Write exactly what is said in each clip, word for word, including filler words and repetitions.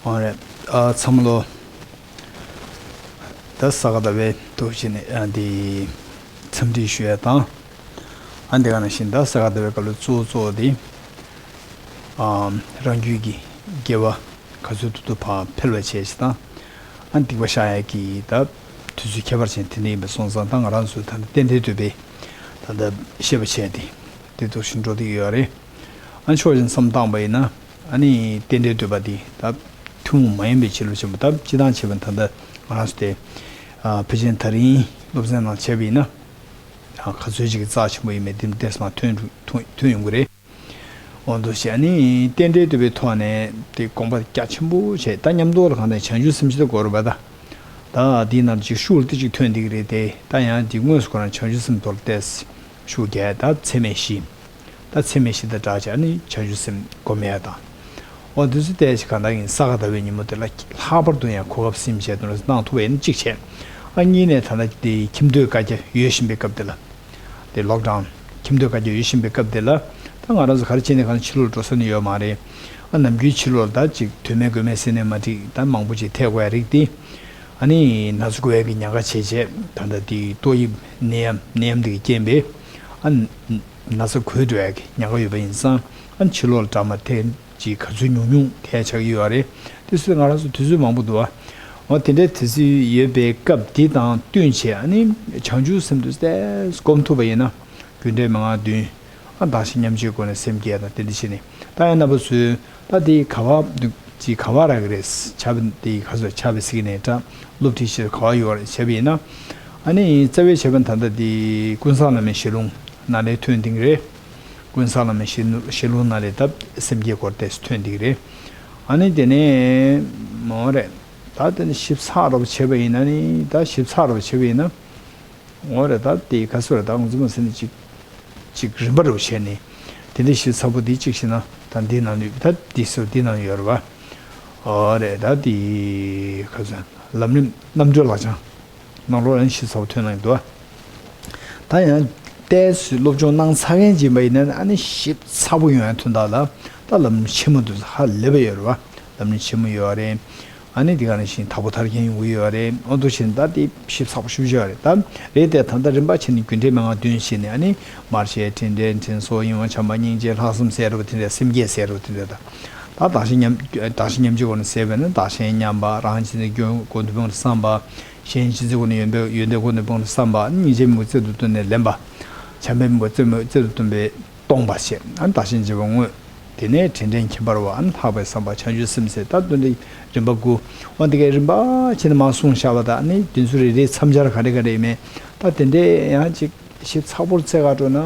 ཨོ་རེད། ཨ་ཚང་མ་ལོ། ད་ས་ག་ཟླ་བའི་ཐོག་ཕྱིན་ནས་ཨ་འདི་འཚམས་འདྲི་ཞུ་ཡ་དང་། ཨ་འདི་ག་ནང་བཞིན་ད་ས་ག་ཟླ་བའི་སྐབས་ལ་གཙོ་བོ་གཙོ་བོ་དེ་ཨ་རང་རྒྱུད་ཀྱི་དགེ་བ་ག་ཚོད་ཐུབ་ཐུབ་ཕར་འཕེལ་བ་བྱས་ཤིག་དང་། ཨ་སྡིག་པ་བཤགས་ཡ་གི་ད་དུས་ཚོད་ཁྱད་པར་ཅན་དེ་འདྲ་ཡིན་པ་སོང་ཙང་ད་ང་རང་ཚོ་ད་ལྟ་རྟེན་འབྲེལ་འདོད་པའི་ད་ལྟ་བཤད་པ་བྱས་ཏེ་དེ་ཐོག་ཕྱིན་འགྲོ་བསྡད་ཀྱི་ཡོད་རེད། ཨ་ཕྱོགས་གཞན་བསམ་བཏང་པ་ཡིན་ན། ཨ་ནི་རྟེན་འབྲེལ་འདོད་པ་འདི་ད་ཐུན་མོང་མ་ཡིན་པའི་བྱིན་རླབས་ཆེན་པོ་ད་སྤྱི་བཏང་བྱས་པ་ད་ལྟ་ང་རང་ཚོ་དེ་ཨ་ཕལ་ཆེར་ད་རིང་སློབ་ཚན་ནང་བྱས་པ་ཡིན་ན། ཨ་ག་ཚོད་ཅིག་གི་རྩ་ཆེན་པོ་ཡིན་མིན་འདི་ཏོག་ཙམ་ཐོན་ཐོན་ཐོན་ཡོང་གི་རེད། འོ་འདུག་བྱས་ཨ་ནི་རྟེན་འབྲེལ་འདོད་པའི་ཐོག་ནས་དེ་དགོངས་པ་རྒྱ་ཆེན་པོ་བྱས། ད་མཉམ་དུ་ལ་གང་ལྟར་བྱང་ཆུབ་སེམས་བསྐྱེད་དགོས་རེད་པ། ད་ད་འདི་ནང་ཅིག་ཤུགས་ལ་ཏིག་ཅིག་ཐོན་འདི་གི་རེད་དེ། ད་ཡང་འདི་དངོས་སུ་ཁོ་རང་བྱང་ཆུབ་སེམས་ཐོག་ལ་ཏོག་ཙམ་ཤུགས་རྒྱག་ད་ཚད་མེད་བཞི། ད་ཚད་མེད་བཞི་དང་སྦྲགས་བྱས་ཨ་ནི་བྱང་ཆུབ་སེམས་སྒོམ་ཡ་དང་། འོ་འདི་ཚོ་ཏོག་ཙམ་གང་ལྟར་ཡིན་ས་ག་ཟླ་བའི་ཉིན་མོ་དེ་ལ་ལྷག་པར་དུ་ཡང་གོ་སྐབས་ཟིན་བྱས་དུ་གནང་ཐུབ་པ་ཡིན་ན་གཅིག་བྱས། ཨ་གཉིས་ནས་ད་ལྟ་དེ་ཁྱིམ་སྡོད་བཀའ་རྒྱ་ཡོད་བཞིན་པའི་སྐབས་དེ་ལ། དེ་ལོག་ཌའོན་ཁྱིམ་སྡོད་བཀའ་རྒྱ་ཡོད་བཞིན་པའི་སྐབས་དེ་ལ། ད་ང་རང་ཚོ་ག་རེ་བྱས་ནས་གང་ཕྱི་ལོགས་འགྲོ་ས་ནི་ཡོད་མ་རེད། ཨ་ནམ་རྒྱུན་ཕྱི་ལོགས་ལ་ད་ཅིག་དོན་མེད་དགོས་མེད་ཟེར་ནས་མ་འགྲིག་ད་མང་པོ་ཅིག་ཐེག་དགོས་ཡ་རིགས་དེ། ཨ་ནི་ན་ཚ་འགོས་ཡ་གི་ཉེན་ཁ་བྱས་བྱས་ད་ལྟ་དེ་ཏོག་དབྱིབས་ནད་ཡམས་ནད་ཡམས་དེ་གི་རྐྱེན་པས། ཨ་ན་ཚ་འགོས་འགྲོ་ཡ་གི་ཉེན་ཁ་ཡོད་པ་ཡིན་ཙང་ཨ་ཕྱི་ལོགས་ལ་འགྲོ་མ་ཐེག་ཅིག་ག་ཚོད་ཉུང་ཉུང་ཐེག་ཆགས་ཀྱི་ཡོད་རེད། དེ་ཚོ་ང་རང་ཚོ་དུས་ཚོད་མང་པོ་འདུག་ཨ། འོ་དེ་འདྲའི་དུས་ཚོད་ཡོད་པའི་སྐབས་འདི་དང་བསྟུན་བྱས་ཨ་ནི་བྱང་ཆུབ་སེམས་དེ་ཏོག་ཙམ་སྒོམ་ཐུབ་པ་ཡིན་ན། རྒྱུ་འབྲས་མན་ངག་བདུན། ཨ་བདག་གཞན་མཉམ་བརྗེའི་སྒོ་ནས་སེམས་བསྐྱེད་དང་དེ་འདྲ་བྱས་ནས་ད་ཡང་རྣམ་པ་ཚོས་ད་དེ་ག་བ་ཅིག་ག་བ་རག་གི་རེད། ཕྱག་དཔེ་དེ་ག་ཚོད་ཕྱག་དཔེ་གཟིགས་ནས་ད་སློབ་ཁྲིད་བྱེད་ག་བ་ཡོད་རེད་བྱས་པ་ཡིན་ན། ཨ་ནི་རྩ་བའི་བྱས་པ་ད་ལྟ་དེ་ཀུན་བཟང་བླ་མའི་ཞལ་ལུང་ནང་ལ་ཐོན་བསྡད་ཀྱི་རེད། ཀུན་བཟང་བླ་མའི་ཞལ་ཞལ་ལུང་ནང་ལ་ད་སེམས་བསྐྱེད་སྐོར་ཏོག་ཙམ་ཐོན་བསྡད་ཀྱི་རེད། ཨ་ནི་དེ་ནས་མོ་རེད། ད་དེ་ནི་ཞིབ་ཚགས་རོབ་བྱས་པ་ཡིན་ན་ནི་ད་ཞིབ་ཚགས་རོབ་བྱས་པ་ཡིན་ན། འོ་རེད། ད་དེ་ག་ཚོད་རེད། ད་ང་ཚོ་མ་ཟེར་ནས་ཅིག་ཅིག་རིམ་པ་རུ་བྱས་ནས་དེ་འདྲ་ཞིབ་ཚགས་པོ་དེ་གཅིག་བྱས་ན་ད་འདི་ནང་ལུས་ད་འདི་ཚོ་འདི་ནང་ཡོད་རེད་བ། འོ་རེད། ད་དེ་ག་ཚོད་ལམ་རིམ་རྣམ་གྲོལ་ལག་བཅངས་ནང་ལོགས་ལ་ཞིབ་ཚགས་པོ་ཐོན་གནང་འདུག་ད་ཡང་ཏོག་ཙམ་སློབ་སྦྱོང་གནང་ཚར་མཁན་ཅིག་ཡིན་པ་ཡིན་ན་ཨ་ནི་ཞིབ་ཚགས་པོ་ཡོང་ཡ་དོན་དག་ལ་ད་ལམ་རིམ་ཆེན་མོ་དེ་ཚོ་ཧ་ལས་པ་ཡོད་རེད་བ། ལམ་རིམ་ཆེན་མོ་ཡོད་རེད། ཨ་ནི་འདི་ག་ནང་བཞིན་དྭགས་པོ་ཐར་མཁན་ཡོང་གི་ཡོད་རེད། ཨོ་འདུག་བྱས་ནས་ད་དེ་ཞིབ་ཚགས་པོ་ཞེ་པོ་ཅིག་ཡོད་རེད། ད་རེད་དེ་ད་ལྟ་རིམ་པ་བྱས་ནས་རྒྱུ་འབྲས་མན་ངག་བདུན་བྱས་ནས་ཨ་ནི་མར་བཤད་དྲིན་དྲན་དྲིན་གཟོ་ཡིད་འོང་བྱམས་པ་སྙིང་རྗེ་ལྷག་བསམ་ཟེར་རོ་དེ་འདྲ་སེམས་བསྐྱེད་ཟེར་རོ་དེ་འདྲ་ད། ད་བདག་གཞན་མཉམ་བདག་གཞན་མཉམ་བརྗེའི་སྒོ་ནས་ཟེར་བས་ན་བདག་གཞན་མཉམ་པ་རང་གཅེས་འཛིན་ཀུན་ཀུན་ཏུ་སྤངས་ཏེ་བསམ་པ། གཞན་གཅེས་འཛིན་ཀུན་ནས་ཡོན་པའི་ཡོན་ཏན་ཀུན་ནས་སྤངས་ཏེ་བསམ་པ། སྙིང་རྗེ་མི་དགོས་བརྩེ་དུ་བཏུད་ནས་ལེན་པ། བྱམས་པའི་མི་དགོས་བརྩེ་མི་བརྩེ་དུ་བཏུད་པའི། སྟོང་པ་ཞེས་ཨ་ནི་བདག་གཞན་བརྗེ་བ་དངོས། དེ་ནས་དྲིན་དྲན་ཁྱད་པར་བ་ཨ་ནི་ལྷག་པའི་བསམ་པ་བྱང་ཆུབ་སེམས་ཟེར་ད་དོན་དེ་རིམ་པ་དགུ། འོ་དེ་གའི་རིམ་པ་བྱས་ནས་མར་གསུངས་བཞག་པ་དང་ཨ་ནི་དེ་ཚོ་རེ་རེའི་མཚམས་སྦྱར་ག་རེ་ག་རེ་ཡིན་མིན་ད་དེ་འདྲས་ཡང་ཅིག་ཞིབ་ཚགས་པོར་འཚོལ་ག་འགྲོ་ན།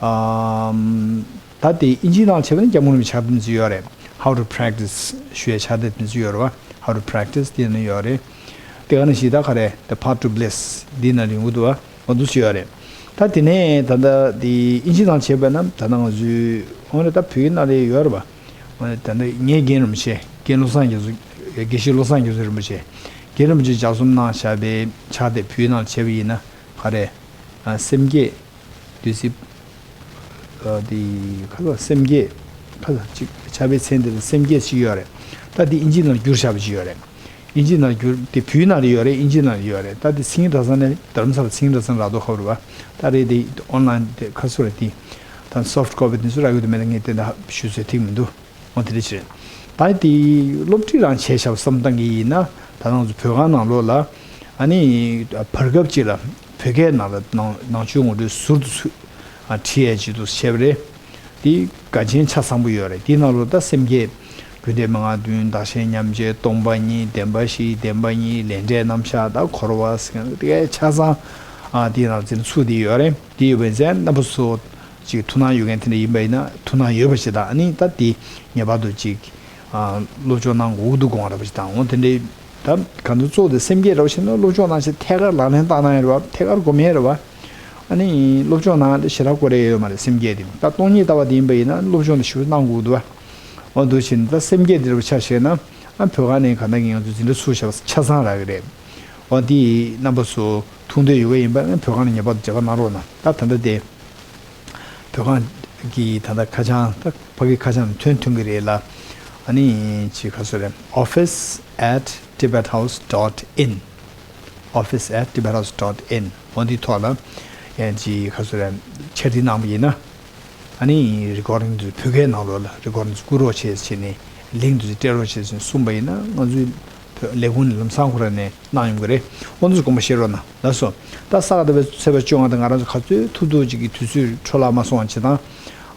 ཨམ། ད་དེ་ཨིན་ཇི་ནང་བྱས་པ་ནི་སྐྱབས་མགོན་རིན་པོ་ཆེ་ཕྱག་དེབ་ཚོ་ཡོད་རེད། How to practice ཞུ་ཡའི་ཕྱག་དེབ་དེ་ཚོ་ཡོད་རེད་བ། How to practice དེ་ནི་ཡོད་རེད། དེ་ག་ནང་བཞིན་ད་ག་རེ་The Path to Bliss འདི་ནང་ལ་ཡོང་གི་འདུག་བ། འོ་འདུག་སེ་ཡོད་རེད། ད་དེ་ནས་ད་ལྟ་དེ་ཨིན་ཇི་ནང་བྱས་པ་ན་ད་ལྟ་ང་ཚོའི་འོ་ན་ད་བོད་ཡིག་ནང་ལ་ཡོད་རེད་བ། འོ་ན་ད་ལྟ་ངའི་རྒན་རིན་པོ་ཆེ་རྒན་བློ་བཟང་རྒྱ་མཚོ་དགེ་བཤེས་བློ་བཟང་རྒྱ་མཚོ་རིན་པོ་ཆེ་རྒན་རིན་པོ་ཆེ་ལྗགས་རྩོམ་གནང་བཞག་པའི་ཕྱག་དེབ་བོད་ཡིག་ནང་བྱས་པ་ཡིན་ན་ག་རེ། ཨ་སེམས་བསྐྱེད། བདུད་རྩི། ཨ་དེ་ཁ་ལ་སེམས་བསྐྱེད། ཁ་ལ་ཅིག་ཕྱག་དཔེའི་མཚན་དེ་ལ་སེམས་བསྐྱེད་ཅིག་ཡོད་རེད། ད་དེ་ཨིན་ཇི་ནང་བསྒྱུར་བཞག་པ་ཅིག་ཡོད་རེད། ཨིན་ཇི་ནང་བསྒྱུར་དེ་བོད་ནང་ལ་ཡོད་རེད། ཨིན་ཇི་ནང་ལ་ཡོད་རེད། ད་དེ་སིང་གེ་གྲྭ་ཚང་ནས་རྡ་རམ་ས་ལ་སིང་གེ་གྲྭ་ཚང་རག་མདོག་ཁ་པོ་རེད་བ། ད་རེད་དེ་ཨོན་ལན་དེ་ཁ་སུ་རེད་དེ། ད་སོཕ་ཊི་ཀོ་པི་དེ་ཚོ་རག་གི་འདུག་མེད་ན་ངས་དེ་འདྲ་ཞུ་ཚོད་ཐིག་མི་འདུག་འོ་དེ་འདྲ་ཞིག་རེད། ད་དེ་སློབ་ཁྲིད་རང་བྱས་བཞག་བསམ་སྟངས་ཀྱི་ཡིན་ན་ད་ང་ཚོ་བོད་ཁང་ནང་ལོགས་ལ་ཨ་ནི་བར་སྐབས་ཅིག་ལ་བོད་སྐད་ནང་ལ་ནང་ནང་ཆོས་ངོ་སྤྲོད་ཟུར་དུ་ཚུད་ཨ་ཁྲིད་ཡས་ཅིག་ཏུ་བྱས་པ་རེད། དེ་དགའ་ཆེན་ཆ་ཚང་པོ་ཡོད་རེད། དེའི་ནང་ལོགས་ད་སེམས་བསྐྱེད། རྒྱུ་འབྲས་མན་ངག་བདུན། བདག་གཞན་མཉམ་བརྗེ། སྟོང་པ་ཉིད། བདེན་པ་བཞི། བདེན་པ་གཉིས། ལས་འབྲས་རྣམ་གཞག་ད་འཁོར་བ་ཟེར་མཁན་དེ་གའི་ཆ་ཚང་ཨ་དེའི་ནང་འཛིན་ཚུགས་དེ་ཡོད་རེད། དེ་ཡོད་པའི་ཚེ་རྣམ་པ་ཚོ་ཅིག་ཐུགས་སྣང་ཡོད་མཁན་དེ་འདྲ་ཡིན་པ་ཡིན་ན་ཐུགས་སྣང་ཡོད་པ་ཞིག་དང་ཨ་ནི་ད་དེ་ངེས་པར་དུ་ཅིག་ཨ་སློབ་སྦྱོང་གནང་དགོས་ཀྱི་འདུག་དགོངས་པ་འདྲ་པོ་ཞིག་དང་འོ་དེ་འདྲའི། ད་གང་དུ་གཙོ་བོ་དེ་སེམས་བསྐྱེད་འདྲ་པོ་བྱས་ན་སློབ་སྦྱོང་གནང་བྱས་ཐད་ཀར་ལག་ལེན་བསྟར་གནང་ཡ་རེད་བ། ཐད་ཀར་སྒོམ་ཡ་རེད་བ། ཨ་ནི་སློབ་སྦྱོང་གནང་ཡ་དེ་ཞེ་དྲག་དགོས་རེད་ཡོད་མ་རེད་སེམས་བསྐྱེད་དེ། ད་སྟོང་ཉིད་ལྟ་བ་དེ་ཡིན་པ་ཡིན་ན་སློབ་སྦྱོང་དེ་ཞེ་པོ་གནང་དགོས་འདུག་བ། འོ་འདུག་བྱས་ན་ད་སེམས་བསྐྱེད་དེ་འདྲ་པོ་ཆ་བཞག་ན་ཨ་བོད་ཁང་ནས་གང་ལྟར་ངས་ང་ཚོ་འཛིན་གྲྭ་ཚུགས་བཞག་པ་ཆ་ཚང་རག་གི་རེད། འོ་དེ་རྣམ་པ་ཚོ་ཐུགས་འདོད་ཡོད་པ་ཡིན་པ་ཨ་བོད་ཁང་ནས་ངེས་པར་དུ་མཇལ་ཁ་གནང་རོགས་གནང་། ད་ད་ལྟ་དེ། བོད་ཁང་གི་ད་ལྟ་ཁ་བྱང་ད་ཕ་གི་ཁ་བྱང་ཐོན་ཐོན་གི་རེད་ལ། ཨ་ནི་ཅིག་ག་ཟེར་རེད། office at tibethouse dot in, office at tibethouse dot in འོ་འདི་ཐོག་ལ་ཡང་ཅིག་ག་ཟེར་རེད། ཆ་འདི་གནང་བ་ཡིན་ན། ཨ་ནི་རི་ཀོར་ཌིང་དེ་བོད་སྐད་ནང་ལོགས་ལ་རི་ཀོར་ཌིང་དེ་བསྐུར་རོགས་བྱེད་ཟེར་ནས་ལིང་ཀི་དེ་སྤྲད་རོགས་བྱེད་ཟེར་ནས་གསུངས་པ་ཡིན་ན། ང་ཚོའི་བོད་ལས་ཁུངས་ནས་ལམ་སང་ཁོ་རང་ནས་གནང་ཡོང་གི་རེད། འོ་འདི་ཚོ་དགོངས་པ་བཞེས་རོགས་གནང་། ལགས་སོ། ད་ས་ག་ཟླ་བའི་ཚེས་པ་བཅོ་ལྔ་དང་ང་རང་ཚོ་ག་ཚོད་ཐུབ་ཐུབ་ཅིག་གི་དུས་ཚོད་འཕྲོ་བརླག་མ་སོང་བ་བྱེད་དང་།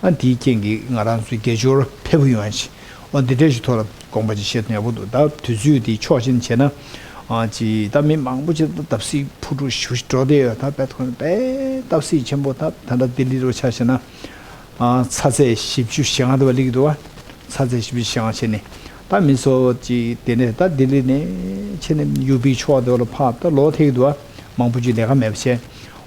ཨ་དེའི་རྐྱེན་གྱིས་ང་རང་ཚོའི་དགེ་སྦྱོར་འཕེལ་པོ་ཡོང་ཡ་ཆེད། འོ་འདི་འདྲ་ཞིག་ཐོག་ལ་དགོངས་པ་ཅིག་བཞེས་ཐུབ་ཡག་པོ་འདུག་ད་དུས་ཚོད་དེ་ཕྱོགས་ཞེན་བྱས་ན། ཨ་ཅིག་ད་མི་མང་པོ་ཅིག་ད་བརྡབ་གསིག་ཕུ་དཀྲུག་ཞེ་པོ་ཅིག་འགྲོ་བསྡད་ཡོད། ད་དཔེ་ཐོག་ནས་དཔེ་བརྡབ་གསིག་ཆེན་པོ། ད་ད་ལྟ་ལྡི་ལི་འདྲ་བོ་ཆ་བཞག་ན། ཨ་ཚ་ཚད་བཞི་བཅུ་ཞེ་ལྔ་འདྲ་བ་སླེབས་ཀྱི་འདུག་བ། ཚ་ཚད་བཞི་བཅུ་ཞེ་ལྔ་བྱས་ནས། ད་མི་ཚོ་ཅིག་དེ་ནས་ད་ལྡི་ལི་ནས་ཕྱིན་ནས་ཡུ་པི་ཕྱོགས་དེ་ལ་ཕར་ད་ལོག་ཐེག་འདུག་བ། མང་པོ་ཅིག་ལས་ཀ་མེད་པ་བྱས།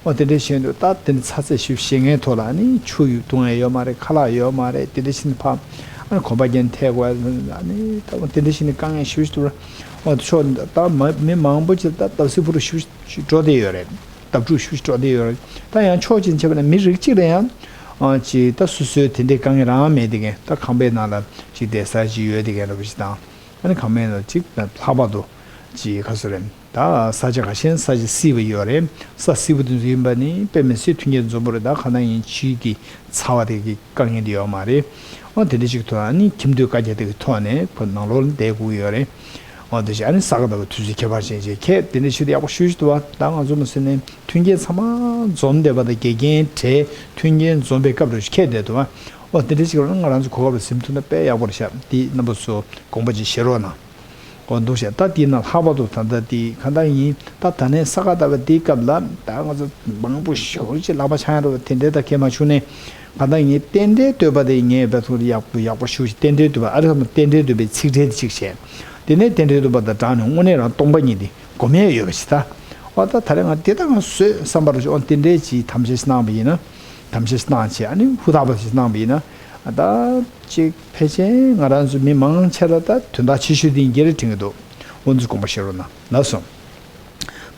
འོ་དེ་འདྲ་བྱས་འདུག་ད་དེ་ནས་ཚ་ཚད་བཞི་བཅུ་ཞེ་ལྔའི་ཐོག་ལ་ཨ་ནི་ཆུ་ཡོད་འཐུང་ཡ་ཡོད་མ་རེད། ཁ་ལག་ཡོད་མ་རེད། དེ་འདྲ་བྱས་ནས་ཕར་ཨ་ནི་གོམ་པ་རྒྱག་ཐེག་དགོས། ཨ་ནི་ད་དེ་འདྲ་བྱས་ནས་དཀའ་ངལ་ཞེ་པོ་ཅིག་འདུག་འོ་ཕྱོགས་ད་མ་མི་མང་པོ་ཅིག་ད་བརྡབ་གསིག་ཕུ་དཀྲུག་ཞེ་པོ་ཅིག་འགྲོ་བསྡད་ཡོད་རེད། བརྡབ་དཀྲུག་ཞེ་པོ་ཅིག་འགྲོ་བསྡད་ཡོད་རེད། ད་ཡང་ཕྱོགས་གཅིག་ནས་བྱས་པ་ན་མི་རིགས་གཅིག་ལ་ཡང་ཨ་ཅིག་ད་སོ་སོའི་དེ་འདྲའི་དཀའ་ངལ་རང་མེད་དེ་གན། ད་ཁང་པའི་ནང་ལ་ཅིག་བསྡད་ས་ཅིག་ཡོད་དེ་གན་འདྲ་པོ་ཞིག་དང་། ཨ་ནི་ཁང་པའི་ནང་ཅིག་ད་ལྷག་པར་དུ་ཅིག་ག་ཟེར་རེད། ད་ས་ཆ་ཁ་ཤས་ས་ཆ་བསིལ་བ་ཡོད་རེད། ས་བསིལ་པོ་དེ་ཚོ་ཡིན་པ་ནི་དཔེ་མི་སྲིད་མཐུན་རྐྱེན་འཛོམས་པོ་རེད། ད་ག་ན་ཡིན་ཕྱིའི་གི་ཚ་བ་དེ་གི་དཀའ་ངལ་དེ་ཡོད་མ་རེད། ཨོ་དེ་འདྲ་ཞིག་ཐོག་ཨ་ནི་ཁྱིམ་སྡོད་བཀའ་རྒྱ་དེ་གི་ཐོག་ནས་ཁོ་ནང་ལོགས་ལ་བསྡད་དགོས་ཡོད་རེད། ཨོ་དེ་བཞིན་ཨ་ནི་ས་ག་ཟླ་བའི་དུས་ཚོད་ཁྱད་པར་ཅན་ཅིག་ཁྱེད་དེ་འདྲ་ཞིག་ཡག་པོ་ཞུ་ཞུ་ཐུབ་པ། ད་ང་ཚོ་མ་ཟེར་ནས་མཐུན་རྐྱེན་ཚང་མ་འཛོམས་བསྡད་པ་དང་། དགེ་རྒན་གྲས་མཐུན་རྐྱེན་འཛོམས་པའི་སྐབས་རེ་ཞིག་ཁྱེད་བསྡད་ཐུབ་པ། ཨོ་དེ་འདྲ་ཞིག་ལ་ང་རང་ཚོ་གོ་སྐབས་ལ་ཟིན་ཐུབ་ན་དཔེ་ཡག་པོ་རེད་ཤག་དེ་རྣམ་པ་ཚོ་དགོངས་པ་ཅིག་བཞེས་རོགས་གནང་། ཨོ་འདུག་བྱས། ད་དེ་ན་ལྷག་པར་དུ་ད་ལྟ་དེ་གང་ལྟར་ཡིན། ད་ད་ནས་ས་ག་ཟླ་བ་དེའི་སྐབས་ལ་ད་ང་ཚོ་མང་པོ་ཞེ་པོ་ཅིག་ལག་པ་འཆང་ཡ་འདྲ་བ་དེ་འདྲའི་ད་གལ་མ་བྱུང་ནས། གང་ལྟར་ངས་རྟེན་འབྲེལ་བསྟོད་པ་དེ་ངས་བས་ཐུག་ཡག་པོ་ཡག་པོ་ཞུ་ཞིག་རྟེན་འབྲེལ་བསྟོད་པ། ཨ་རི་ཁ་མ་རྟེན་འབྲེལ་བསྟོད་པའི་ཚིག་ཕྲད་དེ་གཅིག་བྱས། དེ་ནས་རྟེན་འབྲེལ་བསྟོད་པ་དང་སྦྲགས་ནས་དངོས་གནས་རང་སྟོང་པ་ཉིད་དེ་སྒོམ་ཡས་ཡོད་པ་ཞིག་ད། ཨོ་ད་ད་རེས་ང་དེ་ད་ང་བཟོས་བསམ་པར་ཞོག་དེ་འདྲའི་ཅིག་དམ་བཅའ་ཞིག་གནང་བ་ཡིན་ན། དམ་བཅའ་ཞིག་གནང་བྱས། ཨ་ནི་ཧུར་ཐག་པ་ཞིག་གནང་བ་ཡིན་ན། ཨ་ད་ཅིག་ཕལ་ཆེར་ང་རང་ཚོ་མི་མང་ཆེ་ལ་ད་དོན་དག་ཆེ་ཤོས་དེ་ཡིན་གྱི་རེད་དྲན་གྱི་འདུག་འོ་འདི་དགོངས་པ་བཞེས་རོགས་གནང་། ལགས་སོ།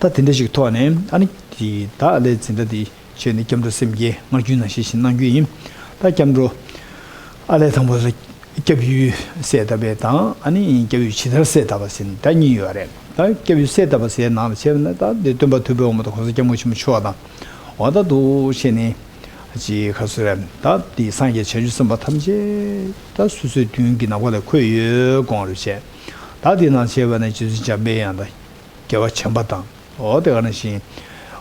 ད་དེ་འདྲ་ཞིག་ཐོག་ནས་ཨ་ནི་དེ་ད་ཨ་ལས་འཛིན་གྲྭ་དེ་བྱས་ནས་སྐྱབས་འགྲོ་སེམས་བསྐྱེད་སྔར་རྒྱུན་ནང་བཞིན་ཞིག་གནང་རྒྱུ་ཡིན། ད་སྐྱབས་འགྲོ་ཨ་ལས་དང་པོ་ལ་སྐྱབས་ཡུལ་གསལ་བཏབ་པ་དང་། ཨ་ནི་སྐྱབས་ཡུལ་ཇི་ལྟར་གསལ་བཏབ་པ་ཟེར་ནས་ད་གཉིས་ཡོད་རེད། ད་སྐྱབས་ཡུལ་གསལ་བཏབ་པ་ཟེར་ནང་ལ་བྱས་པ་ན། ད་འདི་སྟོན་པ་ཐུབ་པའི་དབང་པོ་དང་གོང་ས་སྐྱབས་མགོན་ཆེན་པོ་མཆོག་དང་། འོ་ད་འདུག་བྱས་ནས་ཅིག་ག་ཟེར་རེད། ད་འདི་སངས་རྒྱས་བྱང་ཆུབ་སེམས་དཔའ་ཐམས་ཅད་ད་སོ་སོའི་མདུན་གྱི་ནམ་མཁའ་ལ་འཁོད་ཡོད་དགོངས་རེ་བྱས། ད་འདི་ནང་བྱས་པ་ན་རྗེ་བཙུན་འཇམ་པའི་དབྱངས་དང་། རྒྱལ་བ་བྱམས་པ་དང་། འོ་དེ་ག་ནང་བཞིན་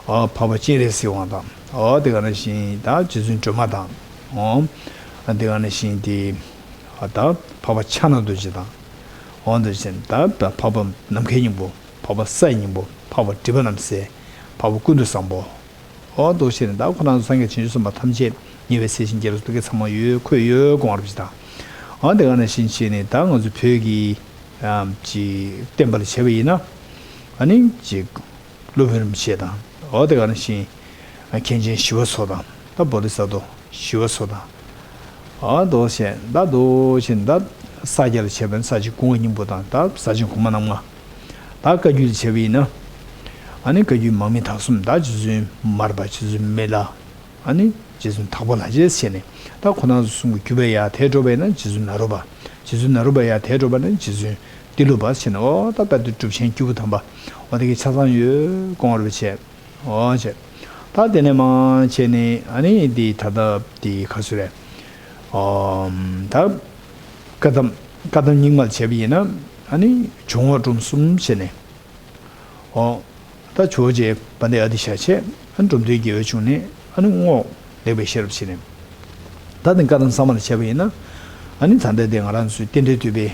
འཕགས་པ་སྤྱན་རས་གཟིགས་དབང་དང་། འོ་དེ་ག་ནང་བཞིན་ད་རྗེ་བཙུན་སྒྲོལ་མ་དང་། འོ་དེ་ག་ནང་བཞིན་དེ་ད་འཕགས་པ་ཕྱག་ན་རྡོ་རྗེ་དང་། འོ་དེ་བཞིན་ད་འཕགས་པ་ནམ་མཁའི་སྙིང་པོ། འཕགས་པ་སའི་སྙིང་པོ། འཕགས་པ་སྒྲིབ་པ་རྣམ་སེལ། འཕགས་པ་ཀུན་ཏུ་བཟང་པོ། འོ་འདུག་བྱས་ནས་ད་ཁོ་རང་ཚོ་སངས་རྒྱས་བྱང་ཆུབ་སེམས་དཔའ་ཐམས་ཅད་ཉེ་བའི་སྲས་ཆེན་རྒྱ་མཚོ་ཐུགས་ཀྱི་ཚང་མ་ཡོད་འཁོད་ཡོད་དགོངས་རབ་ཅིག་དང་། འོ་དེ་ག་ནང་བཞིན་བྱས་ནས་ད་ང་ཚོ་བོད་ཀྱི་ཨམ་ཅིག་བསྟན་པ་ལ་བྱས་པ་ཡིན་ན། ཨ་ནི་ཅིག་སློབ་དཔོན་རིན་པོ་ཆེ་དང་། འོ་དེ་ག་ནང་བཞིན་མཁན་ཆེན་ཞི་བ་འཚོ་དང་། ད་བོ་དྷི་ས་ཏྭ་ཞི་བ་འཚོ་དང་། འོ་འདུག་བྱས་ད་འདུག་བྱས་ད་ས་སྐྱ་ལ་བྱས་པ་ན་ས་སྐྱའི་སྐུ་ངོ་སྙིང་པོ་དང་། ད་ས་ཆེན་གོང་མ་རྣམ་ལྔ། ད་བཀའ་བརྒྱུད་ལ་བྱས་པ་ཡིན་ན། ཨ་ནི་བཀའ་བརྒྱུད་འམ་མི་དྭགས་གསུམ། ད་རྗེ་བཙུན་མར་པ། རྗེ་བཙུན་མི་ལ། ཨ་ནི་རྗེ་བཙུན་དྭགས་པོ་ལྷ་རྗེ་ཟེར་ནས། ད་ཁོ་རང་ཚོ་གསུམ་གྱི་བརྒྱུད་པ་ཡར་དེད་འགྲོ་བ་ཡིན་ན་རྗེ་བཙུན་ནཱ་རོ་པ། རྗེ་བཙུན་ནཱ་རོ་པ་ཡར་དེད་འགྲོ་བ་ན་རྗེ་བཙུན་ཏི་ལོ་པ་ཟེར་ནས། འོ་ད་དཔལ་ལྡན་གྲུབ་ཆེན་སྐྱེས་བུ་དམ་པ་འོ་དེ་གི་ཆ་ཚང་ཡོད་དགོངས་རབ་བྱས། འོ་བྱས། ད་དེ་ནས་མར་བྱས་ནས་ཨ་ནི་འདི་ད་ལྟ་འདི་ག་ཚོད་རེད། ཨོམ་ད་བཀའ་གདམས་བཀའ་གདམས་རྙིང་མ་ལ་བྱས་པ་ཡིན་ན། ཨ་ནི་འཇུག་ངོགས་སྒྲོམ་གསུམ་བྱས་ནས། འོ། ད་ཇོ་བོ་རྗེ་བན་དེ་ཨ་ཏི་ཤ་བྱས། ཨ་ནི་འབྲོམ་སྟོན་རྒྱལ་བའི་འབྱུང་གནས། ཨ་ནི་རྔོག་ལེགས་པའི་ཤེས་རབ་བྱས་ནས། ད་དེ་བཀའ་གདམས་གསར་མ་ལ་བྱས་པ་ཡིན་ན། ཨ་ནི་ད་ལྟ་དེ་ང་རང་ཚོའི་རྟེན་འབྲེལ་བསྟོད་པའི་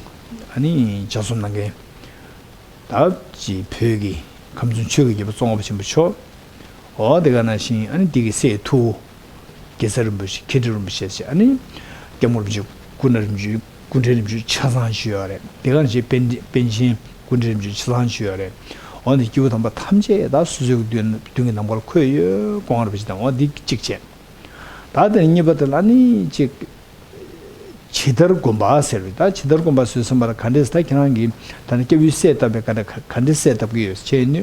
ཨ་ནི་ལྗགས་རྩོམ་གནང་མཁན། ད་ཅི་བོད་ཀྱི་ཁམས་གསུམ་ཆོས་ཀྱི་རྒྱལ་པོ་ཙོང་ཁ་པ་ཆེན་པོ་མཆོག་འོ་དེ་ག་ནང་བཞིན་ཨ་ནི་འདི་གི་སྲས་ཐུ་བོ་གེ་སར་རིན་པོ་ཆེ། མཁས་གྲུབ་རིན་པོ་ཆེ་ཟེར། ཨ་ནི་སྐྱབས་མགོན་རིན་པོ་ཆེ། སྐུ་ན་རིན་པོ་ཆེ། སྐུ་ཕྲེང་རིན་པོ་ཆེ་ཆ་ཚང་ཞིག་ཡོད་རེད། དེ་ག་ནང་བཞིན་པཎ་པཎ་ཆེན་སྐུ་ཕྲེང་རིན་པོ་ཆེ་ཆ་ཚང་ཞིག་ཡོད་རེད། འོ་འདི་སྐྱེས་བུ་དམ་པ་ཐམས་ཅད་ད་སོ་སོའི་མདུན་མདུན་གྱི་ནམ་མཁར་འཁོད་ཡོད་དགོངས་རབ་ཅིག་དང་། འོ་འདི་གཅིག་བྱས། ད་དེ་གཉིས་པ་དེ་ལ་ནི་ཅིག་ཇི་ལྟར་བསྒོམ་པ་ཟེར་བས། ད་ཇི་ལྟར་བསྒོམ་པ་ཟེར་བསམ་པ་ལ་ག་འདྲས། ད་ཁྱེད་རང་གིས་ད་ནི་སྐྱབས་ཡུལ་གསལ་བཏབ་པའི་ག་འདྲ་ག་འདྲས་གསལ་བཏབ་ཀྱི་ཡོད་ཅེས་ནི།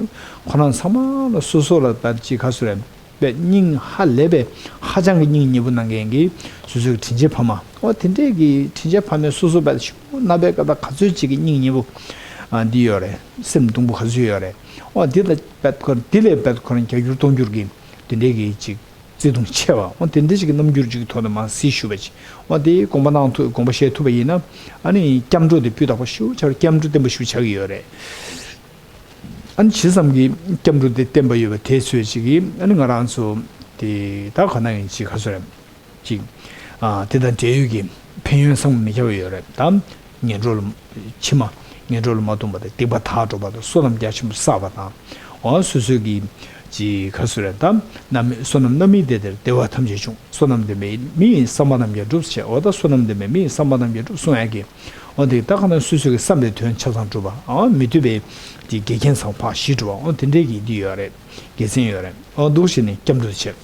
ཁོ་རང་ཚང་མ་ལ་སོ་སོ་ལ་ད་ཅི་ག་ཟེར་རེད། པའི་སྙིང་ཧ་ལས་པའི་ཧ་ཅང་གི་སྙིང་ཉེ་པོ་གནང་མཁན་གྱི་སོ་སོའི་དྲིན་ཅན་ཕ་མ། འོ་དེ་འདྲས་ཀྱི་དྲིན་ཅན་ཕ་མའི་སོ་སོ་པ་ཞུ་ རྣམ་པའི་ཀ་ད་ག་ཚོད་ཅིག་གི་སྙིང་ཉེ་པོ་ཨ་འདི་ཡོད་རེད། སེམས་གདུང་པོ་ག་ཚོད་ཡོད་རེད། འོ་འདི་ལ་བད་ཁོ་འདི་ལས་བད་ཁོ་རང་བརྒྱ་འགྱུར་སྟོང་འགྱུར་གྱི་དེ་འདྲའི་གི་ཅིག་བརྩེ་གདུང་ཆེ་བ། འོ་དེ་འདྲ་ཅིག་གི་རྣམ་འགྱུར་ཅིག་གི་ཐོག་ནས་མར་གཟིགས་ཞུ་བ་ཅིག་འོ་དེ་དགོངས་པ་གནང་ཐུབ་དགོངས་པ་བཞེས་ཐུབ་པ་ཡིན་ན་ཨ་ནི་སྐྱབས་འགྲོ་དེ་སྤུས་དག་པོ་ཞེ་པོ་ཆགས་རེད། སྐྱབས་འགྲོ་བརྟན་པོ་ཞེ་པོ་ཆགས་ཀྱི་ཡོད་རེད། ཨ་ནི་ཇི་ཙམ་གྱི་སྐྱབས་འགྲོ་དེ་བརྟན་པ་ཡོད་པ་དེ་ཚོད་ཅིག་གིས་ཨ་ནི་ང་རང་ཚོ་དེ་ད་ག་ན་ཡིན་ཅིག་ག་ཚོད་རེད། ཅིག་ཨ་དེ་དང་འབྲེལ་ཡོད་ཀྱི་ཕན་ཡོན་བསམ་མི་ཁྱབ་པ་ཡོད་རེད། ད་ངན་འགྲོ་ལ་ཕྱི་མ་ངན་འགྲོ་ལ་མ་ལྟུང་བ་དང་སྡིག་པ་དག་འགྲོ་བ་དང་བསོད་ནམས་རྒྱ་ཆེན་པོ་བསགས་པ་དང་། འོ་སོ་སོའི་གི་ཅིག་ག་ཚོད་རེད། ད་རྣམ་སྨིན་བསོད་ནམས་རྣམ་སྨིན་དེ་དེར་བདེ་བ་ཐམས་ཅད་འབྱུང་། བསོད་ནམས་ལྡན་པས་མི་ཡི་བསམ་པ་རྣམས་ཀྱང་འགྲུབ་ཟེར། འོ་ད་བསོད་ནམས་ལྡན་པས་མི་ཡི་བསམ་པ་རྣམས་ཀྱང་འགྲུབ་གསུང་ཡ་གི་འོ་དེ་ད་ག་ན་སོ་སོ་གི་བསམ་པའི་དོན་ཆ་ཚང་འགྲུབ་པ། འོ་མི་འདོད་པའི་དེ་འགལ་རྐྱེན་ཚང་ཕར་ཞི་འགྲོ་བ། འོ་དེ་འདྲའི་གི་འདི་ཡོད་རེད། དགེ་མཚན་ཡོད་རེད། འོ་འདུག་བྱས་ནས་སྐྱབས་འགྲོ་བྱེད།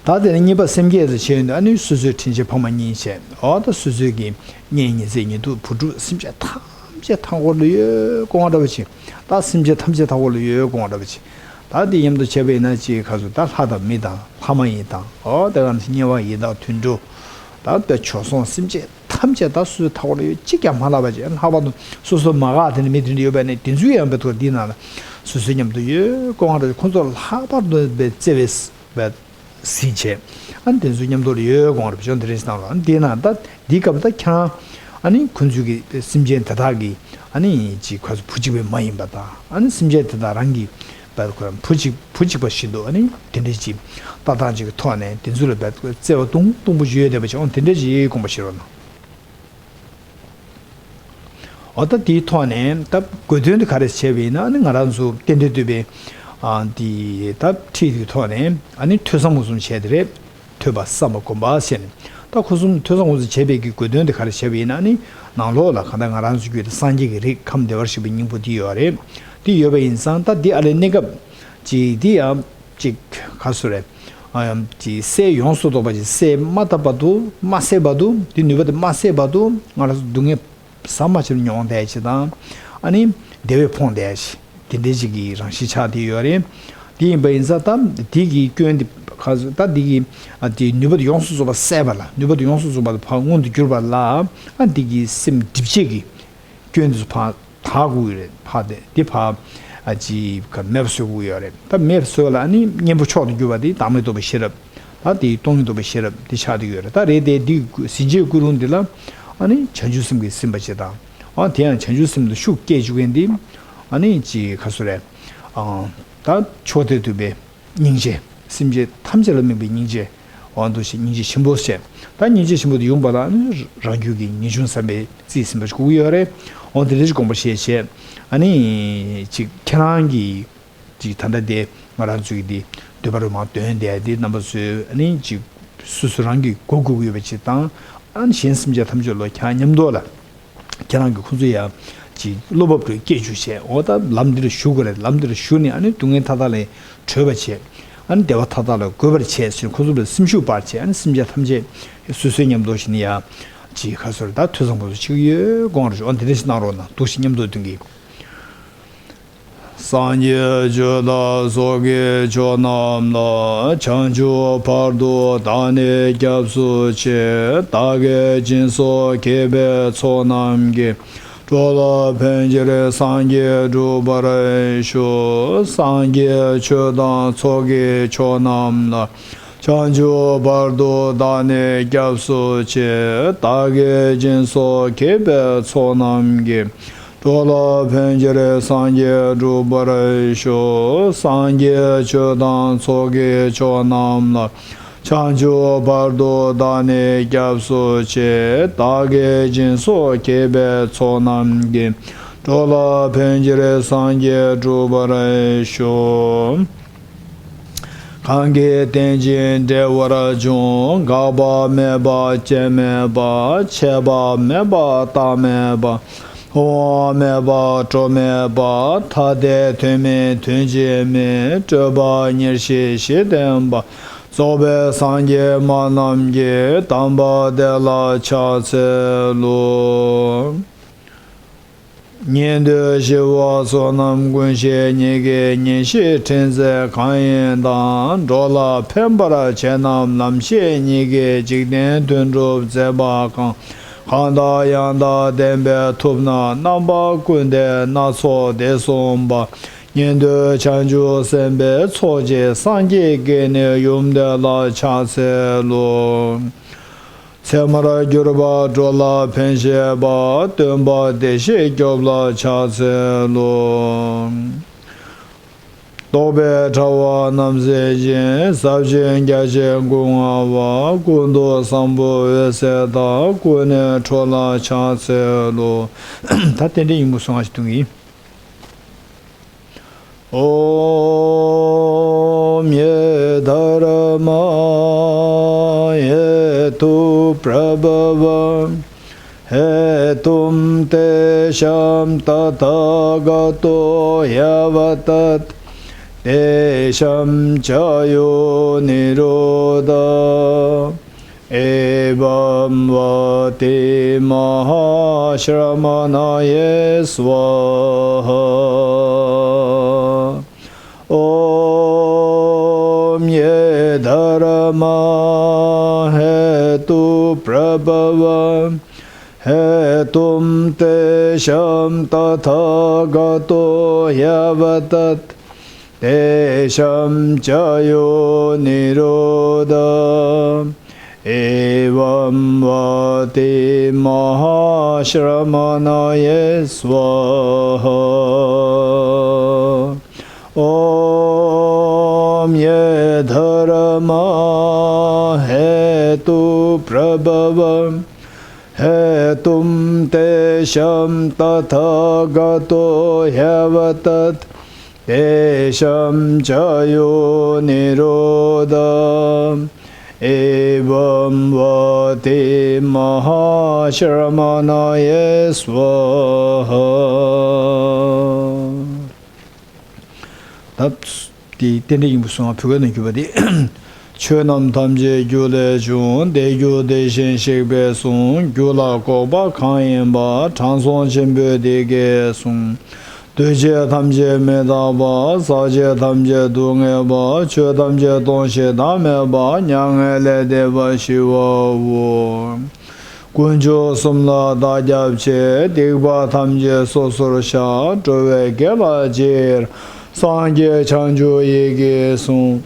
ད་དེ་ནས་གཉིས་པ་སེམས་བསྐྱེད་དུ་བྱས་ཡོང་དུས་ཨ་ནི་སོ་སོའི་དྲིན་ཅན་ཕ་མ་གཉིས་བྱས། འོ་ད་སོ་སོའི་གི་གཉེན་ཉེ་ཚན་ཉེ་དུ་བུ་ཕྲུག་སེམས་ཅན་ཐམས་ཅད་མཐའ་འཁོར་ལ་ཡོད་དགོངས་པ་འདྲ་བ་བྱེད། ད་སེམས་ཅན་ཐམས་ཅད་མཐའ་འཁོར་ལ་ཡོད་དགོངས་པ་འདྲ་བ་བྱེད། ད་དེ་མཉམ་དུ་བྱས་པ་ཡིན་ན་ཅིག་ག་ཚོད་ད་ལྷ་དང་མི་དང་ལྷ་མ་ཡིན་དང་། འོ་དེ་ག་ནང་བཞིན་དམྱལ་བ་ཡི་དྭགས་དུད་འགྲོ། ད་དཔེ་བྱོལ་སོང་སེམས་ཅན་ཐམས་ཅད་ད་སུས་ཐག་པ་ལ་ཡོད་གཅིག་ཀྱང་མ་ལབ་པ་བྱས། ལྷག་པར་དུ་སོ་སོ་མ་འགག་དེ་འདྲ་མི་དེ་འདྲ་ཡོད་པ་ནི་དེ་ཚོའི་ཡང་བའི་ཐོག་འདི་ནང་ལ་སོ་སོའི་མཉམ་དུ་ཡོད་དགོངས་པ་འདྲ་བྱེད། ཁོང་ཚོ་ལ་ལྷག་པར་དུ་བའི་བརྩེ་བའི་བའི་ཟིན་བྱས། ཨ་ནི་དེ་ཚོའི་མཉམ་དུ་ལ་ཡོད་དགོངས་པ་འདྲ་བྱེད། དེ་འདྲ་ཞིག་བཏང་རོགས། ཨ་ནི་དེའི་ནང་ད་འདིའི་སྐབས་ད་ཁྱེད་རང་ཨ་ནི་ཁོང་ཚོའི་གི་སེམས་ཅན་དེ་དག་གི་ཨ་ནི་ཅིག་ཁོ་ཚོ་བུ་གཅིག་པའི་མ་ཡིན་པ་དང་། ཨ་ནི་སེམས་ཅན་དེ་དག་རང་གི་བར་ཁོ་རང་བུ་གཅིག་བུ་གཅིག་པ་བཞིན་དུ་ཨ་ནི་དེ་འདྲ་ཅིག་ལྟ་སྟངས་ཅིག་གི་ཐོག་ནས་དེ་ཚོ་ལ་བརྩེ་བ་དུང་དུང་པོ་ཞིག་ཡོད་བསྡད་པ་ཅིག་འོ་དེ་འདྲ་ཅིག་དགོངས་པ་བཞེས་རོགས་གནང་། འོ་ད་དེའི་ཐོག་ནས་ད་དགོས་དོན་དེ་ག་རེ་བྱས་པ་ཡིན་ན། ཨ་ནི་ང་རང་ཚོ་རྟེན་འབྲེལ་བསྟོད་པའི་ཨ་དེ་ད་ཁྲིད་དེའི་ཐོག་ནས་ཨ་ནི་ཐོས་བསམ་སྒོམ་གསུམ་བྱས་དེ་རེད། ཐོས་པ་བསམ་པ་སྒོམ་པ་ཟེར་ནས། ད་ཁོ་གསུམ་ཐོས་བསམ་སྒོམ་གསུམ་བྱས་པའི་གི་དགོས་དོན་དེ་ག་རེ་བྱས་པ་ཡིན་ན། ཨ་ནི་ནང་ལོགས་ལ་གང་ལྟར་ང་རང་ཚོ་རྒྱུད་དུ་སངས་རྒྱས་ཀྱི་རིགས་ཁམས་བདེ་བར་གཤེགས་པའི་སྙིང་པོ་དེ་ཡོད་རེད། དེ་ཡོད་པ་ཡིན་ཙང་ད་འདི་ཨ་ལས་གནས་སྐབས་ཅིག་འདི་ཡང་ཅིག་ག་ཚོད་རེད། ཨ་ཡང་ཅིག་སད་ཡོངས་སུ་རྫོགས་པ་ཅིག་སད་མ་ཐུབ་བར་དུ་མ་སད་བར་དུ་འདི་ནུས་པ་དེ་མ་སད་བར་དུ་ང་རང་ཚོ་སྡུག་བསྔལ་ཟ་མ་བྱས་མྱོང་བསྡད་ཅིག་དང་། ཨ་ནི་བདེ་བས་ཕོངས་བསྡད་ཅིག་དེ་འདྲའི་ཅིག་གི་རང་བཞིན་ཆགས་བསྡད་ཡོད་རེད། དེ་ཡིན་པ་ཡིན་ཙང་ད་འདི་གི་སྐྱོན་དེ་ག་ཚོད་ད་འདི་གི་ཨ་དེ་ནུས་པ་དེ་ཡོངས་སུ་རྫོགས་པ་སད་པ་ལ་ནུས་པ་དེ་ཡོངས་སུ་རྫོགས་པ་དེ་ཕར་མངོན་དུ་གྱུར་པ་ལ་ཨ་འདི་གི་སེམས་སྒྲིབ་བྱེད་ཀྱི་སྐྱོན་དེ་ཚོ་ཕར་དག་དགོས་ཀྱི་རེད། ཕར་དེ་དེ་ཕར་ཨ་ཅི་ག་མེད་པ་བཟོ་དགོས་ཀྱི་ཡོད་རེད། ད་མེད་པ་བཟོ་ལ་ཨ་ནི་གཉེན་པོ་མཆོག་ཏུ་གྱུར་པ་དེ་བདག་མེད་རྟོགས་པའི་ཤེས་རབ། ད་དེ་སྟོང་ཉིད་རྟོགས་པའི་ཤེས་རབ་དེ་ཆགས་བསྡད་ཡོད་རེད། ད་རེད་དེ་འདི་ཟིན་བྲིས་ཀུན་སློང་འདི་ལ་ཨ་ནི་བྱང་ཆུབ་སེམས་ཀྱིས་ཟིན་པ་ཅིག་དང་། ཨ་དེ་ཡང་བྱང་ཆུབ་སེམས་ལ་ཤུགས་སྐྱེད་བཅུག་མཁན་འདི་ཨ་ནི་ཅི་ག་ཚོད་རེད། ཨ་ད་མཆོག་ཐུན་བསྡུས་པའི་སྙིང་རྗེ། སེམས་ཅན་ཐམས་ཅད་ལ་དམིགས་པའི་སྙིང་རྗེ། འོ་འདུ་ཤེས་སྙིང་རྗེ་ཆེན་པོ་བྱས། ད་སྙིང་རྗེ་ཆེན་པོ་དེ་ཡོང་བ་ལ་ཨ་ནི་རང་རྒྱུད་ཀྱི་ངེས་འབྱུང་བསམ་པའི་རྩིས་ཟིན་པ་ཞིག་དགོས་ཀྱི་ཡོད་རེད། འོ་དེ་འདྲ་ཞིག་དགོངས་པ་བཞེས་བྱས། ཨ་ནི་ཅིག་ཁྱེད་རང་གི་ཅིག་ད་ལྟ་དེ་ང་རང་ཚོའི་གི་དེ་འདོད་པ་རུ་མ་འདོན་བསྡད་དེ་རྣམ་པ་ཚོས་ཨ་ནི་ཅིག་སོ་སོ་རང་གིས་གོ་དགོས་ཀྱི་ཡོད་པ་ཅིག་དང་། ཨ་ནི་གཞན་སེམས་ཅན་ཐམས་ཅད་ལ་ཁྱེད་རང་མཉམ་དུ་ལ། ཁྱེད་རང་གིས་ཁོང་ཚོ་ཡང་ཅིག་བློ་བབ་རུ་སྐྱེ་བཅུག་བྱས། འོ་ད་ལམ་འདི་ལ་ཞུགས་དགོས་རེད། ལམ་འདི་ལ་ཞུགས་ནས་ཨ་ནི་སྡུག་བསྔལ་མཐའ་དག་ལས་གྲོལ་བར་བྱས། ཨ་ནི་བདེ་བ་མཐའ་དག་ལ་འགོད་པར་བྱས་ཟེར་ཁོང་ཚོ་ལ་སེམས་ཤུགས་སྤར་བྱས། ཨ་ནི་སེམས་ཅན་ཐམས་ཅད་སོ་སོའི་མཉམ་དུ་ཞིག་ནས་ཡང་ཅིག་ག་ཚོད་ད་ཐོས་བསམ་སྒོམ་གསུམ་བྱེད་ཀྱི་ཡོད་དགོངས་རེད། འོ་འདི་འདྲ་ཞིག་གནང་རོགས་གནང་། འདུག་སེ་མཉམ་དུ་འདོན་གྱི། སངས་རྒྱས་ཆོས་དང་ཚོགས་ཀྱི་མཆོག་རྣམས་ལ། བྱང་ཆུབ་བར་དུ་བདག་ནི་སྐྱབས་སུ་མཆི། བདག་གིས་སྦྱིན་སོགས་བགྱིས་པའི་ཚོགས་རྣམས་ཀྱིས། འགྲོ་ལ་ཕན་ཕྱིར་སངས་རྒྱས་འགྲུབ་པར་ཤོག་སངས་རྒྱས་ཆོས་དང་ཚོགས་ཀྱི་མཆོག་རྣམས་ལ། བྱང་ཆུབ་བར་དུ་བདག་ནི་སྐྱབས་སུ་མཆི། བདག་གིས་སྦྱིན་སོགས་བགྱིས་པའི་ཚོགས་རྣམས་ཀྱིས། འགྲོ་ལ་ཕན་ཕྱིར་སངས་རྒྱས་འགྲུབ་པར་ཤོག་སངས་རྒྱས་ཆོས་དང་ཚོགས་ཀྱི་མཆོག་རྣམས་ལ། བྱང་ཆུབ་བར་དུ་བདག་ནི་སྐྱབས་སུ་མཆི། བདག་གིས་སྦྱིན་སོགས་བགྱིས་པའི་ཚོགས་རྣམས་ཀྱིས། འགྲོ་ལ་ཕན་ཕྱིར་སངས་རྒྱས་འགྲུབ་པར་ཤོག་གང་གིས་བསྟེན་ཅིང་འབྲེལ་བར་འབྱུང་། འགག་པ་མེད་པ་སྐྱེ་མེད་པ། ཆད་པ་མེད་པ་རྟག་མེད་པ། འོང་བ་མེད་པ་འགྲོ་མེད་པ། ཐ་དད་དོན་མིན་དོན་གཅིག་མིན། སྤྲོས་པ་ཉེར་ཞི་བཞི་བསྟན་པ། རྫོགས་པའི་སངས་རྒྱས་སྨྲ་རྣམས་ཀྱི། གདམས་པ་དེ་ལ་ཕྱག་འཚལ་ལོ། ཉན་ཐོས་ཞི་བ་བསོད་ནམས་ཀུན་ཤེས་ཉིད་ཀྱིས། ཉེར་ཞི་ཕྲིན་ཚེགས་གང་ཡིན་དང་། འགྲོ་ལ་ཕན་པར་བྱེད་རྣམས་ལམ་ཤེས་ཉིད་ཀྱིས། འཇིག་རྟེན་དོན་སྒྲུབ་མཛད་པ་གང་ གང་དག་ཡང་དག་བདེན་པར་ཐོབ་ན། རྣམ་པ་ཀུན་བདེ་སྣ་ཚོགས་བདེ་གསུམ་པ། ཉན་ཐོས་བྱང་ཆུབ་སེམས་དཔའི་ཚོགས་ཀྱིས། སངས་རྒྱས་ཀྱི་ནི་ཡུམ་དེ་ལ་ཕྱག་འཚལ་ལོ། ཚད་མར་གྱུར་པ་འགྲོ་ལ་ཕན་བཞེད་པ། སྟོན་པ་བདེ་གཤེགས་སྐྱོབ་ལ་ཕྱག་འཚལ་ལོ། རྟོག་པའི་དྲ་བ་རྣམ་སེལ་ཞིང་། ཟབ་ཅིང་རྒྱ་ཆེའི་སྐུ་མངའ་བ། ཀུན་ཏུ་བཟང་པོ་འོད་ཟེར་དང་། ཀུན་ནས་འགྲོ་ལ་ཕྱག་འཚལ་ལོ། ད་རྟེན་འབྲེལ་སྙིང་པོ་གསུང་བ་ཞིག་འདོན་གྱི་ཡིན། ॐ ये धर्मा हेतुप्रभव हेतुं तेषां तथागतो ह्यवदत् तेषां च यो निरोध एवं वाति महाश्रमणये स्वाहा। ॐ ये धर्मा हेतुप्रभव हेतुं तेषां तथागतो ह्यवदत् तेषां च यो निरोध एवं वाति महाश्रमणये स्वाहा। ॐ ये धर्मा हेतुप्रभव हेतुं तेषां तथागतो ह्यवदत् तेषां च यो निरोध एवं वाति महाश्रमणये स्वाहा। ད་དེ་རྟེན་འབྲེལ་སྙིང་པོ་གསུང་བ་བོད་སྐད་ནང་བསྒྱུར་བ་དེ། ཆོས་རྣམས་ཐམས་ཅད་རྒྱུ་ལས་བྱུང་། དེ་རྒྱུ་དེ་བཞིན་གཤེགས་པས་གསུངས། རྒྱུ་ལ་འགོག་པ་གང་ཡིན་པ། དྲང་སྲོང་ཆེན་པོས་འདི་སྐད་གསུངས། འདུས་བྱས་ཐམས་ཅད་མི་རྟག་པ། ཟག་བཅས་ཐམས་ཅད་སྡུག་བསྔལ་བ། ཆོས་ཐམས་ཅད་སྟོང་ཞིང་བདག་མེད་པ། མྱ་ངན་ལས་འདས་པ་ཞི་བའོ། དཀོན་མཆོག་གསུམ་ལ་བདག་སྐྱབས་མཆི། སྡིག་པ་ཐམས་ཅད་སོ་སོར་བཤགས། འགྲོ་བའི་དགེ་ལ་རྗེས་སངས་རྒྱས་བྱང་ཆུབ་ཡི་གེ་གསུངས།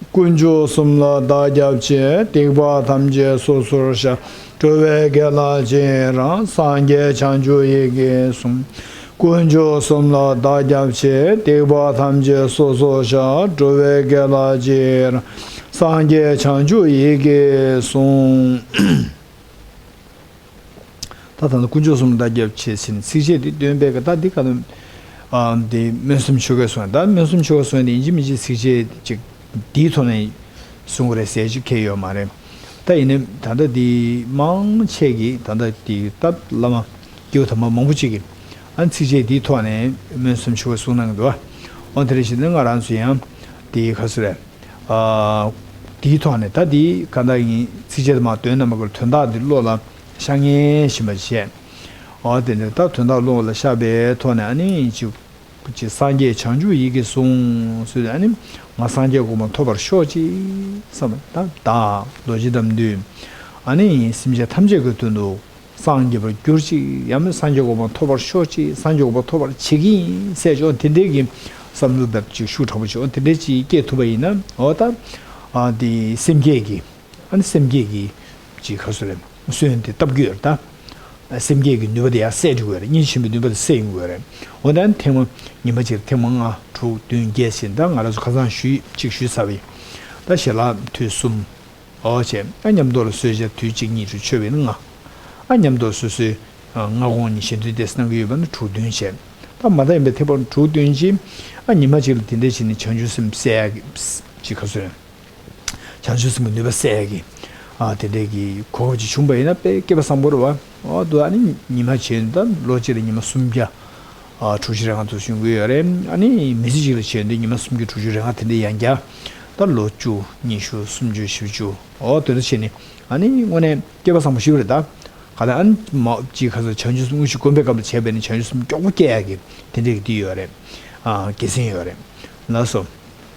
དཀོན་མཆོག་གསུམ་ལ་བདག་སྐྱབས་མཆི། སྡིག་པ་ཐམས་ཅད་སོ་སོར་བཤགས། འགྲོ་བའི་དགེ་ལ་རྗེས་རང་། སངས་རྒྱས་བྱང་ཆུབ་ཡི་གེ་གསུངས། དཀོན་མཆོག་གསུམ་ལ་བདག་སྐྱབས་མཆི། སྡིག་པ་ཐམས་ཅད་སོ་སོར་བཤགས། འགྲོ་བའི་དགེ་ལ་རྗེས་རང་། སངས་རྒྱས་བྱང་ཆུབ་ཡི་གེ་གསུངས། ད་ད་ནི་དཀོན་མཆོག་གསུམ་ལ་བདག་སྐྱབས་མཆི་ཟེར་ནས་ཚིགས་བཅད་འདི་འདོན་པའི་སྐབས། ད་འདི་ག་ནི་ཨ་འདི་སྨོན་སུམ་ཆོ་གས་གསུངས། ད་སྨོན་སུམ་ཆོ་གས་གསུངས་ནས་ཡིན་གཅིག་མིན་གཅིག་ཚིགས་བཅད་ཅིག་འདིའི་ཐོག་ནས་གསུང་གི་རེད་ཟེར་ཅིག་ཁེལ་ཡོད་མ་རེད། ད་ཡིན་ནའི་ད་ལྟ་འདི་མང་ཆེ་གིས་ད་ལྟ་འདི་སྟབས་བླ་མ་སྐྱེས་བུ་དམ་པ་མང་པོ་ཅིག་གིས་ཨ་ཚིགས་བཅད་འདིའི་ཐོག་ནས་སྨོན་སུམ་ཆོ་གས་གསུང་གནང་གི་འདུག་བ། འོ་དེ་རེད་བྱས་ན་ང་རང་ཚོ་ཡང་འདི་ག་ཚོད་རེད། ཨ་འདིའི་ཐོག་ནས་ད་འདི་ག་འདྲ་ཡིན་ཚིགས་བཅད་དུ་མ་འདོན་ན་མ་དགོས་དོན་དག་འདི་བློ་ལ་ཤར་ངེས་བཞིན་པ་བྱས། འོ་དེ་ནས་ད་དོན་དག་བློ་ལ་ཤར་བའི་ཐོག་ནས་ཨ་ནི་ཅིག་ཅིག་སངས་རྒྱས་བྱང་ཆུབ་ཡི་གེ་གསུངས་ཟེར་ཨ་ནི་ང་སངས་རྒྱས་གོ་འཕང་ཐོབ་པར་ཤོག་ཅིག་བསམ་པ་ད་བདག་རྡོ་རྗེ་བདག་མདུན་ཨ་ནི་སེམས་ཅན་ཐམས་ཅད་ཀྱི་དོན་དུ། སངས་རྒྱས་པར་གྱུར་ཅིག་ཡང་མིན་སངས་རྒྱས་གོ་འཕང་ཐོབ་པར་ཤོག་ཅིག་སངས་རྒྱས་གོ་འཕང་ཐོབ་པར་བྱེད་ཀྱི་ཡིན་ཟེར་ཅོག་དེ་འདྲའི་གི་བསམ་བློ་བབས་ཅིག་ཤུགས་དྲག་པོ་ཅིག་འོ་དེ་འདྲའི་ཅིག་སྐྱེས་ཐུབ་པ་ཡིན་ན་འོ་ད་ཨ་དེ་སེམས་བསྐྱེད་ཀྱི་ཨ་ནི་སེམས་བསྐྱེད་ཀྱི་ཅིག་ག་སུ་རེད་སོན་དེ་བཏབ་རྒྱུ་ཡོད་རེད་ད། སེམས་བསྐྱེད་ཀྱི་ནུས་པ་དེ་ཡང་གསལ་འགྲིག་དགོས་རེད། སྙིང་རྗེ་ཆེན་པོའི་ནུས་པ་དེ་གསལ་ཡོང་དགོས་རེད། འོ་ད་ཐེངས་མ་ཉི་མ་གཅིག་ཐེངས་མ་ལྔ་དྲུག་བདུན་བརྒྱད་ཟེར་ད་ང་རང་ཚོ་ཁ་སང་ཞུས་ཅིག་ཞུས་ཚར་བ་ཡིན། ད་ཞལ་ལག་དུས་གསུམ། འོ་བྱས། ཨ་མཉམ་དུ་ལ་གསོལ་ཇ་དུས་གཅིག་གཉིས་དྲུག་མཆོད་པ་ཡིན་ན་ལྔ། ཨ་མཉམ་དུ་སོ་སོའི་ཨ་སྔ་དགོང་གཉིས་ཞལ་འདོན་ཏེ་གནང་གི་ཡོད་པ་ན་དྲུག་བདུན་བྱས། ད་མ་མཐའ་ཡིན་པའི་ཐེག་པ་དྲུག་བདུན་གྱིས་ཨ་ཉི་མ་གཅིག་ལ་དེ་འདྲ་བྱས་ནས་བྱང་ཆུབ་སེམས་གསལ་ཡག་གི་ཅིག་ག་ཚོད། བྱང་ཆུབ་སེམས་ཀྱི་ནུས་པ་གསལ་ཡག་གི་ཨ་དེ་འདྲའི་གི་གོ་སྐབས་ཅིག་བྱུང་པ་ཡིན་ན་དཔེ་སྐལ་པ་བཟང་པོ་རེད་བ། འོ་འདུག་ཨ་ནི་ཉི་མ་བྱས་ད་ལོ་གཅིག་ལ་ཉི་མ་སུམ་བརྒྱ། ཨ་དྲུག་ཅུ་རེ་ལྔ་དུ་བྱུང་གི་ཡོད་རེད། ཨ་ནི་མི་ཚེ་གཅིག་ལ་བྱས་དུས་ཉི་མ་སུམ་བརྒྱ་དྲུག་ཅུ་རེ་ལྔ་དེ་འདྲའི་ཡང་བསྐྱར་ད་ལོ་བཅུ་ཉི་ཤུ་སུམ་ཅུ་བཞི་བཅུ་འོ་དེ་འདྲ་བྱས་ནས་ཨ་ནི་དངོས་གནས་སྐལ་པ་བཟང་པོ་ཞིག་རེད་ད། ག་ད་ཨ་ནི་མ་ཅིག་ཁ་སང་བྱང་ཆུབ་སེམས་དངོས་གཞི་སྒོམ་པའི་སྐབས་ལ་བྱས་པས་ནི་བྱང་ཆུབ་སེམས་མགྱོགས་པོ་སྐྱེ་ཡག་གི་དེ་འདྲའི་གི་དེ་ཡོད་རེད། ཨ་དགེ་མཚན་ཡོད་རེད། ལགས་སོ།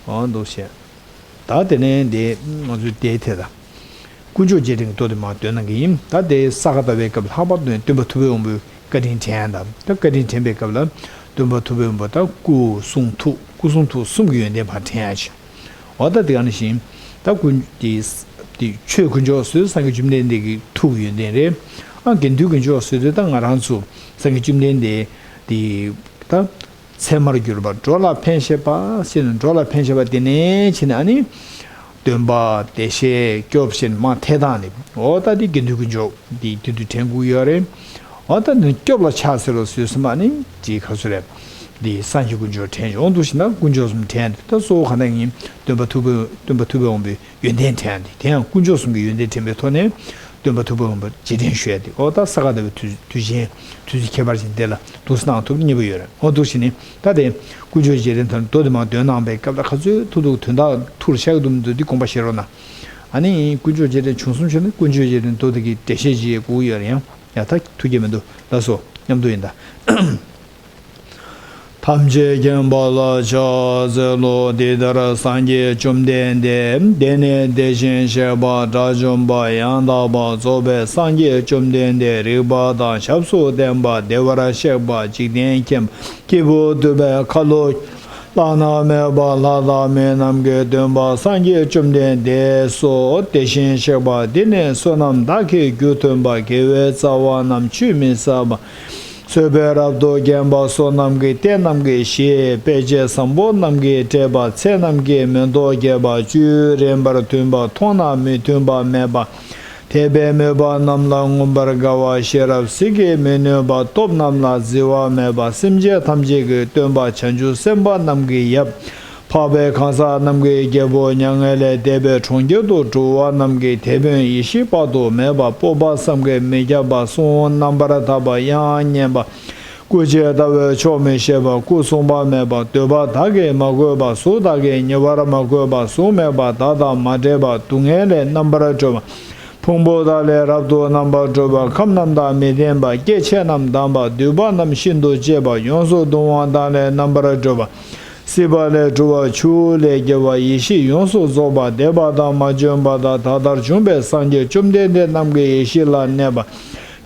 འོ་འདུག་བྱས། ད་དེ་ནས་འདི་ང་ཚོའི་དེའི་ཐད་ད། དཀོན་མཆོག་རྗེས་དྲན་གྱི་མདོ་དེ་མར་འདོན་གནང་གི་ཡིན། ད་དེ་ས་ག་ཟླ་བའི་སྐབས་ལྷག་པར་དུ་སྟོན་པ་ཐུབ་པའི་དབང་པོའི་བཀའ་དྲིན་དྲན་དང་། ད་བཀའ་དྲིན་དྲན་པའི་སྐབས་ལ་སྟོན་པ་ཐུབ་པའི་དབང་པོ་ད་སྐུ་གསུང་ཐུགས། སྐུ་གསུང་ཐུགས་གསུམ་གྱི་ཡོན་ཏན་ཕར་དྲན་ཡ་ཆེ། འོ་ད་དེ་ག་ནང་བཞིན་ད་ཀུན་དེ་དེ་ཆོས་དཀོན་མཆོག་ཟེར་དུས་སངས་རྒྱས་བཅོམ་ལྡན་འདས་ཀྱི་ཐུགས་ཀྱི་ཡོན་ཏན་རེད། ཨ་དགེ་འདུན་དཀོན་མཆོག་ཟེར་དུས་ད་ང་རང་ཚོ་སངས་རྒྱས་བཅོམ་ལྡན་འདས་དེ་ད་ཚད་མར་གྱུར་པ་འགྲོ་ལ་ཕན་བཞེད་པ་ཟེར་ནས། འགྲོ་ལ་ཕན་བཞེད་པ་དེ་ནས་ཕྱིན་ནས་ཨ་ནི་སྟོན་པ་བདེ་གཤེགས་སྐྱོབ་ཞེས་མར་ཐད་བཏང་ནས། འོ་ད་དེ་དགེ་འདུན་དཀོན་མཆོག་དེ་དེ་དུས་དྲན་དགོས་ཡོད་རེད། འོ་ད་ནི་སྐྱོབ་ལ་ཕྱག་འཚལ་ལོ་ཟེར་དུས་ཨ་ནི་དེ་ག་ཚོད་རེད། དེ་སངས་རྒྱས་དཀོན་མཆོག་དྲན་ཡོང་དུས་ཤིག་ན་དཀོན་མཆོག་གསུམ་དྲན་ཏེ། ད་གཙོ་བོ་ག་ནང་ཡིན། སྟོན་པ་ཐུབ་པའི་སྟོན་པ་ཐུབ་པའི་དབང་པོའི་ཡོན་ཏན་དྲན་ཏེ། དེ་ཡང་དཀོན་མཆོག་གསུམ་གྱི་ཡོན་ཏན་དྲན་པའི་ཐོག་ནས་སྟོན་པ་ཐུབ་པའི་དབང་པོ་རྗེས་དྲན་ཞུ་ཡ་དེ། འོ་ད་ས་ག་ཟླ་བའི་དུས་དུས་ཆེན་དུས་ཚིགས་ཁྱད་པར་ཅན་དེ་ལ་འདུག་སེ་གནང་ཐུབ་མཁན་པོ་ཡོད་རེད། འོ་འདུག་སེ་ནི་ད་དེ་དཀོན་མཆོག་རྗེས་དྲན་དང་མདོ་དེ་མར་འདོན་གནང་པའི་སྐབས་ལ་ག་ཚོད་ཐུགས་ཐུགས་དོན་དག་ཐུགས་ལ་ཤར་གྱི་འདུག་མི་འདུག་དེ་དགོངས་པ་བཞེས་རོགས་གནང་། ཨ་ནི་དཀོན་མཆོག་རྗེས་དྲན་བྱུང་སོང་ཕྱིར་ནི་དཀོན་མཆོག་རྗེས་དྲན་མདོ་དེ་གི་འགྲེལ་བཤད་ཅིག་དགོས་ཡོད་རེད། ཡང་ཡ་ད་ཐུགས་རྗེ་མི་འདུག་ལགས་སོ། མཉམ་དུ་ཡིན་ད། ཐམས་ཅད་མཁྱེན་པ་ལ་ཕྱག་འཚལ་ལོ། འདི་ལྟར་སངས་རྒྱས་བཅོམ་ལྡན་འདས། དེ་ནས་དེ་བཞིན་གཤེགས་པ་དགྲ་བཅོམ་པ་ཡང་དག་པར་རྫོགས་པའི་སངས་རྒྱས་བཅོམ་ལྡན་འདས་རིག་པ་དང་ཞབས་སུ་ལྡན་པ། བདེ་བར་གཤེགས་པ། འཇིག་རྟེན་མཁྱེན་པ། སྐྱེས་བུ་འདུལ་བའི་ཁ་ལོ། བླ་ན་མེད་པ་ལྷ་དང་མི་རྣམས་ཀྱི་སྟོན་པ་སངས་རྒྱས་བཅོམ་ལྡན་འདས་སོ། དེ་བཞིན་གཤེགས་པ་འདི་ནི་བསོད་ནམས་དག་གི་རྒྱུ་མཐུན་པ། དགེ་བའི་རྩ་བ་རྣམས་ཆུད་མི་ཟ་བ། བཟོད་པས་རབ་ཏུ་བརྒྱན་པ། བསོད་ནམས་ཀྱི་རྟེན་རྣམས་ཀྱི་གཞི། དཔེ་བྱད་བཟང་པོ་རྣམས་ཀྱིས་སྤྲས་པ། ཚེ་རྣམས་ཀྱི་མེ་ཏོག་རྒྱས་པ། བཅུད་རིམ་པར་མཐུན་པ། མཐོང་ན་མི་མཐུན་པ་མེད་པ། དད་པས་མོས་པ་རྣམས་ལ་མངོན་པར་དགའ་བ། ཤེས་རབ་ཟིལ་གྱིས་མི་ནོན་པ། སྟོབས་རྣམས་ལ་བརྫི་བ་མེད་པ། སེམས་ཅན་ཐམས་ཅད་ཀྱི་སྟོན་པ། བྱང་ཆུབ་སེམས་དཔའ་རྣམས་ཀྱི་ཡབ། འཕགས་པའི་གང་ཟག་རྣམས་ཀྱི་རྒྱལ་པོ། མྱ་ངན་ལས་འདས་པའི་གྲོང་ཁྱེར་དུ་འགྲོ་བ་རྣམས་ཀྱི་དེད་དཔོན། ཡེ་ཤེས་དཔག་ཏུ་མེད་པ། སྤོབས་པ་བསམ་གྱིས་མི་ཁྱབ་པ། གསུང་རྣམ་པར་དག་པ། དབྱངས་སྙན་པ། སྐུ་ཅན་ལྟ་བས་ཆོག་མི་ཤེས་པ། སྐུ་གསུངས་པ་མེད་པ། འདོད་པ་དག་གིས་མ་གོས་པ། གཟུགས་དག་གིས་ཉེ་བར་མ་གོས་པ། གཟུགས་མེད་པ། བདག་དང་མ་འདྲེས་པ། སྡུག་བསྔལ་ལས་རྣམ་པར་གྲོལ་བ། ཕུང་པོ་དག་ལས་རབ་ཏུ་རྣམ་པར་གྲོལ་བ། ཁམས་རྣམས་དང་མི་ལྡན་པ། སྐྱེ་མཆེད་རྣམས་དག་པ། འདུས་པ་རྣམས་ཤིན་ཏུ་གཅེས་པ། ཡོངས་སུ་གདུང་བ་དག་ལས་རྣམ་པར་གྲོལ་བ། སྲིད་པ་ལས་གྲོལ་བ། ཆུ་ལས་རྒྱལ་བ། ཡེ་ཤེས་ཡོངས་སུ་རྫོགས་པ། འདས་པ་དང་མ་བྱོན་པ་དང་ད་ལྟར་བྱུང་བའི་སངས་རྒྱས་བཅོམ་ལྡན་འདས་རྣམས་ཀྱི་ཡེ་ཤེས་ལ་གནས་པ།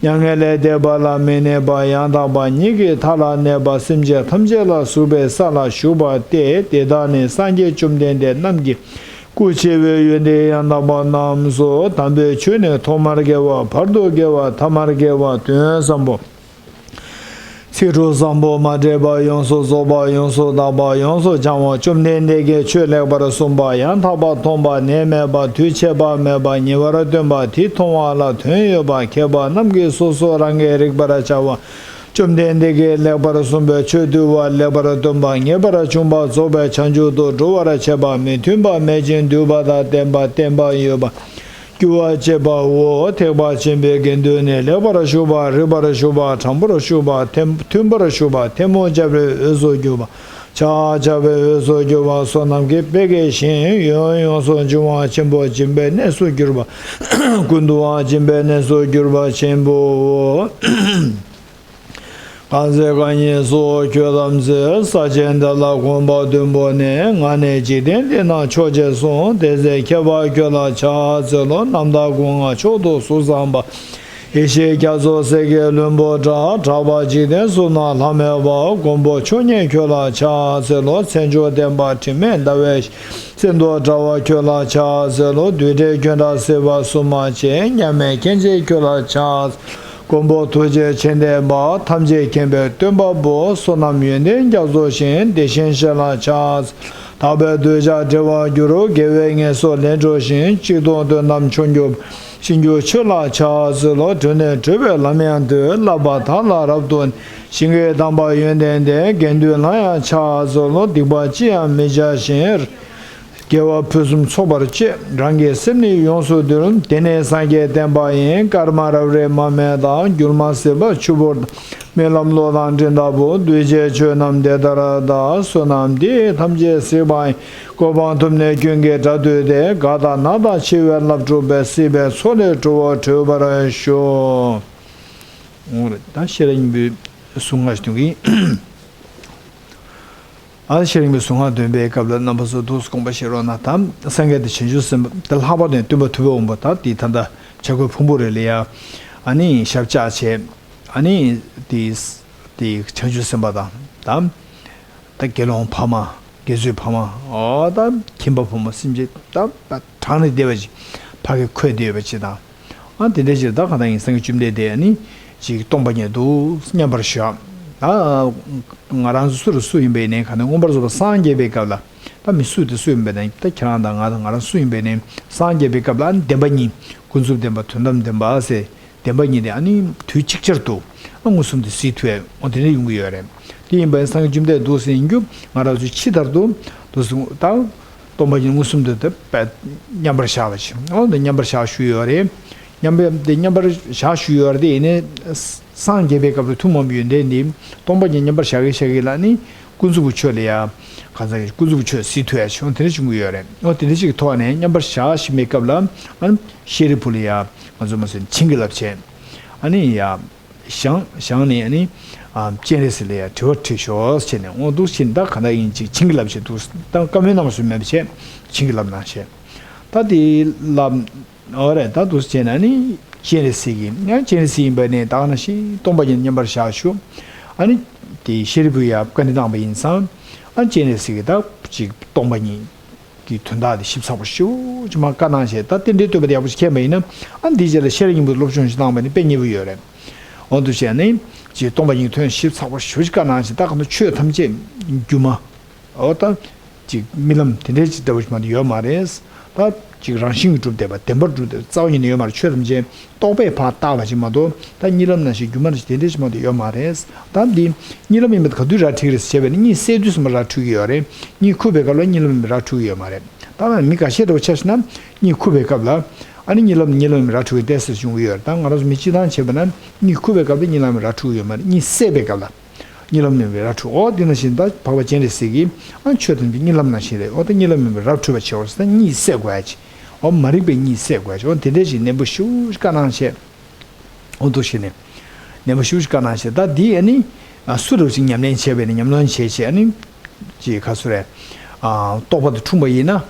མྱ་ངན་ལས་འདས་པ་ལ་མི་གནས་པ། ཡང་དག་པ་ཉིད་ཀྱི་མཐའ་ལ་གནས་པ། སེམས་ཅན་ཐམས་ཅད་ལ་ཟུག་པའི་ས་ལ་བཞུགས་པ་སྟེ། དེ་དག་ནི་སངས་རྒྱས་བཅོམ་ལྡན་འདས་རྣམས་ཀྱི་སྐུ་ཆེ་བའི་ཡོན་ཏན་ཡང་དག་པ་རྣམས་སོ། དམ་པའི་ཆོས་ནི་ཐོག་མར་དགེ་བ། བར་དུ་དགེ་བ། ཐ་མར་དགེ་བ། དོན་བཟང་པོ། ཚིག་དྲུག་བཟང་པོ་མ་འདྲེས་པ། ཡོངས་སུ་རྫོགས་པ། ཡོངས་སུ་དག་པ། ཡོངས་སུ་བྱང་བ། བཅོམ་ལྡན་འདས་ཀྱིས་ཆོས་ལེགས་པར་གསུངས་པ། ཡང་དག་པར་མཐོང་བ། ནད་མེད་པ། དུས་ཆད་པ་མེད་པ། ཉེ་བར་སྟོན་པ། དེ་མཐོང་བ་ལ་དོན་ཡོད་པ། མཁས་པ་རྣམས་ཀྱིས་སོ་སོ་རང་གིས་རིག་པར་བྱ་བ། བཅོམ་ལྡན་འདས་ཀྱིས་ལེགས་པར་གསུངས་པའི་ཆོས་འདུལ་བ། ལེགས་པར་སྟོན་པ། ངེས་པར་འབྱུང་བ། རྫོགས་པའི་བྱང་ཆུབ་ཏུ་འགྲོ་བར་བྱེད་པ། མི་མཐུན་པ་མེད་ཅིང་འདུས་པ་དང་ལྡན་པ། བརྟན་པ་ཡོད་པ། རྒྱུ་བ་བྱེད་པའོ། ཐེག་པ་ཆེན་པོའི་དགེ་འདུན་ནི། ལེགས་པར་ཞུགས་པ། རིགས་པར་ཞུགས་པ། དྲང་པོར་ཞུགས་པ། ཐེམ་མཐུན་པར་ཞུགས་པ། ཐལ་མོ་སྦྱར་བའི་འོས་སུ་གྱུར་པ། ཕྱག་བྱ་བའི་འོས་སུ་གྱུར་པ། བསོད་ནམས་ཀྱི་དཔལ་གྱི་ཞིང་། ཡུན་ཡོངས་སུ་འབྱུང་བ་ཆེན་པོ་སྦྱིན་པའི་གནས་སུ་གྱུར་པ། ཀུན་ཏུའང་སྦྱིན་པའི་གནས་སུ་གྱུར་པ་ཆེན་པོའོ། གང་ཚེ་རྐང་གཉིས་སུ་ཁྱོད་ལམ་སེལ། ས་ཆེན་དེ་ལ་གོམ་པ་བདུན་པོ་ནི། ང་ནི་འཇིག་རྟེན་འདི་ན་མཆོག་ཅེས་གསུངས། དེ་ཚེ་མཁས་པ་ཁྱོད་ལ་ཕྱག་འཚལ་ལོ། རྣམ་དག་སྐུ་ལྔ་མཆོག་ཏུ་གཟུགས་བཟང་པ། ཡེ་ཤེས་རྒྱ་མཚོ་སེང་གེའི་ལྷུན་པོ་འདྲ། གྲགས་པ་འཇིག་རྟེན་གསུམ་ན་ལྷམ་མེ་བ། མགོན་པོ་མཆོག་བརྙེས་ཁྱོད་ལ་ཕྱག་འཚལ་ལོ། མཚན་མཆོག་ལྡན་པ་དྲི་མེད་ཟླ་བའི་ཤིང་། གསེར་མདོག་འདྲ་བ་ཁྱོད་ལ་ཕྱག་འཚལ་ལོ། རྡུལ་བྲལ་ཁྱོད་འདྲ་སྲིད་པ་གསུམ་མ་མཆིས། མཉམ་མེད་མཁྱེན་ཅིང་ཁྱོད་ལ་ཕྱག་འཚལ། མགོན་པོ་ཐུགས་རྗེ་ཆེ་ལྡན་པ། ཐམས་ཅད་མཁྱེན་པའི་སྟོན་པ་པོ། བསོད་ནམས་ཡོན་ཏན་རྒྱ་མཚོ་ཞིང་། དེ་བཞིན་གཤེགས་ལ་ཕྱག་འཚལ། དག་པའི་གདུལ་བྱ་བདེ་བར་འགྱུར། དགེ་བའི་ངལ་གསོ་ལེགས་འགྲུབ་ཅིང་། གཅིག་ཏུ་དོན་དམ་མཆོག་གྱུར་པ། ཞིང་རྒྱུ་ཆོས་ལ་ཕྱག་འཚལ་ལོ། གྲོལ་ནས་གྲོལ་བའི་ལམ་ཡང་སྟོན། བསླབ་པ་དག་ལ་རབ་ཏུ། ཞིང་གི་དམ་པ་ཡོན་ཏན་ལྡན། དགེ་འདུན་ལ་ཡང་ཕྱག་འཚལ་ལོ། སྡིག་པ་ཅི་ཡང་མི་བྱ་ཞིང་། དགེ་བ་ཕུན་སུམ་ཚོགས་པར་སྤྱད། རང་གི་སེམས་ནི་ཡོངས་སུ་འདུལ། དེ་ནི་སངས་རྒྱས་བསྟན་པ་ཡིན། སྐར་མ་རབ་རིབ་མར་མེ་ལྟར། འགྱུར་མ་སྲིད་པ་ཆུ་བུར་ལྟར། རྨི་ལམ་གློག་དང་སྤྲིན་ལྟ་བུ། གདུལ་བྱའི་ཆོས་རྣམས་དེ་ལྟར་གདའ། བསོད་ནམས་འདི་ཡིས་ཐམས་ཅད་གཟིགས་པ་ཡི། གོ་འཕང་ཐོབ་ནས་ཀུན་གྱི་དགྲ་བཏུལ་ཏེ། རྒ་དང་ན་དང་འཆི་བའི་རླབས་འཁྲུགས་པའི། སྲིད་པའི་མཚོ་ལས་གྲོལ་བར་གྲོལ་བར་ཤོག་འོ་རེད། ད་ཤེས་རབ་སྙིང་པོའི་གཟུངས་སྔར་ཞིག་འདོན་གྱི་ཡིན། ཨ་ཤེས་རིག་པའི་གཟུངས་སྔགས་འདོན་པའི་སྐབས་ལ་རྣམ་པ་ཚོ་ཏོག་ཙམ་དགོངས་པ་བཞེས་རོགས་གནང་དང་། སངས་རྒྱས་དང་བྱང་ཆུབ་སེམས་དཔའ་དེ་ལྷག་པར་དུ་སྟོན་པ་ཐུབ་པའི་དབང་པོ་དང་དེའི་ད་ལྟ་བྱ་རྒོད་ཕུང་པོ་རེ་ལ་ཡ་ཨ་ནི་ཞབས་བཅགས་བྱས། ཨ་ནི་དེ་དེ་བྱང་ཆུབ་སེམས་དཔའ་དང་ད་ད་དགེ་སློང་ཕ་མ། དགེ་ཚུལ་ཕ་མ། ཨོ་ད་ཁྱིམ་པ་ཕོ་མོ་སེམས་ཅན་ད་གྲངས་ནས་འདས་པ་ཅིག་ཕ་གི་འཁོད་བསྡད་ཡོད་པ་ཅིག་དང་། ཨ་དེ་འདྲ་ཅིག་ད་ག་ད་ཡིན་སངས་རྒྱས་བཅོམ་ལྡན་འདས་ནི་ཅིག་སྟོང་པ་ཉིད་དུ་མཉམ་པར་བཞག་ད་ང་རང་ཚོ་སུ་རུ་སུ་ཡིན་པའི་ནས་ག་ནས་མངོན་པར་རྫོགས་པར་སངས་རྒྱས་པའི་སྐབས་ལ། ད་མི་སུ་དེ་སུ་ཡིན་པའི་ནས་ད་ཁྱེད་རང་དང་ང་དང་ང་རང་སུ་ཡིན་པའི་ནས་སངས་རྒྱས་པའི་སྐབས་ལ་ཨ་ནི་བདེན་པ་གཉིས། ཀུན་རྫོབ་བདེན་པ་དོན་དམ་བདེན་པ་ཟེར། བདེན་པ་གཉིས་དེ་ཨ་ནི་དུས་གཅིག་ཅར་དུ་ཨ་མངོན་སུམ་དུ་གཟིགས་ཐུབ་ཡ་འོ་དེ་འདྲ་ཡོང་གི་ཡོད་རེད། དེ་ཡིན་པ་ཡིན་སངས་རྒྱས་བཅོམ་ལྡན་འདུག་ཟེར་ཡིན་རྒྱུ་ང་རང་ཚོའི་ཕྱི་ལྟར་དུ་འདུག་ཟེར་ད། སྟོང་པ་ཉིད་མངོན་སུམ་དུ་དེ་པད་མཉམ་པར་བཞག་པ་ཞིག་འོ་འདི་མཉམ་པར་བཞག་ཞུས་ཡོད་རེད། མཉམ་པར་འདི་མཉམ་པར་བཞག་ཞུས་ཡོད་རེད་དེ་ཡིན་ནའི་སངས་རྒྱས་པའི་སྐབས་ལ་ཐུན་མོང་གི་ཡོན་ཏན་འདི་སྟོང་པ་ཉིད་མཉམ་པར་བཞག་གི་བཞག་གི་ལ་ནི་ཀུན་རྫོབ་ཀྱི་ཆོས་ལ་ཡ་གང་ཟག་གི་ཀུན་རྫོབ་ཀྱི་ཆོས་གཟིགས་ཐུབ་ཡ་ཞིག་འོ་དེ་འདྲ་བྱུང་གི་ཡོད་རེད། འོ་དེ་འདྲ་ཞིག་གི་ཐོག་ནས་མཉམ་པར་བཞག་བཞིན་པའི་སྐབས་ལ་ཨ་ནི་ཤེས་རིག་པུ་ལ་ཡ་ང་ཚོ་མ་ཟད་བྱིན་གྱིས་བརླབས་བྱས། ཨ་ནི་ཡ། བཞེངས་བཞེངས་ནས་ཨ་ནི། ཨ་སྤྱན་རས་གཟིགས་ལ་ཡ་དྲི་བ་དྲིས་ཤོག་ཟེར་ནས་འོ་འདུག་ཕྱིན་ད་ག་འདྲ་ཡིན་ཅིག་བྱིན་གྱིས་བརླབས་བྱས་འདུག་ད་བཀའ་མོལ་གནང་བ་ཞུ་མེད་པ་བྱས་བྱིན་གྱིས་བརླབས་གནང་བྱས། ད་དེ་ལ་འོ་རེད་ད་འདུག་བྱས་ན་ནི་སྤྱན་རས་གཟིགས་ཀྱིས་ཡང་སྤྱན་རས་གཟིགས་ཡིན་པ་ནས་ད་ག་ནང་བཞིན་སྟོང་པ་ཉིད་མཉམ་པར་བཞག་ཞུ། ཨ་ནི། དེ་ཤེས་རིག་པུ་ཡ་བཀའ་འདྲི་གནང་བ་ཡིན་ཙང་། ཨ་སྤྱན་རས་གཟིགས་ཀྱིས་ད་ཅིག་སྟོང་པ་ཉིད། གི་དོན་དག་དེ་ཞིབ་ཚགས་པོ་ཞེ་པོ་ཅིག་མར་བཀའ་གནང་བྱས་ད་རྟེན་འབྲེལ་བསྟོད་པ་དེ་ཡག་པོ་ཞིག་མཁྱེན་པ་ཡིན་ན་ཨ་འདིའི་རྗེས་ལ་ཤེས་རབ་སྙིང་པོའི་སློབ་སྦྱོང་ཞིག་གནང་བ་ནི་དཔེ་མཉེས་པོ་ཡོད་རེད། འོ་འདུག་བྱས་ནས་ཅིག་སྟོང་པ་ཉིད་དོན་ཞིབ་ཚགས་པོ་ཞེ་པོ་ཅིག་བཀའ་གནང་བྱས་ད་ག་ནང་ཆོས་ཐམས་ཅད་སྒྱུ་མ། འོ་ད་ཅིག་རྨི་ལམ་དེ་འདྲའི་ཅིག་འདྲ་བོ་ཞིག་མ་གཏོགས་ཡོད་མ་རེད། ད་ཅིག་རང་བཞིན་གྱིས་གྲུབ་བསྡད་པ་བདེན་པར་གྲུབ་བསྡད་པ་རྩ་བ་ཉིད་ནས་ཡོད་མ་རེད། ཆོས་ཐམས་ཅད་རྟོག་པས་ཕར་བཏགས་པ་ཞིག་མ་གཏོགས་ད་གཉིད་ལམ་ནང་བཞིན་སྒྱུ་མ་ནང་བཞིན་དེ་འདྲ་ཞིག་མ་གཏོགས་ཡོད་མ་རེད། ད་འདི་གཉིད་ལམ་ཡིན་པ་ག་དུས་ར་འཁྲིད་ཀྱི་རེད་ཟེར་བྱས་པས་ནི་གཉིད་སད་དུས་སུ་མར་ར་འཁྲུད་ཀྱི་ཡོད་རེད། གཉིད་ཁུག་པའི་སྐབས་ལ་གཉིད་ལམ་ཡིན་པ་ར་འཁྲུད་ཀྱི་ཡོད་མ་རེད། ད་ང་མི་འགའ་ཤས་འདྲ་བོ་ཆ་བཞག་ན་གཉིད་ཁུག་པའི་སྐབས་ལ་ཨ་ནི་གཉིད་ལམ་གཉིད་ལམ་ཡིན་པ་ར་འཁྲུད་ཀྱི་བསྡད་ཟེར་བྱུང་གི་ཡོད་རེད། ད་ང་རང་ཚོ་མི་སྤྱིར་བཏང་བྱས་པ་ན་གཉིད་ཁུག་པའི་སྐབས་ལ་གཉིད་ལམ་ཡིན་པ་ར་འཁྲུད་ཀྱི་ཡོད་མ་རེད། གཉིད་སད་པའི་སྐབས་ལ། གཉིད་ལམ་ཡིན་པའི་ར་འཁྲུད། འོ་དེ་ནང་བཞིན་ད་འཕགས་པ་སྤྱན་རས་གཟིགས་ཀྱིས་ཨ་ཆོས་ཐམས་ཅད་གཉིད་ལམ་ནང་བཞིན་རེད། འོ་ད་གཉིད་ལམ་ཡིན་པའི་ར་འཁྲུད་པ་བྱེད་འོ་ད་གཉིད་སད་དགོས་ཡ་ཅིག་འོ་མ་རིག་པའི་གཉིད་སད་དགོས་ཡ་ཅིག་འོ་དེ་འདྲ་ཞིག་ནན་པོ་ཞེ་པོ་ཅིག་བཀའ་གནང་བྱས། འོ་འདུག་བྱས་ནས། ནན་པོ་ཞེ་པོ་ཅིག་བཀའ་གནང་བྱས་ད་འདི་ཨ་ནི། ཨ་སུ་རུ་ཅིག་ཉམས་ལེན་བྱས་པས་ནི་ཉམས་ལེན་བྱས་བྱས་ཨ་ནི། ཅིག་ག་སུ་རེད། ཨ་རྟོགས་པ་དང་འཁྲུངས་པ་ཡིན་ན།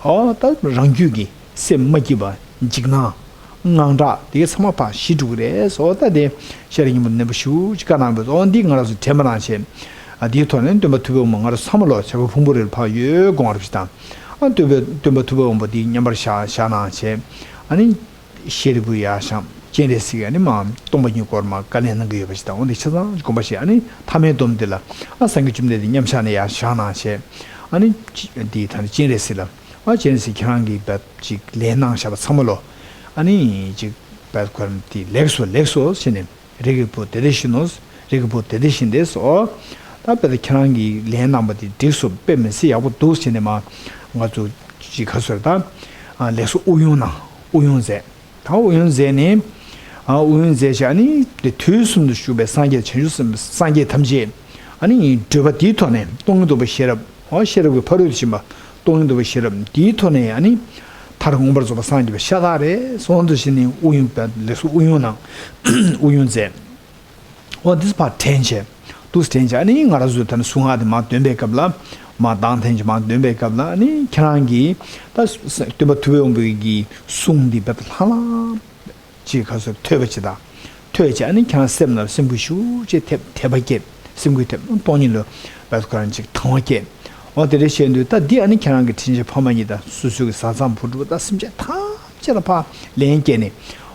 ཨོ་ད་རང་རྒྱུད་ཀྱི་སེམས་མ་སྐྱིད་པ་འཇིགས་སྣང་། དངངས་སྐྲག་དེ་གའི་ཚང་མ་ཕར་ཞི་འགྲོ་གི་རེད་ཟེར། ཨོ་ད་དེ་ཤེས་རབ་སྙིང་པོ་ནན་པོ་ཞེ་པོ་ཅིག་བཀའ་གནང་བས། ཨོ་འདི་ང་རང་ཚོ་དྲན་པ་གནང་བྱས། ཨ་དེའི་ཐོག་ནས་སྟོན་པ་ཐུབ་པའི་དབང་པོ་ང་རང་ཚང་མ་ལོ་བྱ་རྒོད་ཕུང་པོ་རེ་ལ་ཕར་ཡོད་དགོངས་པ་རེ་ཞིག་དང་། ཨ་སྟོན་པའི་སྟོན་པ་ཐུབ་པའི་དབང་པོ་འདི་མཉམ་པར་བཞག་བཞག་གནང་བྱས། ཨ་ནི། ཤེས་རིག་པུ་ཡར་བཞེངས་སྤྱན་རས་གཟིགས་ཨ་ནི་མ་སྟོང་པ་ཉིད་སྐོར་མ་བཀའ་ལན་གནང་གི་ཡོད་པ་ཞིག་དང་། འོ་འདི་ཆ་ཚང་དགོངས་པ་བཞེས། ཨ་ནི་ཐ་མའི་སྡོམ་འདི་ལ་ཨ་སངས་རྒྱས་བཅོམ་ལྡན་འདས་མཉམ་བཞག་ནས་ཡར་བཞེངས་གནང་བྱས། ཨ་ནི་འདི་ད་ནི་སྤྱན་རས་གཟིགས་ལ་ཨ་སྤྱན་རས་གཟིགས་ཁྱེད་རང་གིས་བས་ཅིག་ལན་གནང་བཞག་པ་ཚང་མ་ལོ། ཨ་ནི་ཅིག་བས་ཁོ་རང་དེ་ལེགས་སོ་ལེགས་སོ་ཟེར་ནས། རིགས་ཀྱི་བུ་དེ་འདྲ་བཞིན་ནོ། རིགས་ཀྱི་བུ་དེ་འདྲ་བཞིན་དེ་སོ། ད་དཔེ་ད་ཁྱེད་རང་གིས་ལན་གནང་པ་དེ་འགྲིག་སོ་དཔེ་མི་སྲིད་ཡག་པོ་འདུག་ཟེར་ནས་མ། ང་ཚོ་ཅིག་ག་ཟེར་ད། ཨ་ལེགས་སོ་དབུགས་དབྱུང་གནང་། དབུགས་དབྱུང་མཛད། ད་དབུགས་དབྱུང་མཛད་ནས། ཨ་དབུགས་དབྱུང་མཛད་བྱས་ཨ་ནི་དེ་དུས་གསུམ་དུ་བཞུགས་པའི་སངས་རྒྱས་བྱང་ཆུབ་སེམས་དཔའ་སངས་རྒྱས་ཐམས་ཅད། ཨ་ནི་བགྲོད་པ་དེའི་ཐོག་ནས་སྟོང་ཉིད་རྟོགས་པའི་ཤེས་རབ། འོ་ཤེས་རབ་ཀྱི་ཕ་རོལ་ཏུ་ཕྱིན་པ། སྟོང་ཉིད་རྟོགས་པའི་ཤེས་རབ་འདིའི་ཐོག་ནས་ཨ་ནི། མཐར་མངོན་པར་རྫོགས་པར་སངས་རྒྱས་པ་ཤ་སྟག་རེད་གསུངས་དུ་བྱས་ནས་དབུགས་དབྱུང་བས་ལེགས་སོ་དབུགས་དབྱུང་གནང་། དབུགས་དབྱུང་མཛད། འོ་འདི་ཕར་དྲན་བྱས། འདུག་དྲན་བྱས་ཨ་ནི་ང་རང་ཚོས་ད་ནི་གཟུངས་སྔགས་དེ་མར་འདོན་པའི་སྐབས་ལ། མར་གདངས་འཐེན་བྱས་མར་འདོན་པའི་སྐབས་ལ་ཨ་ནི་ཁྱེད་རང་གིས་ད་སྟོན་པ་ཐུབ་པའི་དབང་པོའི་གི་གསུང་འདི་བས་ལྷང་ལྷང་། ཅིག་ག་ཟེར་ཐོས་པ་ཅིག་དང་། ཐོས་ཅིག་ཨ་ནི་ཁྱེད་རང་སེམས་ལ་སེམས་འགུལ་ཤུགས་ཅིག་ཐེབས་དད་པ་སྐྱེས། སེམས་འགུལ་ཐེབས་སྟོང་ཉིད་ལ་བས་ཁོ་རང་ཅིག་དང་བ་སྐྱེས། འོ་དེ་འདྲ་བཤད་དུས་ད་འདི་ཨ་ནི་ཁྱེད་རང་གི་དྲིན་ཅན་ཕ་མ་གཉིས་དང་སོ་སོའི་གི་བཟའ་ཚང་བུ་ཕྲུག་དང་སེམས་ཅན་ཐམས་ཅད་ལ་ཕར་ལན་སྐྱེས་ནས།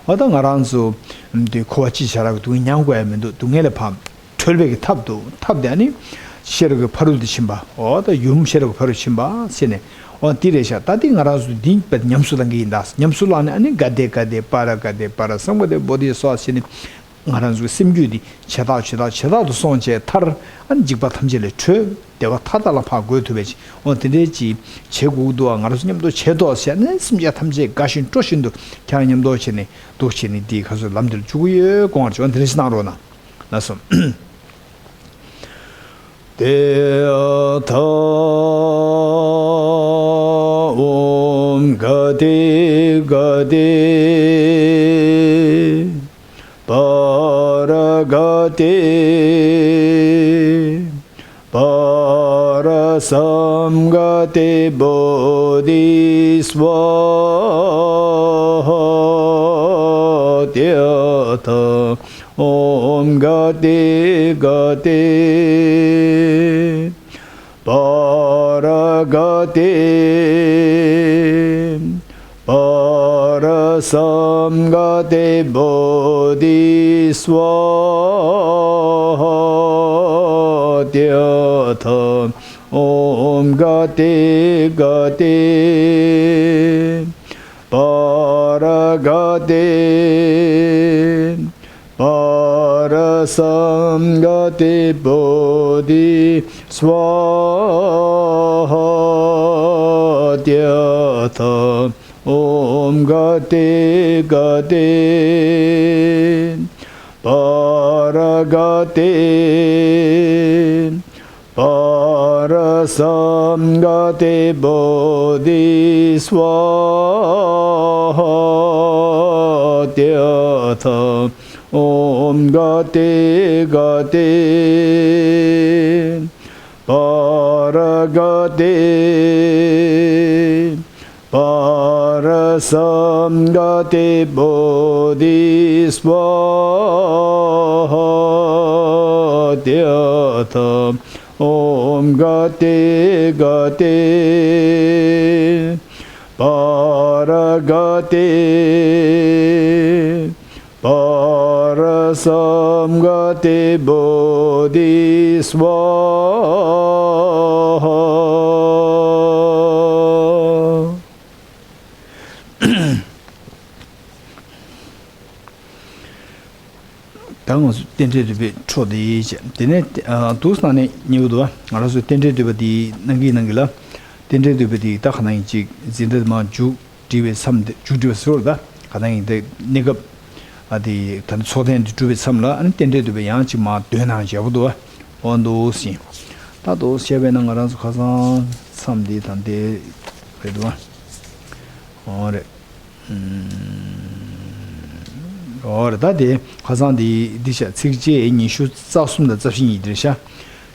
འོ་ད་ང་རང་ཚོ་འདི་འཁོར་བ་སྤྱི་བྱ་རབས་ཀྱི་སྡུག་བསྔལ་མྱང་དགོས་ཡ་མི་འདུག་སྡུག་བསྔལ་ལས་ཕར། གྲོལ་བའི་གི་ཐབས་འདུག་ཐབས་དེ་ཨ་ནི། ཤེས་རབ་ཀྱི་ཕ་རོལ་ཏུ་ཕྱིན་པ། འོ་ད་ཡུམ་ཤེས་རབ་ཀྱི་ཕ་རོལ་ཕྱིན་པ་ཟེར་ནས། འོ་འདི་རེད་ཤག་ད་འདི་ང་རང་ཚོ་འདི་བས་ཉམས་སུ་བླང་གི་ཡིན་ད། ཉམས་སུ་བླངས་ནས་ཨ་ནི་ག་དེ་ག་དེ་པ་ར་ག་དེ་པ་ར་སཾ་ག་དེ་བོ་དྷི་སྭཱ་ཧཱ་ཟེར་ནས། ང་རང་ཚོའི་སེམས་རྒྱུད་འདི་ཇེ་དག་ཇེ་དག་ཇེ་དག་ཏུ་སོང་བྱས་མཐར་ཨ་ནི་འཇིགས་པ་ཐམས་ཅད་ལས་གྲོལ། བདེ་བ་མཐའ་དག་ལ་ཕར་འགོད་ཐུབ་པའི་ཆེད། འོ་དེ་འདྲའི་ཅིག་བྱེད་དགོས་འདུག་ང་རང་ཚོ་མཉམ་དུ་བྱེད་ཐོག་ཟེར་ནས་སེམས་ཅན་ཐམས་ཅད་དགའ་བཞིན་སྤྲོ་བཞིན་དུ་ཁྱེད་རང་མཉམ་དུ་བྱས་ནས་འདུག་བྱས་ནས་འདི་ག་ཚོད་ལམ་འདིར་འཇུག་གི་ཡོད་དགོངས་པ་རེད། འོ་དེ་འདྲ་ཞིག་གནང་རོགས་གནང་། ལགས་སོ། ཏདྱ་ཐཱ། ཨོཾ་ག་ཏེ་ག་ཏེ་པཱ་ར་ག་ཏེ་པཱ་ར། སཾ་ག་ཏེ་བོ་དྷི་སྭཱ་ཧཱ། ཏདྱ་ཐཱ། ཨོཾ་ག་ཏེ་ག་ཏེ་པཱ་ར་ག་ཏེ་པཱ་ར་སཾ་ག་ཏེ་བོ་དྷི་སྭཱ་ཧཱ། ཏདྱ་ཐཱ། ཨོཾ་ག་ཏེ་ག་ཏེ་པཱ་ར་ག་ཏེ་པཱ་ར་སཾ་ག་ཏེ་བོ་དྷི་སྭཱ་ཧཱ། ཏདྱ་ཐཱ། ཨོཾ་ག་ཏེ་ག་ཏེ་པཱ་ར་ག་ཏེ་པཱ་ར་སཾ་ག་ཏེ་བོ་དྷི་སྭཱ་ཧཱ། ཏདྱ་ཐཱ། ཨོཾ་ག་ཏེ་ག་ཏེ་པཱ་ར་ག་ཏེ་པཱ་ར་སཾ་ག་ཏེ་བོ་དྷི་སྭཱ་ཧཱ། ཏདྱ་ཐཱ། ཨོཾ་ག་ཏེ་ག་ཏེ་པཱ་ར་ག་ཏེ་པཱ་ར་སཾ་ག་ཏེ་བོ་དྷི་སྭཱ་ཧཱ། ད་ང་ཚོ་རྟེན་འབྲེལ་འདོད་པའི་འཕྲོ་དེ་བྱས། དེ་ནས་ཨ་འདུག་སེ་ནང་ནས་ཉེ་བོ་འདུག་བ། ང་རང་ཚོ་རྟེན་འབྲེལ་འདོད་པ་དེ་གནང་གི་གནང་གི་ལ། རྟེན་འབྲེལ་འདོད་པ་དེ་ད་ག་ནང་ཡིན་ཅིག་འཛིན་གྲྭ་མ་མཇུག་སྒྲིལ་བའི་མཚམས་དེ། མཇུག་སྒྲིལ་བ་ཟེར་བ་ད་ག་ནང་ཡིན་དེ་གནས་སྐབས་ཨ་དེ་ད་ནི་ཚོགས་ཐེངས་དེ་གྲུབ་པའི་མཚམས་ལ་ཨ་ནི་རྟེན་འབྲེལ་འདོད་པའི་ཡང་ཅིག་མ་འདོན་གནང་བྱས་པ་འདུག་བ། འོ་འདུག་སེ་ཡིན། ད་འདུག་སེ་བྱས་པས་ན་ང་རང་ཚོ་ཁ་སང་མཚམས་དེ་དང་དེ་རེད་འདུག་བ། འོ་རེད། འོ་རེད། ད་དེ་ཁ་སང་དེ་འདི་ཤ་ཚིགས་བཅད་ཉི་ཤུ་རྩ་གསུམ་དང་རྩ་བཞི་གཉིས་དེ་རེད་ཤ།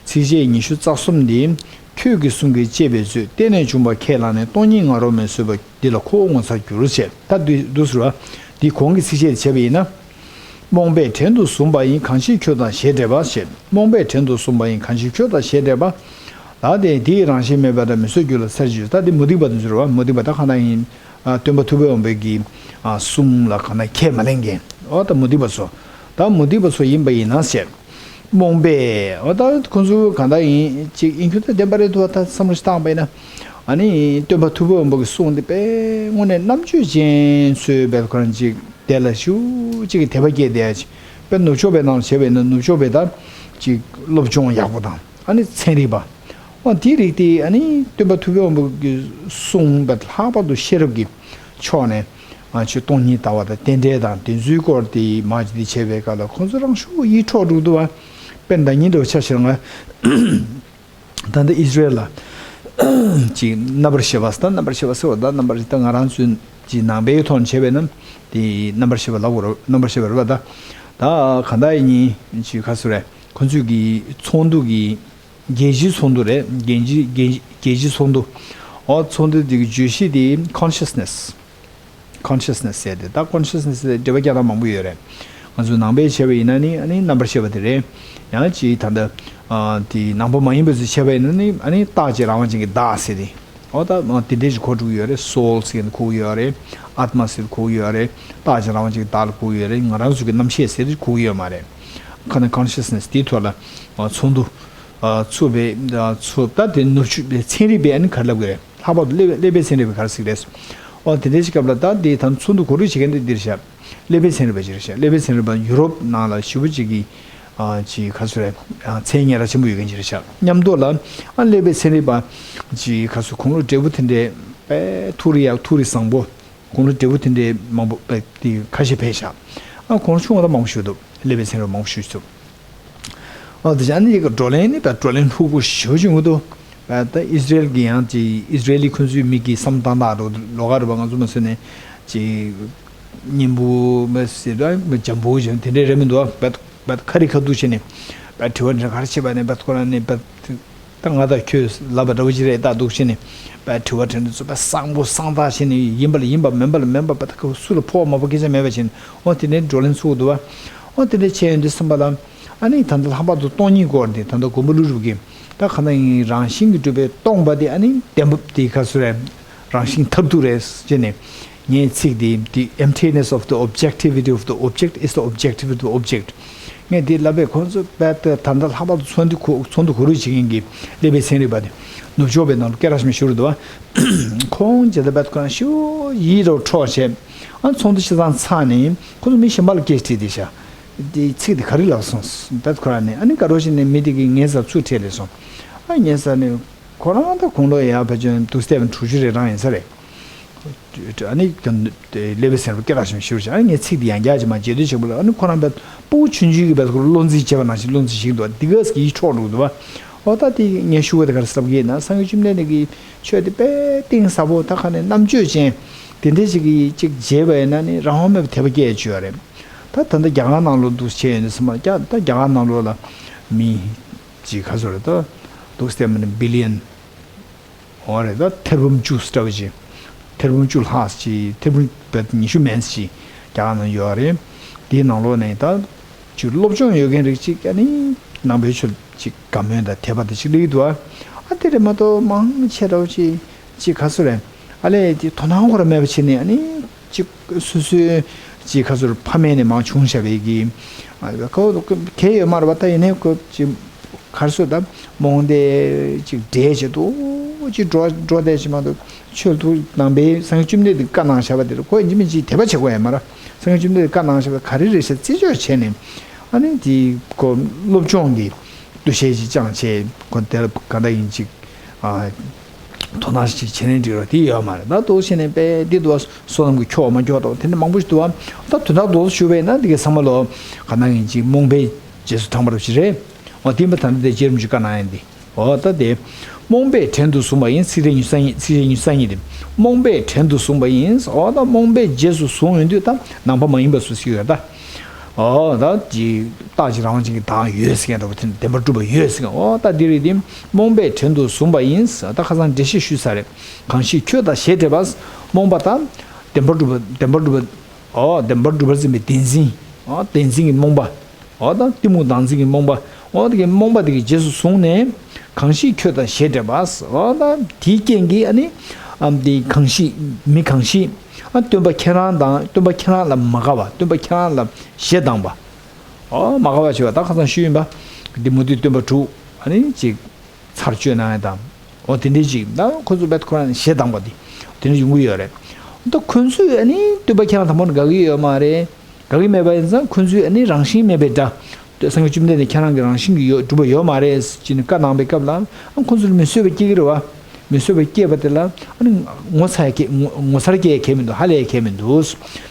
ཚིགས་བཅད་ཉི་ཤུ་རྩ་གསུམ་དེ། ཁྱོད་ཀྱི་གསུང་གིས་གཅེས་པའི་མཛོད། གཏན་ནས་འབྱུང་པ་ཁས་བླངས་ནས། སྟོང་ཉིད་ང་རོ་མི་བཟོད་པ། འདི་ལ་ཁོ་བོ་ངོ་མཚར་འགྱུར་བྱས། ད་འདི་འདུག་ཟེར་བ། འདི་གོང་གི་ཚིགས་བཅད་དེ་བྱས་པ་ཡིན་ན། རྨོངས་པས་བྲན་དུ་བཟུང་བ་ཡིན། གང་ཞིག་ཁྱོད་དང་ཞེས་འགྲེལ་པ་ཞེས། རྨོངས་པས་བྲན་དུ་བཟུང་བ་ཡིན། གང་ཞིག་ཁྱོད་དང་ཞེས་འགྲེལ་པ། ད་དེ་དེ་ཡི་རང་བཞིན་མེད་པ་དང་། མི་བཟོད་རྒྱུ་ལ་མཚར་གྱུར། ད་དེ་མུ་སྟེགས་པ་དེ་ཚོ་རེད་བ། མུ་སྟེགས་པ་ད་ག་ན་ཡིན། ཨ་སྟོན་པ་ཐུབ་པའི་དབང་པོའི་གི་ཨ་གསུང་ལ་ག་ན་ཁས་མ་ལེན་མཁན། འོ་ད་མུ་སྟེགས་པ་ཚོ། ད་མུ་སྟེགས་པ་ཚོ་ཡིན་པ་ཡིན་ན་ཟེར། རྨོངས་པས། འོ་ད་ཁོ་ཚོ་ག་ད་ཡིན་ཅིག་ཡིན་རྒྱུ་ད་བདེན་པ་རེད་འདུག་བ། ད་བསམ་བློ་ཞིག་བཏང་པ་ཡིན་ན། ཨ་ནི་སྟོན་པ་ཐུབ་པའི་དབང་པོ་གི་གསུང་འདི་དཔེ་དངོས་གནས་རྣམ་དཔྱོད་ཅན་ཚོའི་བེལ་ཁོ་རང་ཅིག་དེ་ལ་ཞུ་གཅིག་གི་དད་པ་སྐྱེས་བསྡད་ཡ་ཅིག་དཔེ་ནུབ་ཕྱོགས་པའི་ནང་བྱས་པས་ན་ནུབ་ཕྱོགས་པའི་ད་ཅིག་སློབ་སྦྱོང་ཡག་པོ་དང་ཨ་ནི་ཚན་རིག་པ། འོ་དེ་རིགས་དེ་ཨ་ནི་སྟོན་པ་ཐུབ་པའི་དབང་པོ་གི་གསུང་བ་ལྷག་པར་དུ་ཤེས་རབ་ཀྱི་ཕྱོགས་ནས་ང་ཆོས་སྟོང་ཉིད་ལྟ་བ་དང་རྟེན་འབྲེལ་དང་དེ་ཚོའི་སྐོར་དེ་མ་ཅིག་དེ་བྱས་པའི་སྐབས་ལ་ཁོང་ཚོ་རང་ཤུགས་ཡིད་འཕྲོག་འགྲོ་འདུག་བ། དཔེ་ཟླ་ཉིན་འདྲ་བོ་ཆ་བཞག་ན། ད་ལྟ་ཨི་ཟི་རེལ་ལ་ཅིག་རྣམ་པར་ཤེས་པ་ཟེར། ད་རྣམ་པར་ཤེས་པ་ཟེར་བ་ད་རྣམ་པར་ད་ང་རང་ཚོའི་ཅིག་ནང་པའི་ཐོག་ནས་བྱས་པས་ན་དེ་རྣམ་པར་ཤེས་པ་ལབ་དགོས་རེད། རྣམ་པར་ཤེས་པ་རེད་པ། ད་ད་གང་ལྟར་ཡིན་ཅིག་ག་ཟེར་རེད། ཁོ་ཚོས་ཀྱི་ཚོགས་འདུ་གི་རྒྱལ་སྤྱིའི་ཚོགས་འདུ་རེད། རྒྱལ་སྤྱི་རྒྱལ་རྒྱལ་སྤྱིའི་ཚོགས་འདུ། འོ་ཚོགས་འདུ་དེ་གི་བརྗོད་གཞི་དེ་consciousness། consciousness་ཟེར་ཏེ། ད་consciousness་ཟེར་འགྲེལ་པ་རྒྱག་སྟངས་མང་པོ་ཡོད་རེད། ང་ཚོ་ནང་པས་བྱས་པ་ཡིན་ན་ནི་ཨ་ནི་རྣམ་པར་ཤེས་པ་དེ་རེད། ཡང་ཅིག་ད་ལྟ་ཨ་དེ་ནང་པ་མ་ཡིན་པ་ཚོས་བྱས་པ་ཡིན་ན་ནི་ཨ་ནི་རྟག་གཅིག་རང་དབང་ཅན་གྱི་བདག་ཟེར་ཏེ། འོ་ད་དེ་འདྲས་ཞིག་གོ་འགྲོ་གི་ཡོད་རེད། soul་ཟེར་གོ་གི་ཡོད་རེད། ཨཱཏྨ་ཟེར་གོ་གི་ཡོད་རེད། རྟག་གཅིག་རང་དབང་ཅན་གྱི་བདག་ལ་གོ་གི་ཡོད་རེད། ང་རང་ཚོ་གི་རྣམ་ཤེས་ཟེར་ཏེ་གོ་གི་ཡོད་མ་རེད། ཁ་ནས་consciousness་དེའི་ཐོག་ལ་ཚོགས་འདུ་ཚུགས་པའི་ཚུགས་ད་དེ་ནུབ་ཕྱོགས་པའི་ཚན་རིག་པས་ཨ་ནི་ག་རེ་ལབ་གི་རེད། ལྷག་པར་དུ་ཀླད་པའི་ཀླད་པའི་ཚན་རིག་པས་ག་རེ་ཟེར་གི་རེད། འོ་དེ་འདྲའི་ཞིག་སྐབས་ལ་ད་དེ་ད་ཚོགས་འདུ་གོ་སྒྲིག་བྱེད་མཁན་དེ་འདིར་བཞག་ཀླད་པའི་ཚན་རིག་པ་ཅིག་རེད་ཤག་ཀླད་པའི་ཚན་རིག་པ་ཡུ་རོབ་ནང་ལ་ཞེ་པོ་ཅིག་གི་ཨ་ཅིག་ག་ཚོད་རེད། ཨ་མཚན་སྙན་གྲགས་ཆེན་པོ་ཡོད་མཁན་ཅིག་རེད་ཤག་མཉམ་དུ་ལ་ཨ་ཀླད་པའི་ཚན་རིག་པ་ཅིག་ག་ཚོད་ཁོང་ལ་འབྲས་བུ་དེ་འདྲའི་དཔེ་ཐུགས་རེ་ཡག་ཐུགས་རེ་བཟང་པོ། ཁོང་ལ་འབྲས་བུ་དེ་འདྲའི་མང་པོ་དཔེ་དེ་ཁ་ཤས་ཕེབས་ཤག་ཨ་ཁོང་ཆུང་བ་དང་མང་པོ་ཞིག་འདུག་ཀླད་པའི་ཚན་རིག་པ་མང་པོ་ཞིག་འདུག་ཨ་དེ་བྱས་ཨ་ནི་ཡི་གེ་བགྲོ་གླེང་ནི་ད་བགྲོ་གླེང་ལྷུག་པོ་ཞེ་པོ་ཅིག་འདུག་ད་ཨི་ཟི་རེལ་གྱི་ཡང་ཅིག་ཨི་ཟི་རེལ་ལི་ཁོ་ཚོའི་མི་གི་བསམ་སྟངས་དག་རོ་ལོགས་ཀ་རེད་པ། ང་ཚོ་མ་ཟེར་ནས་ཅིག་སྙིང་པོ་མ་ཟེར་ད་འཇམ་པོ་ཅིག་དེ་འདྲས་རེད་མི་འདུག་ཨ། བད་བད་ཁ་རི་ཁ་ཐུག་བྱས་ནས་བད་དྲི་བ་འདྲ་ག་རེ་བྱེད་པ་ནས་བད་ཁོ་རང་ནས་བད་ ད་ང་དང་ཁྱོད་ལབ་པ་འདྲ་བོ་ཅིག་རེད། ད་འདུག་བྱས་ནས་པ་དྲི་བ་དྲིས་ལན་ཚོ་པ་བཟང་པོ་བཟང་ཐག་བྱས་ནས་ཡིན་པ་ལ་ཡིན་པ་མིན་པ་ལ་མིན་པ་པ་ད་སུ་ལ་ཕོག་མ་ཕོག་སྐད་ཆ་མེད་པ་བྱས་ནས་འོ་དེ་ནས་བགྲོ་གླེང་ཚུགས་འདུག་བ། འོ་དེ་འདྲ་བྱས་ཡོང་དུས་ཙམ་པ་ལ་ཨ་ནི་ད་ལྟ་ལྷག་པར་དུ་སྟོང་ཉིད་སྐོར་འདི་ད་ལྟ་མགོན་པོ་ཀླུ་སྒྲུབ་ཀྱིས་ད་ག་ན་ཡིན་རང་བཞིན་གྱིས་གྲུབ་པའི་སྟོང་པ་དེ་ཨ་ནི་བདེན་པ་དེ་ག་ཚོད་རེད། རང་བཞིན་མཐར་ཐུག་རེད་ཅེས་ནས་ངས་ཚིག་འདི་the emptiness of the objectivity of the object is the objectivity of the object ངས་འདི་ལབ་པས་ཁོང་ཚོ་དཔེ་ད་ད་ལྟ་ལྷག་པར་དུ་ཚོགས་འདུ་གོ་ཚོགས་འདུ་གོ་རོལ་བྱེད་མཁན་གྱི་ཀླད་པའི་ཚན་རིག་པ་དེ་ནུབ་ཕྱོགས་པའི་ནང་ལ་སྐད་གྲགས་ཆེན་པོ་ཞིག་རེད་འདུག་བ། ཁོང་ཇི་ལྟར་དཔེ་ཁོ་རང་ཤུ་ཡིད་རོ་འཕྲོག་བྱས་ཨ་ཚོགས་འདུ་ཆ་ཚང་ཚར་ནས་ཁོང་ཚོ་མི་གཞན་པ་ལ་སྐད་དྲིས་ཏེ་ཤག་འདི་ཚིག་འདི་ག་རེ་ལབ་སོང་། དཔེ་ཁོ་རང་ནས་ཨ་ནི་དགའ་རོགས་བྱས་ནས་མི་དེ་གིས་ངའི་སར་ཚུར་ཁྲིད་ལས་སོང་། ཨ་ངའི་སར་ནས་ཁོ་རང་ད་དགུང་ལོ་ཡར་ཕལ་ཆེར་འདུག་སྟེ་དྲུག་ཅུ་རེ་གྲངས་ཡིན་ས་རེད། ཨ་ནི་ཀླད་པའི་ཚན་རིག་པ་སྐད་གྲགས་ཆེན་པོ་ཞིག་རེད་ཤག་ཨ་ནི་ངས་ཚིག་འདི་ཡང་བསྐྱར་ཅིག་མར་རྗེས་ཟློས་བྱེད་པ་ལ་ཨ་ནི་ཁོ་རང་དཔེ་སྤུ་གུ་ཆུང་ཆུང་གིས་དཔེ་ཁོ་བློ་འཛིན་བྱས་པ་ནང་བཞིན་བློ་འཛིན་ཞིག་འདུག་འདི་གས་ཀྱི་ཡིད་འཕྲོག་འགྲོ་འདུག་བ། འོ་ད་དེ་ངས་ཞུ་བ་དེ་ག་རེ་ཟེར་གྱི་ཡིན་ན་སངས་རྒྱས་བཅོམ་ལྡན་འདས་ཀྱི་ཆོས་དེ་དཔེ་གཏིང་ཟབ་པོ་ད་ག་ནས་རྣམ་དཔྱོད་ཅན་དེ་འདྲ་ཞིག་གིས་ཅིག་མཇལ་བ་ཡིན་ན་ནི་རང་དབང་མེད་པའི་དད་པ་སྐྱེ་ཡ་ཅིག་ཡོད་རེད། ད་ད་ལྟ་རྒྱ་གར་ནང་ལོགས་འདུག་བྱས་ཡོད་ན་སེམས་པ་རྒྱ་ད་རྒྱ་གར་ནང་ལོགས་ལ་མི་ཅིག་ག་ཚོད་རེད་ད་འདུག་སྟེ་མི་ནི་བི་ལི་ཡན་འོ་རེད་ད་ཐེར་འབུམ་བཅུ་ཙམ་ཅིག་ཐེར་འབུམ་བཅུ་ལྷག་ཅིག་ཐེར་འབུམ་བརྒྱད་ཉི་ཤུ་མན་ཙམ་ཅིག་རྒྱ་གར་ནང་ཡོད་རེད། དེའི་ནང་ལོགས་ནས་ད་ཅིག་སློབ་སྦྱོང་ཡོད་མཁན་རིགས་ཅིག་ཨ་ནི་ནང་པའི་ཆོས་ཅིག་དགའ་མོས་དང་དད་པ་དང་ཅིག་སླེབས་ཀྱི་འདུག་ཨ། ཨ་དེ་རེད་མ་གཏོགས་མང་ཆེ་འདྲ་བོ་ཅིག་ཅིག་ག་ཚོད་རེད། ཨ་ལས་དེ་དོ་སྣང་ཁོ་རང་མེད་པ་བྱས་ནས་ཨ་ནི་ཅིག་སོ་སོའི་ཅིག་ག་ཚོད་ཕ་མེས་ནས་མར་བྱུང་བཞག་པའི་གི་ཨ་ཁོ་གལ་ཡོད་མ་རེད་པ། ད་ཡིན་ནའི་ཁོ་ཅིག་ག་རེ་ཟེར་ད་རྨོངས་དད་ཅིག་འདྲེས་བྱེད་དུ་ཅིག་འགྲོ་འགྲོ་བསྡད་ཅིག་མ་གཏོགས་ཆོས་ལུགས་ནང་པའི་སངས་རྒྱས་བཅོམ་ལྡན་འདས་ཀྱིས་བཀའ་གནང་བཞག་པ་དེ་ལ་ཁོ་ཡིན་གཅིག་མིན་གཅིག་དད་པ་བྱེད་དགོས་ཡ་མ་རེད། སངས་རྒྱས་བཅོམ་ལྡན་འདས་ཀྱིས་བཀའ་གནང་བཞག་པ་ག་རེ་རེད་ཟེར་རྩད་གཅོད་བྱས་ནས་ཨ་ནི་དེ་ཁོ་སློབ་སྦྱོང་གི་འདུ་ཤེས་ཅིག་བཅངས་བྱས་ཁོ་དེ་ལ་ག་འདྲ་ཡིན་ཅིག་ཨ། དོ་སྣང་ཞིག་བྱས་ནས་འགྲིག་རོགས་དེ་ཡོད་མ་རེད། ད་འདུག་བྱས་ནས་དཔེ་འདི་འདུག་བ། བསོད་ནམས་ཀྱི་འཁྱོག་མ་འཁྱོག་དང་དེ་འདྲ་མང་པོ་ཞིག་འདུག་བ། ད་དོན་དག་རྡོག་རྡོག་ཞུ་བས་ན་འདི་གའི་ཚང་མ་ལོ་ག་ན་ཡིན་ཅིག་རྨོངས་པའི་རྗེས་སུ་འབྲངས་པ་རུ་ཞིག་རེད། འོ་དེ་མ་ད་ནི་དེ་རྗེ་རིན་པོ་ཆེས་བཀའ་གནང་ཡིན་འདི། འོ་ད་དེ། རྨོངས་པས་བྲན་དུ་བཟུང་བ་ཡིན། ཚིག་རེ་ཉི་ཤུ་རྩ་གཉིས། ཚིག་རེ་ཉི་ཤུ་རྩ་གཉིས་དེ། རྨོངས་པས་བྲན་དུ་བཟུང་བ་ཡིན། འོ་ད་རྨོངས་པས་རྗེས་སུ་བཟུང་ཡོང་དུས་ད་ནང་པ་མ་ཡིན་པ་སུ་ཞིག་ཡོད་ད། འོ་ད་ཅི་རྟག་གཅིག་རང་དབང་ཅན་གྱི་བདག་ཡོད་ཟེར་མཁན་འདྲ་པོ་དེ་ནི་བདེན་པར་གྲུབ་པ་ཡོད་ཟེར་མཁན། འོ་ད་འདི་རེད་དེ། རྨོངས་པས་བྲན་དུ་བཟུང་བ་ཡིན། ད་ཁ་སང་འགྲེལ་བཤད་ཞུས་ཚར་རེད། གང་ཞིག་ཁྱོད་དང་ཞེས་འབྲེལ་པ། རྨོངས་པ་དང་། བདེན་པར་གྲུབ་པ་བདེན་པར་གྲུབ་པ། འོ་བདེན་པར་གྲུབ་པར་འཛིན་པའི་བདེན་འཛིན། འོ་བདེན་འཛིན་གྱི་རྨོངས་པ། འོ་ད་གཏི་མུག་བདག་འཛིན་གྱི་རྨོངས་པ། འོ་དེ་གི་རྨོངས་པ་དེ་གི་རྗེས་སུ་བཟུང་ནས། གང་ཞིག་ཁྱོད་དང་ཞེས་འབྲེལ་པ། འོ་ད་དེའི་རྐྱེན་གྱིས་ཨ་ནི། ཨམ་དེ་གང་ཞིག་མི་གང་ཞིག་ཨ་སྟོན་པ་ཁྱེད་རང་དང་སྟོན་པ་ཁྱེད་རང་ལ་མ་དགའ་བ། སྟོན་པ་ཁྱེད་རང་ལ་ཞེ་སྡང་བ། འོ་མ་དགའ་བ་ཞེས་པ་ད་ཁ་སང་ཞུས་ཡིན་པ། འདི་མུ་སྟེགས་སྟོན་པ་དྲུག་ཨ་ནི་ཅིག་ཚར་གཅོད་གནང་ཡ་དང་། འོ་དེ་འདྲའི་ཅིག་ད་ཁོ་ཚོ་བེད་ཁོ་རང་ཞེ་སྡང་པ་དེ་དེ་འདྲ་ཡོང་གི་ཡོད་རེད། ད་ཁོ་ཚོས་ཨ་ནི་སྟོན་པ་ཁྱེད་རང་དང་པོ་ནས་དགའ་གི་ཡོད་མ་རེད། དགའ་གི་མེད་པ་ཡིན་ཙང་ཁོ་ཚོས་ཨ་ནི་རང་བཞིན་མེད་པའི་དགྲ། སངས་རྒྱས་བཅོམ་ལྡན་འདས་ཁྱེད་རང་གི་རང་བཞིན་གྱི་ཡོད་གྲུབ་པ་ཡོད་མ་རེད་ཅེས་ནས་བཀའ་གནང་པའི་སྐབས་ལ་ཨ་ཁོ་ཚོ་ལ་མི་བཟོད་པ་སྐྱེ་གི་རེད་བ། མི་བཟོད་པ་སྐྱེས་པ་དེ་ལ་ཨ་ནི་ངོ་ཚ་སྐྱེ་ངོ་ངོ་མཚར་སྐྱེ་ཡ་གལ་མི་འདུག་ཧ་ལས་ཡ་གལ་མི་འདུག་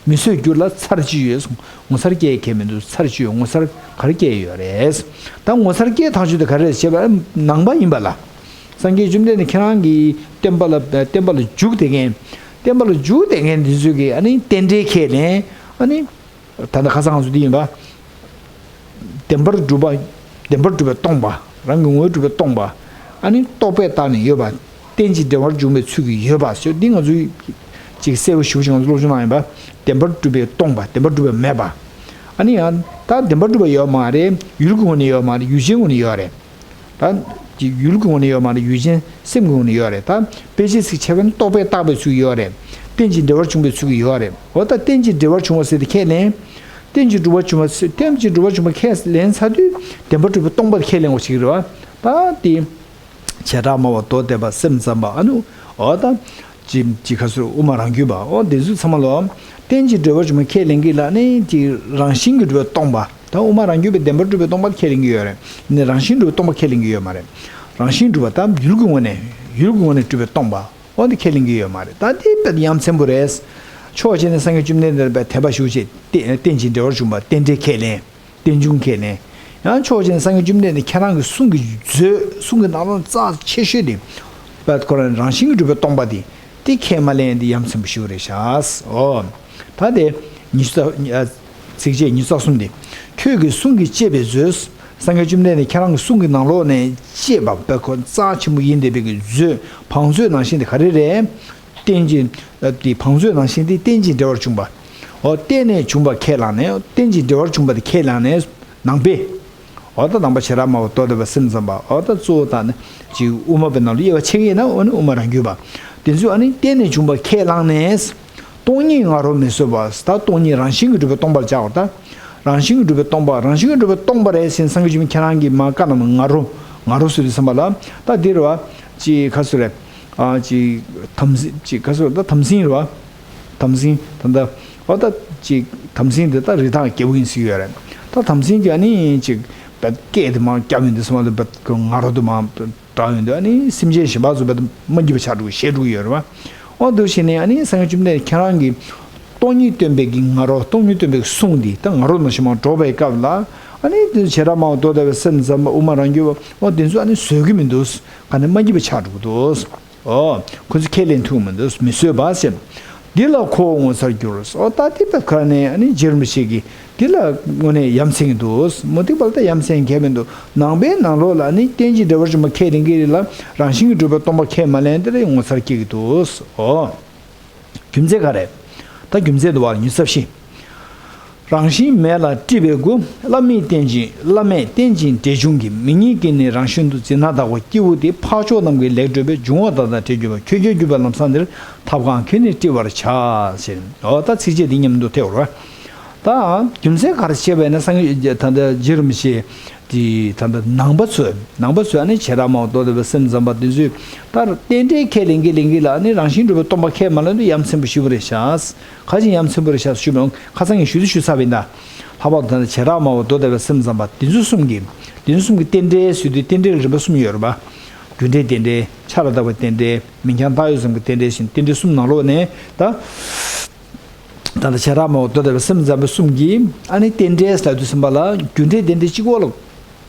མི་བཟོད་རྒྱུ་ལ་ཚར་གཅིག་ཡོད། ངོ་མཚར་སྐྱེ་ཡ་གལ་མི་འདུག་ཚར་གཅིག་ཡོད། ངོ་མཚར་ག་རེ་སྐྱེ་ཡ་ཡོད་རེད། ད་ངོ་མཚར་སྐྱེ་ཐག་ཆོད་དེ་ག་རེ་རེད་ཞེས་པ་ནང་པ་ཡིན་པ་ལ། སངས་རྒྱས་བཅོམ་ལྡན་འདས་ཁྱེད་རང་གི་བསྟན་པ་ལ་བསྟན་པ་ལ་འཇུག་བསྡད་མཁན། བསྟན་པ་ལ་འཇུག་བསྡད་མཁན་འདི་ཚོས་ཀྱི་ཨ་ནི་རྟེན་འབྲེལ་ཁས་ལེན། ཨ་ནི། ད་ལྟ་ཁ་སང་ང་ཚོ་འདི་ཡིན་པ། བདེན་པར་གྲུབ་པ། བདེན་པར་གྲུབ་པས་སྟོང་པ། རང་གི་ངོ་བོས་གྲུབ་པས་སྟོང་པ། ཨ་ནི་རྟོག་པས་བཏགས་ནས་ཡོད་པ། རྟེན་ཅིང་འབྲེལ་བར་འབྱུང་བའི་ཚུལ་གྱིས་ཡོད་པ་ཞེས་འདི་ང་ཚོས་ཅིག་གསལ་པོ་ཞེ་པོ་ཅིག་ང་ཚོ་སློབ་སྦྱོང་གནང་ཡིན་པ། བདེན་པར་གྲུབ་པས་སྟོང་པ། བདེན་པར་གྲུབ་པས་མེད་པ། ཨ་ནི་ཡང་ད་བདེན་པར་གྲུབ་པ་ཡོད་མ་རེད། ཡུལ་གྱི་ངོས་ནས་ཡོད་མ་རེད། ཡུལ་ཅན་ངོས་ནས་ཡོད་རེད། ད་ཀྱི་ཡུལ་གྱི་ངོས་ནས་ཡོད་མ་རེད། ཡུལ་ཅན་སེམས་ཀྱི་ངོས་ནས་ཡོད་རེད། ད་དཔེ་ཅན་ཚིག་ཆེ་བ་ནི་རྟོག་པས་བཏགས་པའི་ཚུལ་ཡོད་རེད། རྟེན་ཅིང་འབྲེལ་བར་འབྱུང་བའི་ཚུལ་གྱིས་ཡོད་རེད། འོ་ད་རྟེན་ཅིང་འབྲེལ་བར་འབྱུང་བ་ཟེར་དེ་ཁས་ལེན། རྟེན་ཅིང་འབྲེལ་བར་འབྱུང་བ་ཟེར་རྟེན་ཅིང་འབྲེལ་བར་འབྱུང་བ་ཁས་ལེན་ཚར་དུས་བདེན་པར་གྲུབ་པའི་སྟོང་པ་ཁས་ལེན་དགོས་ཞིག་རེད་བ། ད་དེ། བྱེ་བྲག་སྨྲ་བ་མདོ་སྡེ་པ་སེམས་ཙམ་པ་ཨ་ནུ། འོ་ད། ཅི་ཅི་ཁ་སུ་དབུ་མ་རང་རྒྱུད་པ་འོ་དེ་ཚོ་ཚང་མ་ལོ། རྟེན་ཅིང་འབྲེལ་བར་འབྱུང་བ་ཁས་ལེན་གྱི་ལ་ནི་ཅི་རང་བཞིན་གྱིས་གྲུབ་པའི་སྟོང་པ། ད་དབུ་མ་རང་རྒྱུད་པའི་བདེན་པར་གྲུབ་པའི་སྟོང་པ་ཁས་ལེན་གྱི་ཡོད་རེད། ནི་རང་བཞིན་གྲུབ་པའི་སྟོང་པ་ཁས་ལེན་གྱི་ཡོད་མ་རེད། རང་བཞིན་གྲུབ་པ་དང་ཡུལ་གྱི་ངོས་ནས་ཡུལ་གྱི་ངོས་ནས་གྲུབ་པའི་སྟོང་པ་འོ་འདི་ཁས་ལེན་གྱི་ཡོད་མ་རེད། ད་འདི་དཔེ་ཡ་མཚན་པོ་རེད། ཕྱོགས་གཅིག་ནས་སངས་རྒྱས་བཅོམ་ལྡན་འདས་ལ་དཔེ་དད་པ་ཞུ་བྱེད་རྟེན་ཅིང་འབྲེལ་བར་འབྱུང་བ་རྟེན་འབྲེལ་ཁས་ལེན། རྟེན་འབྱུང་ཁས་ལེན། ཡང་ཕྱོགས་གཅིག་ནས་སངས་རྒྱས་བཅོམ་ལྡན་འདས་ཁྱེད་རང་གི་གསུང་གི་མཛོད་གསུང་གི་ནང་ལོགས་རྩ་ཆེ་ཤོས་དེ། པད་ཁོ་རང་རང་བཞིན་གྱིས་གྲུབ་པའི་སྟོང་པ་དེ། དེ་ཁས་མ་ལེན་དེ་ཡ་མཚན་པོ་ཞིག་རེད་ཤག་འོ། ད་དེ། ཉི་ཤུ་རྩ། ཚིགས་བཅད་ཉི་ཤུ་རྩ་གསུམ་དེ། ཁྱོད་ཀྱི་གསུང་གིས་བཅད་པའི་མཛོད། སངས་རྒྱས་བཅོམ་ལྡན་འདས་ཁྱེད་རང་གི་གསུང་གི་ནང་ལོགས་ནས་བཤད་པ་བོད་ཁོ་རྩ་ཆེན་པོ་ཡིན་བསྡད་པའི་གི་མཛོད་བང་མཛོད་ནང་བཞིན་དེ་ག་རེ་རེད། རྟེན་ཅིང་། དེ་བང་མཛོད་ནང་བཞིན་དེ་རྟེན་ཅིང་འབྲེལ་བར་བྱུང་བ། འོ་རྟེན་ནས་བྱུང་བ་ཁས་བླངས་ནས་རྟེན་ཅིང་འབྲེལ་བར་བྱུང་བ་དེ་ཁས་བླངས་ནས་ནང་པའི། འོ་ད་ནང་པ་བྱེ་བྲག་སྨྲ་བ་མདོ་སྡེ་པ་སེམས་ཙམ་པ་འོ་ད་གཙོ་བོ་དང་ནི་ཅིག་དབུ་མ་པའི་ནང་ལ་དབྱེ་བ་ཕྱེ་གི་ཡིན་ན་འོ་ནི་དབུ་མ་རང་རྒྱུད་པ། དེ་ཚོས་ཨ་ནི་རྟེན་ནས་བྱུང་བ་ཁས་བླངས་ནས། སྟོང་ཉིད་ང་རོ་མི་བཟོད་པ། ད་སྟོང་ཉིད་རང་བཞིན་གྱིས་གྲུབ་པའི་སྟོང་པར་བྱ་བ་ད། རང་བཞིན་གྱིས་གྲུབ་པའི་སྟོང་པ་རང་བཞིན་གྱིས་གྲུབ་པའི་སྟོང་པ་རེད་ཟེར་སངས་རྒྱས་བཅོམ་ལྡན་འདས་ཁྱེད་རང་གིས་མ་བཀའ་གནང་བ་ང་རོ་ང་རོ་ཟེར་དུས་ཙམ་པ་ལ་ད་འདི་རེད་བ། ཅིག་ག་ཚོད་རེད། ཨ་ཅིག་དམ་སྲི་ཅིག་ག་ཚོད་རེད་ད་དམ་སྲི་རེད་བ། དམ་སྲི་ད་ལྟ་འོ་ད་ཅིག་དམ་སྲི་འདི་ད་རི་དྭགས་རྒྱལ་པོ་ཡིན་ཟེར་གྱི་ཡོད་རེད། ད་དམ་སྲི་གིས་ཨ་ནི་ཅིག་སྐད་དེ་མར་བརྒྱབ་ཡོང་དུས་ཙམ་པ་ལ་ང་རོ་དེ་མར། དྲག་ཡོང་དུས་ཨ་ནི་སེམས་ཅན་གཞན་པ་ཚོ་བས་མ་སྐྱིད་པ་ཆགས་འགྲོ་གི་ཞེད་འགྲོ་གི་ཡོད་རེད་བ། འོ་འདུག་བྱས་ནས་ཨ་ནི་སངས་རྒྱས་བཅོམ་ལྡན་འདས་ཁྱེད་རང་གིས་སྟོང་ཉིད་སྟོན་པའི་གི་ང་རོ་སྟོང་ཉིད་སྟོན་པའི་གི་གསུང་འདི་ད་ང་རོ་ནང་བཞིན་མར་སྒྲོག་པའི་སྐབས་ལ་ཨ་ནི་དེ་བྱེ་བྲག་སྨྲ་བ་མདོ་སྡེ་པ་སེམས་ཙམ་པ་དབུ་མ་རང་རྒྱུད་པ་འོ་དེ་ཚོ་ཨ་ནི་བཟོད་ཀྱི་མི་འདུག་ག་ནས་མ་སྐྱིད་པ་ཆགས་འགྲོ་གི་འདུག་འོ། ཁོ་ཚོས་ཁས་ལེན་ཐུབ་མི་འདུག་མི་བཟོད་པ་ཟེར། འདི་ལ་ཁོ་བོ་ངོ་མཚར་འགྱུར། འོ་ད་དེ་ད་ག་ནས་ཨ་ནི་རྗེ་རིན་པོ་ཆེ་གིས་འདི་ལ་དངོས་གནས་ཡ་མཚན་གྱི་འདུག་མུ་སྟེགས་པ་ལ་ད་ཡ་མཚན་གྱི་མི་འདུག་ནང་པའི་ནང་ལོགས་ལ་ཨ་ནི་རྟེན་ཅིང་འབྲེལ་བར་བྱུང་བ་ཁས་ལེན་གྱི་རེད་ལ་རང་བཞིན་གྱིས་གྲུབ་པའི་སྟོང་པ་ཁས་མ་ལེན་དེ་ལ་ངོ་མཚར་སྐྱེ་གི་འདུག་འོ། རྒྱུ་མཚན་ག་རེད། ད་རྒྱུ་མཚན་འདུག་བ་ཉི་ཤུ་རྩ་བཞི། རང་བཞིན་མེད་ལ་སྤྲིས་པའི་སྒོ། བླ་མེད་རྟེན་ཅིང་བླ་མེད་རྟེན་ཅིང་འབྲེལ་འབྱུང་གི། མིག་གཉིས་ཀྱིས་ནི་རང་བཞིན་དུ། འཛིན་སྣང་དག་པ་སྐྱེ་བོ་དེ། འཕགས་མཆོག་རྣམས་ཀྱིས་ལེགས་བགྲོད་པའི། འབྱུང་བ་མཐའ་དག་བྲལ་གྱུར་པ། ཁྱོད་ཀྱིས་གྱུར་པའི་ལམ་བཟང་འདིར། ཐབས་གང་གིས་ནི་སྤྲི་བར་བྱ། ཟེར། འོ་ད་ཚིགས་བཅད་འདི་མཉམ་དུ་ཐེག་འོར་བ། ད་རྒྱུ་མཚན་ག་རེ་བྱས་པས་ན་སངས་རྒྱས་ད་ལྟ་རྗེ་རིན་པོ་ཆེ། དེ་ད་ལྟ་ནང་པ་ཚོས་ནང་པ་ཚོས་ཨ་ནི་བྱེ་བྲག་སྨྲ་བ་མདོ་སྡེ་པ་སེམས་ཙམ་པ་དེ་ཚོས་ད་རྟེན་འབྲེལ་ཁས་ལེན་གྱི་ལེན་གྱི་ལ་ཨ་ནི་རང་བཞིན་གྲུབ་པའི་སྟོང་པ་ཁས་མ་ལེན་དུས་ཡ་མཚན་པོ་ཞེ་པོ་རེད་ཤག་ག་ཅིག་ཡ་མཚན་པོ་རེད་ཤག་ཞུས་པའི་ཁ་སང་ངས་ཞུ་དུས་ཞུས་ཚར་བ་ཡིན་ད། ལྷག་པར་དུ་ད་ལྟ་བྱེ་བྲག་སྨྲ་བ་མདོ་སྡེ་པ་སེམས་ཙམ་པ་དེ་ཚོ་གསུམ་གྱི་དེ་ཚོ་གསུམ་གྱི་རྟེན་འབྲེལ་ཟེར་དུས་རྟེན་འབྲེལ་རིམ་པ་གསུམ་ཡོད་རེད་པ། རྒྱུ་འབྲས་རྟེན་འབྲེལ་ཆ་ལ་བཏགས་པའི་རྟེན་འབྲེལ་མིང་རྐྱང་བཏགས་ཡོད་ཙམ་གྱི་རྟེན་འབྲེལ་ཟེར་རྟེན་འབྲེལ་གསུམ་ནང་ལོགས་ནས་ད། ད་ལྟ་བྱེ་བྲག་སྨྲ་བ་མདོ་སྡེ་པ་སེམས་ཙམ་པ་གསུམ་གྱིས་ཨ་ནི་རྟེན་འབྲེལ་ལབ་དུས་ཙམ་པ་ལ་རྒྱུ་འབྲས་རྟེན་འབྲེལ་གཅིག་པོ་ལ་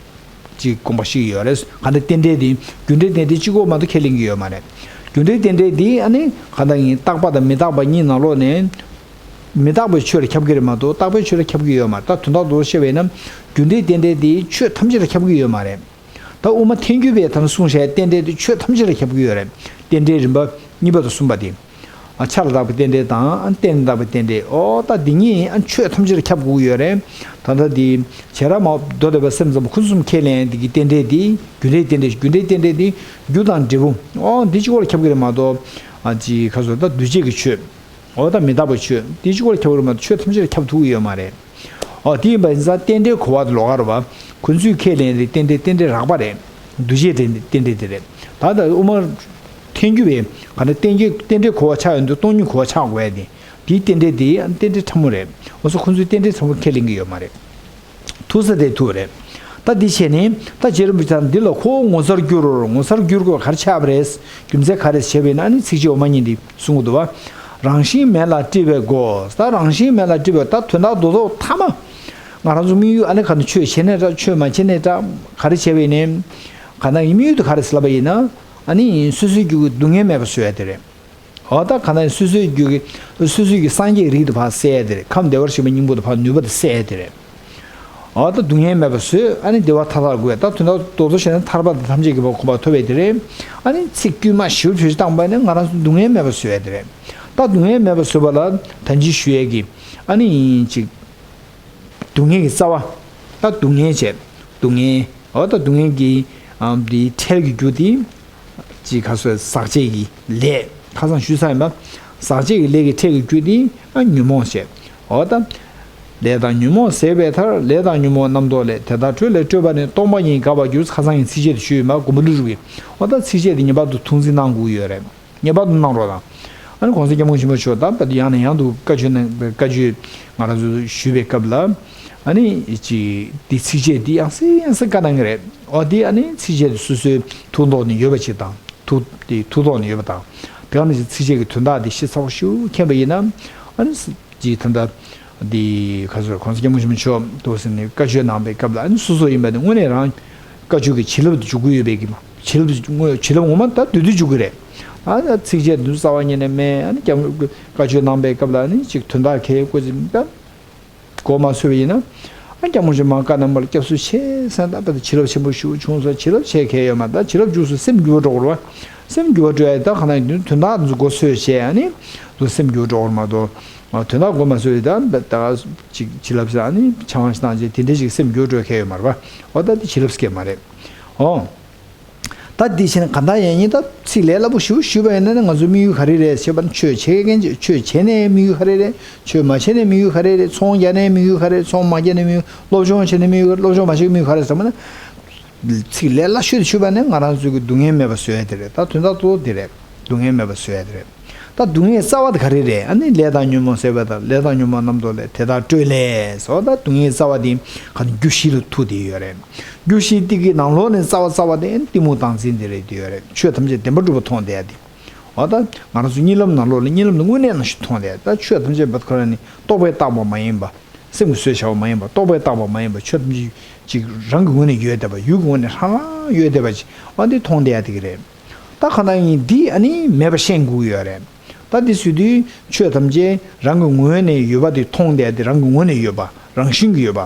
ཅིག་དགོངས་པ་བཞེས་ཀྱི་ཡོད་རེད། ག་འདྲ་རྟེན་འབྲེལ་དེ་རྒྱུ་འབྲས་རྟེན་འབྲེལ་གཅིག་པོ་མ་གཏོགས་ཁས་ལེན་གྱི་ཡོད་མ་རེད། རྒྱུ་འབྲས་རྟེན་འབྲེལ་དེ་ཨ་ནི་ག་འདྲ་ཡིན་རྟག་པ་དང་མི་རྟག་པ་གཉིས་ནང་ལོགས་ནས་མི་རྟག་པའི་ཆོས་ལ་ཁྱབ་ཀྱི་རེད་མ་གཏོགས་རྟག་པའི་ཆོས་ལ་ཁྱབ་ཀྱི་ཡོད་མ་རེད། ད་དོན་དག་ཏུ་བཤད་པ་ཡིན་ན་རྒྱུ་འབྲས་རྟེན་འབྲེལ་དེ་ཆོས་ཐམས་ཅད་ལ་ཁྱབ་ཀྱི་ཡོད་མ་རེད། ད་དབུ་མ་ཐལ་འགྱུར་བས་ད་ནི་གསུངས་བཞག་རྟེན་འབྲེལ་དེ་ཆོས་ཐམས་ཅད་ལ་ཁྱབ་ཀྱི་ཡོད་རེད། རྟེན་འབྲེལ་རིམ་པ་གཉིས་པ་དང་གསུམ་པ་དེ། ཨ་ཆ་ལ་བཏགས་པའི་རྟེན་འབྲེལ་དང་ཨ་རྟེན་ལ་བཏགས་པའི་རྟེན་འབྲེལ། ཨོ་ད་འདི་གཉིས་ཨ་ཆོས་ཐམས་ཅད་ལ་ཁྱབ་དགོས་ཀྱི་ཡོད་རེད། ད་ལྟ་འདི་བྱེ་བྲག་སྨྲ་བ་མདོ་སྡེ་པ་སེམས་ཙམ་པ་ཁོ་ཚོ་གསུམ་ཁས་ལེན་འདི་གི་རྟེན་འབྲེལ་འདི་རྒྱུ་འབྲས་རྟེན་འབྲེལ་རྒྱུ་འབྲས་རྟེན་འབྲེལ་འདི་རྒྱུ་དང་འབྲས་བུ་ཨོ་འདི་གཅིག་པོ་ལ་ཁྱབ་ཀྱི་རེད་མ་གཏོགས་ཨ་ཅི་ཁ་སོ་ད་འདུས་བྱས་ཀྱི་ཆོས་ཨོ་ད་མི་རྟག་པའི་ཆོས་འདི་གཅིག་པོ་ལ་ཁྱབ་ཀྱི་རེད་མ་གཏོགས་ཆོས་ཐམས་ཅད་ལ་ཁྱབ་ཐུབ་ཀྱི་ཡོད་མ་རེད། ཨོ་དེ་ཡིན་པ་ཡིན་ཙང་རྟེན་འབྲེལ་གོ་བ་དེ་ལོགས་ཀ་རེད་བ། ཁོ་ཚོས་ཁས་ལེན་རེད་རྟེན་འབྲེལ་རྟེན་འབྲེལ་རགས་པ་རེད། འདུས་བྱས་རྟེན་རྟེན་འབྲེལ་དེ་རེད། ད་ལྟ་དབུ་མ་ཐལ་འགྱུར་བས་ག་འདྲ་རྟེན་འབྲེལ་རྟེན་འབྲེལ་གོ་བ་ཆགས་ཡོང་དུས་སྟོང་ཉིད་གོ་བ་ཆགས་དགོས་ཡ་དེ། དེའི་རྟེན་འབྲེལ་དེ་རྟེན་འབྲེལ་ཕྲ་མོ་རེད། འོ་སོ་ཁོ་ཚོས་རྟེན་འབྲེལ་ཕྲ་མོ་ཁས་ལེན་གྱི་ཡོད་མ་རེད། ཐུག་ས་དེ་ཐུག་རེད། ད་འདི་བྱས་ནས་ད་རྗེ་རིན་པོ་ཆེ་འདི་ལ་ཁོ་བོ་ངོ་མཚར་འགྱུར་རོ། ངོ་མཚར་འགྱུར་དགོས་ག་རེ་ཆགས་པ་རེད། རྒྱུ་མཚན་ག་རེ་བྱས་པས་ན་ཨ་ནི་ཚིགས་བཅད་འོག་མ་གཉིས་འདི་གསུང་གི་འདུག་བ། རང་བཞིན་མེད་ལ་སྤྲིས་པའི་སྒོ། ད་རང་བཞིན་མེད་ལ་སྤྲིས་པའི་ད་དོན་དག་རྡོག་རྡོག་ཐ་མ། ང་རང་ཚོ་དམིགས་ཡུལ་ཨ་ནི་ག་ནས་ཆོས་བྱེད་ནས་འདྲ་ཆོས་མ་བྱེད་ནས་འདྲ་ག་རེ་བྱས་པ་ཡིན་ནའི། ག་ན་དམིགས་ཡུལ་དུ་ག་རེ་ཟེར་ལབ་པ་ཡིན་ན། ཨ་ནི་སོ་སོའི་རྒྱུད་ཀྱི་སྡུག་བསྔལ་མེད་པ་བཟོ་ཡ་དེ་རེད། འོ་ད་ག་ན་སོ་སོའི་རྒྱུད་ཀྱི་སོ་སོའི་རྒྱུད་སངས་རྒྱས་རིགས་དུ་ཕར་གསལ་ཡ་དེ་རེད། ཁམས་བདེ་བར་གཤེགས་པའི་སྙིང་པོ་དུ་ཕར་ནུས་པ་དུ་གསལ་ཡ་དེ་རེད། འོ་ད་སྡུག་བསྔལ་མེད་པ་བཟོས་ཨ་ནི་བདེ་བ་མཐའ་དག་དགོས། ད་དོན་དག་རྡོག་རྡོག་བཤད་ན་ཐར་པ་དང་ཐམས་ཅད་མཁྱེན་པ་གོ་འཕང་ཐོབ་པའི་དེ་རེད། ཨ་ནི་ཚིག་དཀྱུས་མ་ཞིབ་ཞིབ་བཏང་པ་ནི་ང་རང་ཚོ་སྡུག་བསྔལ་མེད་པ་བཟོས་ཡ་དེ་རེད། ད་སྡུག་བསྔལ་མེད་པ་བཟོས་པ་ལ་ད་ཅི་ཞུ་ཡས་ཀྱི་ཨ་ནི་ཅིག་སྡུག་བསྔལ་གྱི་རྩ་བ། ད་སྡུག་བསྔལ་བྱས། སྡུག་བསྔལ། འོ་ད་སྡུག་བསྔལ་གྱི་ཨ་འདི་ཁྲལ་གྱི་རྒྱུ་དེ། ཅིག་ག་སོ་ཟག་བཅས་ཀྱི་ལས་ཁ་སང་ཞུས་ཚར་ཡིན་པ། ཟག་བཅས་ཀྱི་ལས་ཀྱི་ཁྲལ་གྱི་རྒྱུ་དེ་ཨ་ཉོན་མོངས་བྱས། འོ་ད། ལས་དང་ཉོན་མོངས་ཟད་པའི་མཐར། ལས་དང་ཉོན་མོངས་རྣམ་རྟོག་ལས། དེ་དག་གྲོལ་ལས་སྤྲོས་པ་ནི། སྟོང་པ་ཉིད་དགག་པར་འགྱུར། ཁ་སང་གི་ཚིགས་བཅད་དེ་ཞུས་ཡིན་པ་མགོན་པོ་ཀླུ་སྒྲུབ་ཀྱིས། འོ་ད་ཚིགས་བཅད་དེ་ངེས་པར་དུ་ཐུགས་འཛིན་གནང་དགོས་ཀྱི་ཡོད་རེད། ངེས་པར་དུ་གནང་རོགས་གནང་། ཨ་ནི་༸གོང་ས་༸སྐྱབས་མགོན་ཆེན་པོ་མཆོག་ད་ལྟ་ཡང་ནས་ཡང་དུ་བཀའ་ཆོས་གནང་བཀའ་ཆོས་ང་རང་ཚོ་ཞུས་པའི་སྐབས་ལ། ཨ་ནི་ཅིག་འདི་ཚིགས་བཅད་འདི་ཡང་སེ་ཡང་སེ་བཀའ་གནང་གི་རེད། འོ་འདི་ཨ་ནི་ཚིགས་བཅད་འདི་སོ་སོའི་ཐུགས་ཐོག་ནས་ཡོད་པ་ཅིག་དང་ཐུགས་འདི་ཐུགས་ཐོག་ནས་ཡོད་པ་དང་། དེ་ག་ནང་བཞིན་ཚིགས་བཅད་ཀྱི་དོན་དག་འདི་ཤེས་ཚར་བ་ཞུ་མཁྱེན་པ་ཡིན་ན། ཨ་ནི་ཅིག་ད་ལྟ། འདི་ཁ་སོ་༸གོང་ས་༸སྐྱབས་མགོན་ཆེན་པོ་མཆོག་ཏུ་ཟིན་ནས་བཀའ་ཆོས་གནང་བའི་སྐབས་ལ་ཨ་ནི་སོ་སོ་ཡིན་པ་ནི་དངོས་གནས་རང་བཀའ་ཆོས་ཀྱི་བྱིན་རླབས་འཇུག་གི་ཡོད་པའི་གི་བྱིན་རླབས་དངོས་བྱིན་རླབས་ངོ་མ་ད་དུས་དུས་འཇུག་གི་རེད། ཨ་ཚིགས་བཅད་འདི་རྩ་བ་ཉིད་ནས་མེད་ཨ་ནི་ཀྱང་བཀའ་ཆོས་གནང་བའི་སྐབས་ལ་ཨ་ནི་ཅིག་དོན་དག་གལ་ཀོ་ཟིན་པ་གོ་མ་སོས་པ་ཡིན་ན། ཨ་སྐྱབས་མགོན་ཆེན་པོ་མ་བཀའ་གནང་བ་ལ་སྐྱབས་སུ་མཆི་ཟེར། ད་ཕར་བྱིན་རླབས་ཆེན་པོ་ཞིག་བྱུང་སོང་། བྱིན་རླབས་ཆེ་གལ་ཡོད་མ་རེད། ད་བྱིན་རླབས་བྱུང་སོང་། སེམས་འགྱུར་བ་འགྲོ་དགོས་རེད་བ། སེམས་འགྱུར་བ་འགྲོ་ཡ་ད་ག་ན་དོན་དག་འདི་ཚོ་མགོ་ཚོས་བྱས། ཨ་ནི་དུ་སེམས་འགྱུར་འགྲོ་དགོས་རེད་མ་གཏོགས། དོན་དག་མགོ་མ་ཚོས། ད་ད་ཅིག་བྱིན་རླབས་ཟེར། ཨ་ནི་ཕྱག་དབང་ཞིག་བཏང་བྱས་དེ་འདྲ་ཞིག་སེམས་འགྱུར་འགྲོ་གལ་ཡོད་མ་རེད་བ། འོ་ད་དེ་བྱིན་རླབས་སྐྱེ་མ་རེད། ཨོ། ད་འདི་བྱས་ན་གང་ལྟར་ཡིན་ནའི་ད་ཚིག་ལས་སླ་པོ་ཞེ་པོ་ཞུས་པ་ཡིན་ན་ནི། ང་ཚོའི་དམིགས་ཡུལ་ག་རེ་རེད་ཞེས་པ་ནི། ཆོས་བྱེད་མཁན་ཅིག་ཆོས་བྱས་ནའི་དམིགས་ཡུལ་ག་རེ་རེད། ཆོས་མ་བྱས་ནའི་དམིགས་ཡུལ་ག་རེ་རེད། ཚོང་རྒྱག་ནའི་དམིགས་ཡུལ་ག་རེ་རེད། ཚོང་མ་རྒྱག་ནའི་དམིགས་ཡུལ། སློབ་སྦྱོང་བྱས་ནའི་དམིགས་ཡུལ། སློབ་སྦྱོང་མ་བྱས་དམིགས་ཡུལ་ག་རེ་ཟེར་བ་ན། ཚིག་ལས་སླ་ཤོས་དེ་ཞུས་པ་ནི་ང་རང་ཚོའི་གི་སྡུག་བསྔལ་མེད་པ་བཟོ་ཡ་དེ་རེད། ད་དོན་དག་གཙོ་བོ་དེ་རེད། སྡུག་བསྔལ་མེད་པ་བཟོ་ཡ་དེ་རེད། ད་སྡུག་བསྔལ་རྩ་བ་དེ་ག་རེ་རེད། ཨ་ནི་ལས་དང་ཉོན་མོངས་ཟད་པ་དང་། ལས་དང་ཉོན་མོངས་རྣམ་རྟོག་ལས། དེ་དག་སྤྲོས་ལས་སོ། ད་སྡུག་བསྔལ་རྩ་བ་དེ་ག་ནི་རྒྱུ་བཞི་ལ་ཐུག་བསྡད་ཡོད་རེད། རྒྱུ་བཞི་དེ་གི་ནང་ལོགས་ནས་རྩ་བ་རྩ་བ་དེ་གཏི་མུག་བདག་འཛིན་དེ་རེད་བསྡད་ཡོད་རེད། ཆོས་ཐམས་ཅད་བདེན་པར་གྲུབ་པ་མཐོང་བསྡད་ཡ་དེ། འོ་ད་ང་རང་ཚོ་གཉིད་ལམ་ནང་ལོགས་ལ་གཉིད་ལམ་དེ་དངོས་གནས་ནང་བཞིན་མཐོང་བསྡད་ཡ། ད་ཆོས་ཐམས་ཅད་བར་ཁོ་རང་ནི་རྟོག་པས་བཏགས་པ་མ་ཡིན་པ། སེམས་ཀྱིས་བཟོས་བྱ་བ་མ་ཡིན་པ། རྟོག་པས་བཏགས་པ་མ་ཡིན་པ། ཆོས་ཐམས་ཅད་ཅིག་རང་གི་ངོས་ནས་ཡོད་བསྡད་པ། ཡུལ་གྱི་ངོས་ནས་ཧྲང་ཧྲང་ཡོད་བསྡད་པ་ཅིག་འོ་འདི་མཐོང་བསྡད་ཡ་དེ་གི་རེད། ད་གང་ལྟར་ཡིན། འདི་ཨ་ནི་མེད་པ་ཤེས་དགོས་ཡོད་རེད། ད་འདི་ཟེར་དུས་ཆོས་ཐམས་ཅད་རང་གི་ངོས་ནས་ཡོད་པ་དེ་མཐོང་བསྡད་དེ། རང་གི་ངོས་ནས་ཡོད་པ། རང་བཞིན་གྱིས་ཡོད་པ།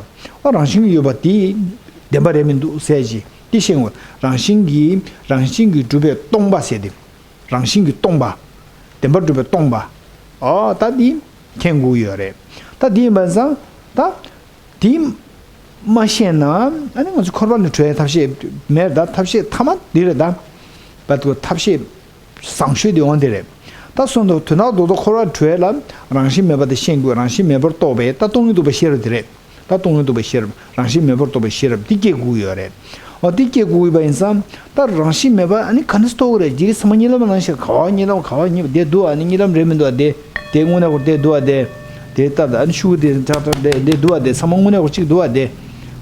ཨ་རང་བཞིན་གྱིས་ཡོད་པ་དེ་བདེན་པ་རེད་མི་འདུག་ཟེར་ཅིག་འདི་ཤེས་དགོས། རང་བཞིན་གྱིས། རང་བཞིན་གྱིས་གྲུབ་པའི་སྟོང་པ་ཟེར་དེ། རང་བཞིན་གྱིས་སྟོང་པ། བདེན་པར་གྲུབ་པའི་སྟོང་པ། ཨོ་ད་འདི་མཁྱེན་དགོས་ཡོད་རེད། ད་འདི་ཡིན་པ་ཙང་ད། དེ་མ་ཤེས་ན་ཨ་ནི་ང་ཚོ་འཁོར་བ་ནས་གྲོལ་ཡའི་ཐབས་ཤེས་མེད་རེད། ད་ཐབས་ཤེས་ཐ་མ་འདི་རེད། ད་བད་ཀོ་ཐབས་ཤེས་བཟང་ཤོས་དེ་འོང་དེ་རེད། ད་སོང་དུ་དོན་དག་རྡོག་རྡོག་འཁོར་བ་གྲོལ་ལ་རང་བཞིན་མེད་པ་དེ་ཤེས་དགོས། རང་བཞིན་མེད་པར་རྟོགས་པའི་ད་སྟོང་ཉིད་རྟོགས་པའི་ཤེས་རབ་དེ་རེད། ད་སྟོང་ཉིད་རྟོགས་པའི་ཤེས་རབ། རང་བཞིན་མེད་པར་རྟོགས་པའི་ཤེས་རབ་འདི་སྐྱེ་དགོས་ཡོད་རེད། འོ་འདི་སྐྱེ་དགོས་ཡོད་པ་ཡིན་ཙང་། ད་རང་བཞིན་མེད་པ་ཨ་ནི་ག་འདྲ་རྟོགས་ཀྱི་རེད། འདི་ཚང་མ་གཉིད་ལམ་ནང་བཞིན། ག་བ་གཉིད་ལམ། ག་བ་གཉིད་པ་དེ་འདུག་ཨ་ནི་གཉིད་ལམ་རེད་མི་འདུག་ཨ། དེ་དེ་དངོས་གནས་ཁོ་དེ་འདུག་ཨ། དེ་དེ་ལྟ་ད་ཨ་ནི་ཤུ་གུ་དེ་ཁྲག་ཁྲག་དེ་དེ་འདུག་ཨ། དེ་ཚང་མ་དངོས་གནས་ཁོ་གཅིག་འདུག་ཨ། དེ་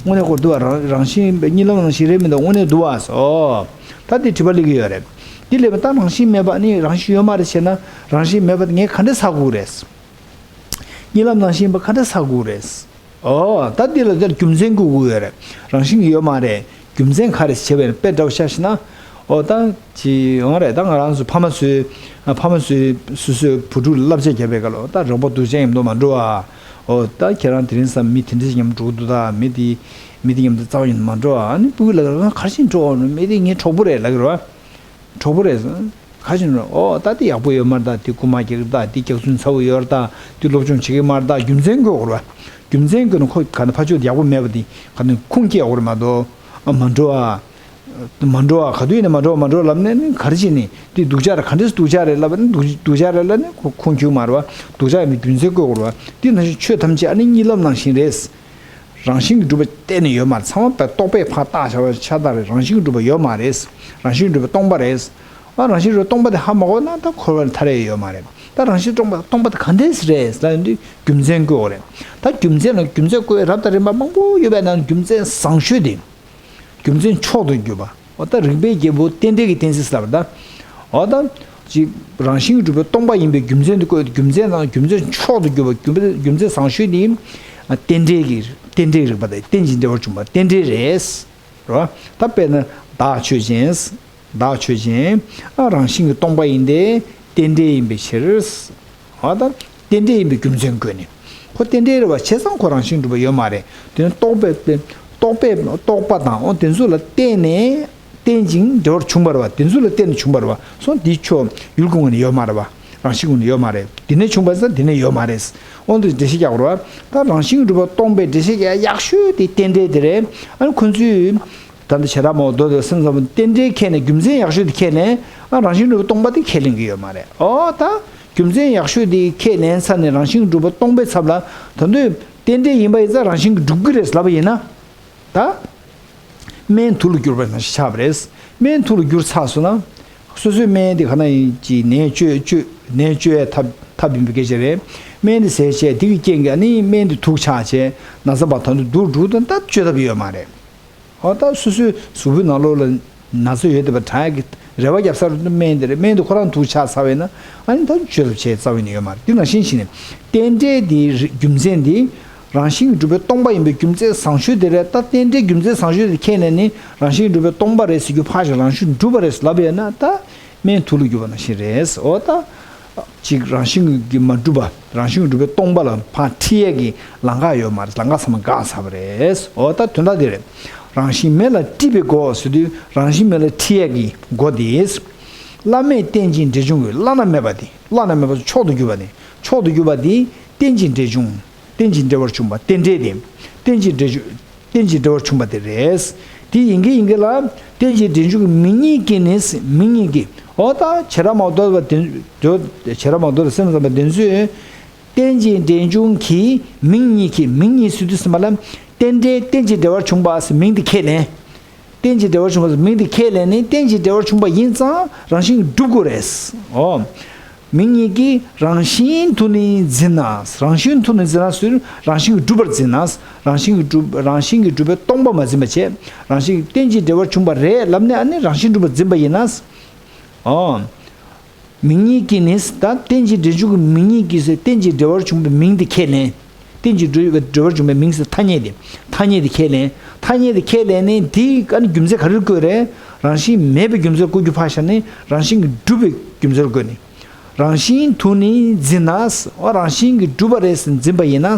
དངོས་གནས་ཁོ་འདུག་ཨ། རང་རང་བཞིན་གཉིད་ལམ་ནང་བཞིན་རེད་མི་འདུག་དངོས་གནས་འདུག་ཨ་སོ། ད་དེ་དྲི་བ་སླེབས་ཀྱི་ཡོད་རེད། དེ་སླེབས་པ་ད་རང་བཞིན་མེད་པ་ཨ་ནི་རང་བཞིན་ཡོད་མ་རེད་བྱས་ན། རང་བཞིན་མེད་པ་དེ་ངས་ག་འདྲ་ཟ་དགོས་རེད། གཉིད་ལམ་ནང་བཞིན་པ་ག་འདྲ་ཟ་དགོས་རེད། ཨོ། ད་འདི་ལ་ད་རྒྱུ་མཚན་བཀོད་དགོས་ཡོད་རེད། རང་བཞིན་གྱིས་ཡོད་མ་རེད། རྒྱུ་མཚན་ག་རེ་བྱས་པས་ན། དཔེ་འདྲ་བོ་ཆ་བཞག་ན། ཨོ་ད་ཅི་ཡོང་རེད། ད་ང་རང་ཚོ་ཕ་མ་ཚོས། ཕ་མ་ཚོས་སོ་སོའི་བུ་ཕྲུག་ལ་བསླབ་བྱ་བརྒྱབ་པའི་སྐབས་ལ། ཨོ་ད་རོགས་པ་སྡུག་ཅག་མཉམ་དུ་མ་འགྲོ་ཨ། ཨོ་ད་ཁྱེད་རང་དེ་རིང་ཙམ་མི་དེ་འདྲ་ཞིག་མཉམ་དུ་འགྲོ་གི་འདུག་ད་མི་དེ་མི་དེ་མཉམ་དུ་རྩ་བ་ཉིད་དུ་མ་འགྲོ་ཨ། ཨ་ནི་སྤུ་གུ་ལ་ག་རེ་བྱས་ནས་འགྲོ། མི་དེ་ངའི་གྲོགས་པོ་རེད་ལབ་ཀྱི་རེད་བ། གྲོགས་པོ་རེད། ག་ཞིག་ནོ། ཨོ་ད་དེ་ཡག་པོ་ཡོད་མ་རེད། ད་དེ་རྐུ་མ་རྒྱག་གི་ད། དེ་རྒྱག་ཚུལ་ཚ་བོ་ཡོད་རེད། ད་དེ་སློབ་སྦྱོང་བྱེད་ཀྱི་མ་རེད། ད་རྒྱུ་མཚན་བཀོད་དགོས་རེད་བ། རྒྱུ་མཚན་བཀོད་ན་ཁོ་ག་ནས་ཕ་ཆོས་དེ་ཡག་པོ་མེད་པ་དེ་ག་ནས་ཁུངས་སྐྱེལ་དགོས་རེད་མ་གཏོགས། ཨ་མ་འགྲོ་ཨ། མ་འགྲོ་ཨ། ག་དུས་ཡིན་ན་མ་འགྲོ་མ་འགྲོ་ལབ་ནས་ནི་ག་རེ་བྱས་ནས་དེ་སྡུག་ཅག་རེད། ག་འདྲས་སྡུག་ཅག་རེད་ལབ་ནི་སྡུག་སྡུག་ཅག་རེད་ལབ་ནི་ཁོ་ཁུངས་འཁྱོལ་མ་རེད་བ། སྡུག་ཅག་ཡིན་པའི་རྒྱུ་མཚན་བཀོད་དགོས་རེད་བ། དེ་ནང་བཞིན་ཆོས་ཐམས་ཅད་ཨ་ནི་གཉིད་ལམ་ནང་བཞིན་རེད། རང་བཞིན་གྱིས་གྲུབ་པ་གཏན་ནས་ཡོད་མ་རེད། ཚང་མ་རྟོག་པས་ཕར་བཏགས་བྱ་བ་ཤ་སྟག་རེད། རང་བཞིན་གྱིས་གྲུབ་པ་ཡོད་མ་རེད། རང་བཞིན་གྱིས་གྲུབ་པ་སྟོང་པ་རེད། ཨ་རང་བཞིན་གྱིས་གྲུབ་པ་སྟོང་པ་དེ་ཧ་མ་གོ་ན་ད་འཁོར་བ་ནས་ཐར་ཡ་ཡོད་མ་རེད། ད་རང་བཞིན་སྟོང་པ་སྟོང་པ་དེ་ག་འདྲས་རེད་ལབ་ཡོང་དུས་རྒྱུ་མཚན་བཀོད་དགོས་རེད། ད་རྒྱུ་མཚན་ལ་རྒྱུ་མཚན་བཀོད་རབ་དང་རིམ་པ་མང་པོ་ཡོད་པའི་ནང་རྒྱུ་མཚན་བཟང་ཤོས་དེ། རྒྱུ་མཚན་མཆོག་ཏུ་གྱུར་པ། འོ་ད་རིག་པའི་རྒྱལ་པོ་རྟེན་འབྲེལ་གྱི་གཏན་ཚིགས་ལབ་པ་ད། འོ་ད། ཅིག་རང་བཞིན་གྱིས་གྲུབ་པའི་སྟོང་པ་ཡིན་པའི་རྒྱུ་མཚན་དུ་བཀོད། རྒྱུ་མཚན་དང་རྒྱུ་མཚན་མཆོག་ཏུ་གྱུར་པ། རྒྱུ་མཚན་རྒྱུ་མཚན་བཟང་ཤོས་ནི། རྟེན་འབྲེལ་གྱི་རྟེན་འབྲེལ་རིག་པ་དང་རྟེན་ཅིང་འབྲེལ་བར་འབྱུང་བ་རྟེན་འབྲེལ་རེད། རོ། ད་དཔེར་ན་བདག་ཆོས་ཅན། བདག་ཆོས་ཅན། ཨ་རང་བཞིན་གྱིས་སྟོང་པ་ཡིན་ཏེ། རྟེན་འབྲེལ་ཡིན་པའི་ཕྱིར། འོ་ད་རྟེན་འབྲེལ་ཡིན་པའི་རྒྱུ་མཚན་བཀོད་ནས། ཁོ་རྟེན་འབྲེལ་རེད་བ། བྱས་ཙང་ཁོ་རང་བཞིན་གྲུབ་པ་ཡོད་མ་རེད། དེ་ནི་རྟོག་པས་རྟོག་པས་རྟོག་པ་དང་འོ་དེ་ཚོ་ལ་བརྟེན་ནས་རྟེན་ཅིང་འབྲེལ་བར་བྱུང་བ་རེད་བ། དེ་ཚོ་ལ་བརྟེན་ནས་བྱུང་བ་རེད་བ། སོང་དེའི་ཆོས་ཡུལ་གྱི་ངོས་ནས་ཡོད་མ་རེད་བ། རང་བཞིན་ངོས་ནས་ཡོད་མ་རེད། དེ་ནས་བྱུང་བ་ཟེར་དེ་ནས་ཡོད་མ་རེད། འོ་འདི་འགྲེལ་བཤད་རྒྱག་དགོས་རེད་བ། ད་རང་བཞིན་གྲུབ་པ་སྟོང་པའི་འགྲེལ་བཤད་རྒྱག་ཡག་ཤོས་དེ་རྟེན་འབྲེལ་དེ་རེད། ཨ་ནི་ཁོ་ཚོས། ད་ལྟ་བྱེ་བྲག་སྨྲ་བ་མདོ་སྡེ་སེམས་ཙམ་པོ་རྟེན་འབྲེལ་ཁས་ནས་རྒྱུ་མཚན་ཡག་ཤོས་དེ་ཁས་ནས་ཨ་རང་བཞིན་གྲུབ་པ་སྟོང་པ་དེ་ཁས་ལེན་གྱི་ཡོད་མ་རེད། ཨོ་ད་རྒྱུ་མཚན་ཡག་ཤོས་དེ་ཁས་ལེན་ཚར་ནས་རང་བཞིན་གྲུབ་པ་སྟོང་པའི་ཚབ་ལ་ད་དུང་རྟེན་འབྲེལ་ཡིན་པ་ཡིན་ཙང་རང་བཞིན་གྱིས་གྲུབ་ཀྱི་རེད་ལབ་པ་ཡིན་ན། ད་སྨན་དུག་ལ་གྱུར་པ་ནང་བཞིན་ཆགས་པ་རེད། སྨན་དུག་ལ་གྱུར་ཚར་སོང་ན། སོ་སོའི་སྨན་དེ་ག་ན་ཡིན་གྱི་ནད་བཅོས་བཅོས་ནད་བཅོས་ཡ་ཐབས་ཐབས་ཡིན་པའི་སྐད་ཆ་རེད། སྨན་དེ་ཟས་བྱས་དེ་གི་རྐྱེན་གྱིས་ཨ་ནི་སྨན་དེ་དུག་ཆགས་བྱས་ན་ཚ་བ་ད་དུང་འདུག་འདུག་དང་ད་བཅོས་ཐབས་ཡོད་མ་རེད། ཨོ་ད་སོ་སོའི་གཟུགས་པོའི་ནང་ལོགས་ལ་ན་ཚ་ཡོད་བསྡད་པ་དྲག་གི་རེ་བ་རྒྱབ་ས་རེད། སྨན་དེ་རེད། སྨན་དེ་ཁོ་རང་དུག་ཆགས་ཚར་བས་ན་ཨ་ནི་ད་བཅོས་ཐབས་བྱས་རྩ་བའི་ནི་ཡོད་མ་རེད། དེ་ནང་བཞིན་བྱས་ནས་རྟེན་འབྲེལ་དེའི་རྒྱུ་མཚན་དེ་རང་བཞིན་གྱིས་གྲུབ་པའི་སྟོང་པ་ཡིན་པའི་རྒྱུ་མཚན་བཟང་ཤོས་དེ་རེད། ད་རྟེན་འབྲེལ་རྒྱུ་མཚན་བཟང་ཤོས་དེ་ཁས་ལེན་ནས་རང་བཞིན་གྱིས་གྲུབ་པའི་སྟོང་པ་རེད་ཟེར་རྒྱུ་ཕར་ཞོག་རང་བཞིན་གྲུབ་པ་རེད་ལབ་ཡོད་ན་ད་སྨན་དུག་ལ་གྱུར་པ་ནང་བཞིན་རེད། ཨོ་ད། གཅིག་རང་བཞིན་གྱིས་མ་གྲུབ་པ། རང་བཞིན་གྱིས་གྲུབ་པའི་སྟོང་པ་ལ་ཕར་ཁྲིད་ཡས་ཀྱི་ལམ་ཁ་ཡོད་མ་རེད། ལམ་ཁ་ཚང་མ་འགག་ཚར་བ་རེད། འོ་ད་དོན་དག་དེ་རེད། རང་བཞིན་མེད་ལ་ཁྲིད་པའི་སྒོ་ཟེར་དུས་རང་བཞིན་མེད་ལ་ཁྲིད་ཡས་ཀྱི་སྒོ་དེ། བླ་མེད་རྟེན་ཅིང་འབྲེལ་འབྱུང་གི། བླ་ན་མེད་པ་དེ། བླ་ན་མེད་པ་མཆོག་ཏུ་གྱུར་པ་དེ། མཆོག་ཏུ་གྱུར་པ་དེ་རྟེན་ཅིང་འབྲེལ་འབྱུང་། རྟེན་ཅིང་འབྲེལ་བར་འབྱུང་བ། རྟེན་འབྲེལ་དེ། རྟེན་ཅིང་འབྲེལ་འབྱུང་། རྟེན་ཅིང་འབྲེལ་བར་འབྱུང་བ་དེ་རེད། དེ་ཡིན་གྱི་ཡིན་གྱི་ལ། རྟེན་ཅིང་འབྲེལ་འབྱུང་གི་མིང་ཉིད་ཀྱིས་ནི། མིང་ཉིད་ཀྱིས། འོ་ད་བྱེ་བྲག་སྨྲ་བ་མདོ་སྡེ་པ་དེ། བྱེ་བྲག་སྨྲ་བ་མདོ་སྡེ་པ་སེམས་ཙམ་པ་དེ་ཚོས། རྟེན་ཅིང་འབྲེལ་འབྱུང་གི་མིང་ཉིད་ཀྱིས། མིང་ཉིད་ཟེར་དུས་ཙམ་པ་ལ། རྟེན་འབྲེལ་རྟེན་ཅིང་འབྲེལ་བར་འབྱུང་བ་ཟེར་མིང་དེ་ཁས་ལེན། རྟེན་ཅིང་འབྲེལ་བར་འབྱུང་བ་ཟེར་མིང་དེ་ཁས་ལེན་ནས་རྟེན་ཅིང་འབྲེལ་བར་འབྱུང་བ་ཡིན་ཙང་རང་བཞིན་གྱིས་གྲུབ་དགོས་རེད། འོ། མིང་ཉིད་ཀྱིས་རང་བཞིན་དུ་ནི་འཛིན་ན། རང་བཞིན་དུ་ནི་འཛིན་ན་ཟེར་རང་བཞིན་གྱིས་གྲུབ་པར་འཛིན་ན། རང་བཞིན་གྱིས་གྲུབ། རང་བཞིན་གྱིས་གྲུབ་པའི་སྟོང་པ་མ་འཛིན་པ་བྱས། རང་བཞིན་གྱིས་རྟེན་ཅིང་འབྲེལ་བར་འབྱུང་བ་རེད་ལབ་ནས་ཨ་ནི་རང་བཞིན་གྲུབ་པར་འཛིན་པ་ཡིན་ན། ཨོ། མིང་ཉིད་ཀྱིས་ནི་ད་རྟེན་ཅིང་འབྲེལ་འབྱུང་གི་མིང་ཉིད་ཀྱིས་ཟེར་རྟེན་ཅིང་འབྲེལ་བར་འབྱུང་བའི་མིང་དེ་ཁས་ལེན། རྟེན་ཅིང་འབྲེལ་བར་འབྱུང་བའི་མིང་ཟེར་ཐ་སྙད་དེ། ཐ་སྙད་དེ་ཁས་ལེན། ཐ་སྙད་དེ་ཁས་ལེན་ནས་དེའི་ཨ་ནི་རྒྱུ་མཚན་ག་རེར་བཀོད་རེད། རང་བཞིན་མེད་པའི་རྒྱུ་མཚན་བཀོད་རྒྱུ་ཕར་བཞག་ནས་རང་བཞིན་གྱིས་གྲུབ་པའི་རྒྱུ་མཚན་བཀོད་ནས། རང་བཞིན་དུ་ནི་འཛིན་ན། འོ་རང་བཞིན་གྱིས་གྲུབ་པ་རེད་ཟེར་འཛིན་པ་ཡིན་ན།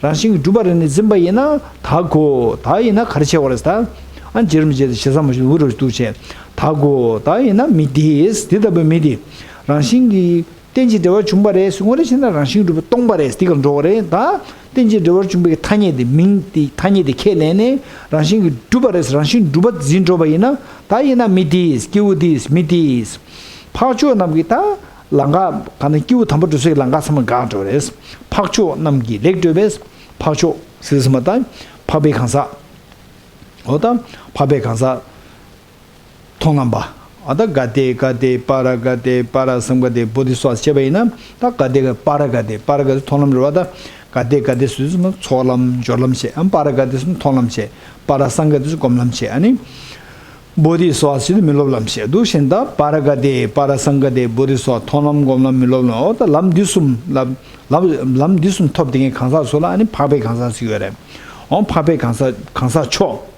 རང་བཞིན་གྱིས་གྲུབ་པ་རེད་ནས་འཛིན་པ་ཡིན་ན། ད་གོ། ད་ཡིན་ན་ག་རེ་བྱེད་དགོས་རེད་ད། ཨ་བརྗེད་རུང་བརྗེད་དེ་ཞེ་ས་མ་ཞུ་འུ་རུ་འདུག་བྱས། ད་གོ། ད་ཡིན་ན་མི་དེས། དེ་ལྟ་བུའི་མི་དེ། རང་བཞིན་གྱིས་རྟེན་ཅིང་འབྲེལ་བར་འབྱུང་བ་རེད་ཟེར་དངོས་གནས་བྱས་ན་རང་བཞིན་གྲུབ་པའི་སྟོང་པ་རེད་འདི་གར་འགྲོ་བ་རེད་ད། རྟེན་ཅིང་འབྲེལ་བར་འབྱུང་བའི་ཐ་སྙད་དེ་མིང་དེ་ཐ་སྙད་དེ་ཁས་ལེན་ནས་རང་བཞིན་གྱིས་གྲུབ་པ་རེད་ཟེར་རང་བཞིན་གྲུབ་པ་འཛིན་འགྲོ་བ་ཡིན་ན། ད་ཡིན་ན་མི་དེས། སྐྱེ་བོ་དེས། མི་དེས། འཕགས་མཆོག་རྣམས་ཀྱི་ད་ལམ་ཁ་ག་ན་སྐྱེ་བོ་དམ་པ་སྒྲུབ་སའི་ལམ་ཁ་ཚང་མ་འགག་འགྲོ་བ་རེད། འཕགས་མཆོག་རྣམས་ཀྱིས་ལེགས་བགྲོད་པས། འཕགས་མཆོག་ཟེར་སོང་བ་དང་། འཕགས་པའི་གང་ཟག་འོ་ད་འཕགས་པའི་གང་ཟག་མཐོང་ལམ་པ། ཨ་ད་ག་ཏེ་ག་ཏེ་པ་ར་ག་ཏེ་པ་ར་སཾ་ག་ཏེ་བོ་དྷི་སྭཱ་ཧཱ་བྱས་པ་ཡིན་ན། ད་ག་ཏེ་ག་པ་ར་ག་ཏེ་པ་ར་ག་ཏེ་མཐོང་ལམ་རེད་བ། ད་ག་ཏེ་ག་ཏེ་ཟེར་དུས་ཚོགས་ལམ་སྦྱོར་ལམ་བྱས། ཨ་པ་ར་ག་ཏེ་ཟེར་མཐོང་ལམ་བྱས། པ་ར་སཾ་ག་ཏེ་ཟེར་སྒོམ་ལམ་བྱས། ཨ་ནི་བོ་དྷི་སྭཱ་ཧཱ་ཟེར་དུས་མི་སློབ་ལམ་བྱས། འདུག་བཞིན་ད་པ་ར་ག་ཏེ་པ་ར་སཾ་ག་ཏེ་བོ་དྷི་སྭཱ་ཧཱ་མཐོང་ལམ་སྒོམ་ལམ་མི་སློབ་ལམ། འོ་ད་ལམ་འདི་གསུམ་ལམ་ལམ་ལམ་འདི་གསུམ་ཐོབ་བསྡད་མཁན་གང་ཟག་ཚོ་ལ་ཨ་ནི་འཕགས་པའི་གང་ཟག་ཟེར་གྱི་ཡོད་རེད། འོ་འཕགས་པའི་གང་ཟག་གང་ཟག་མཆོག་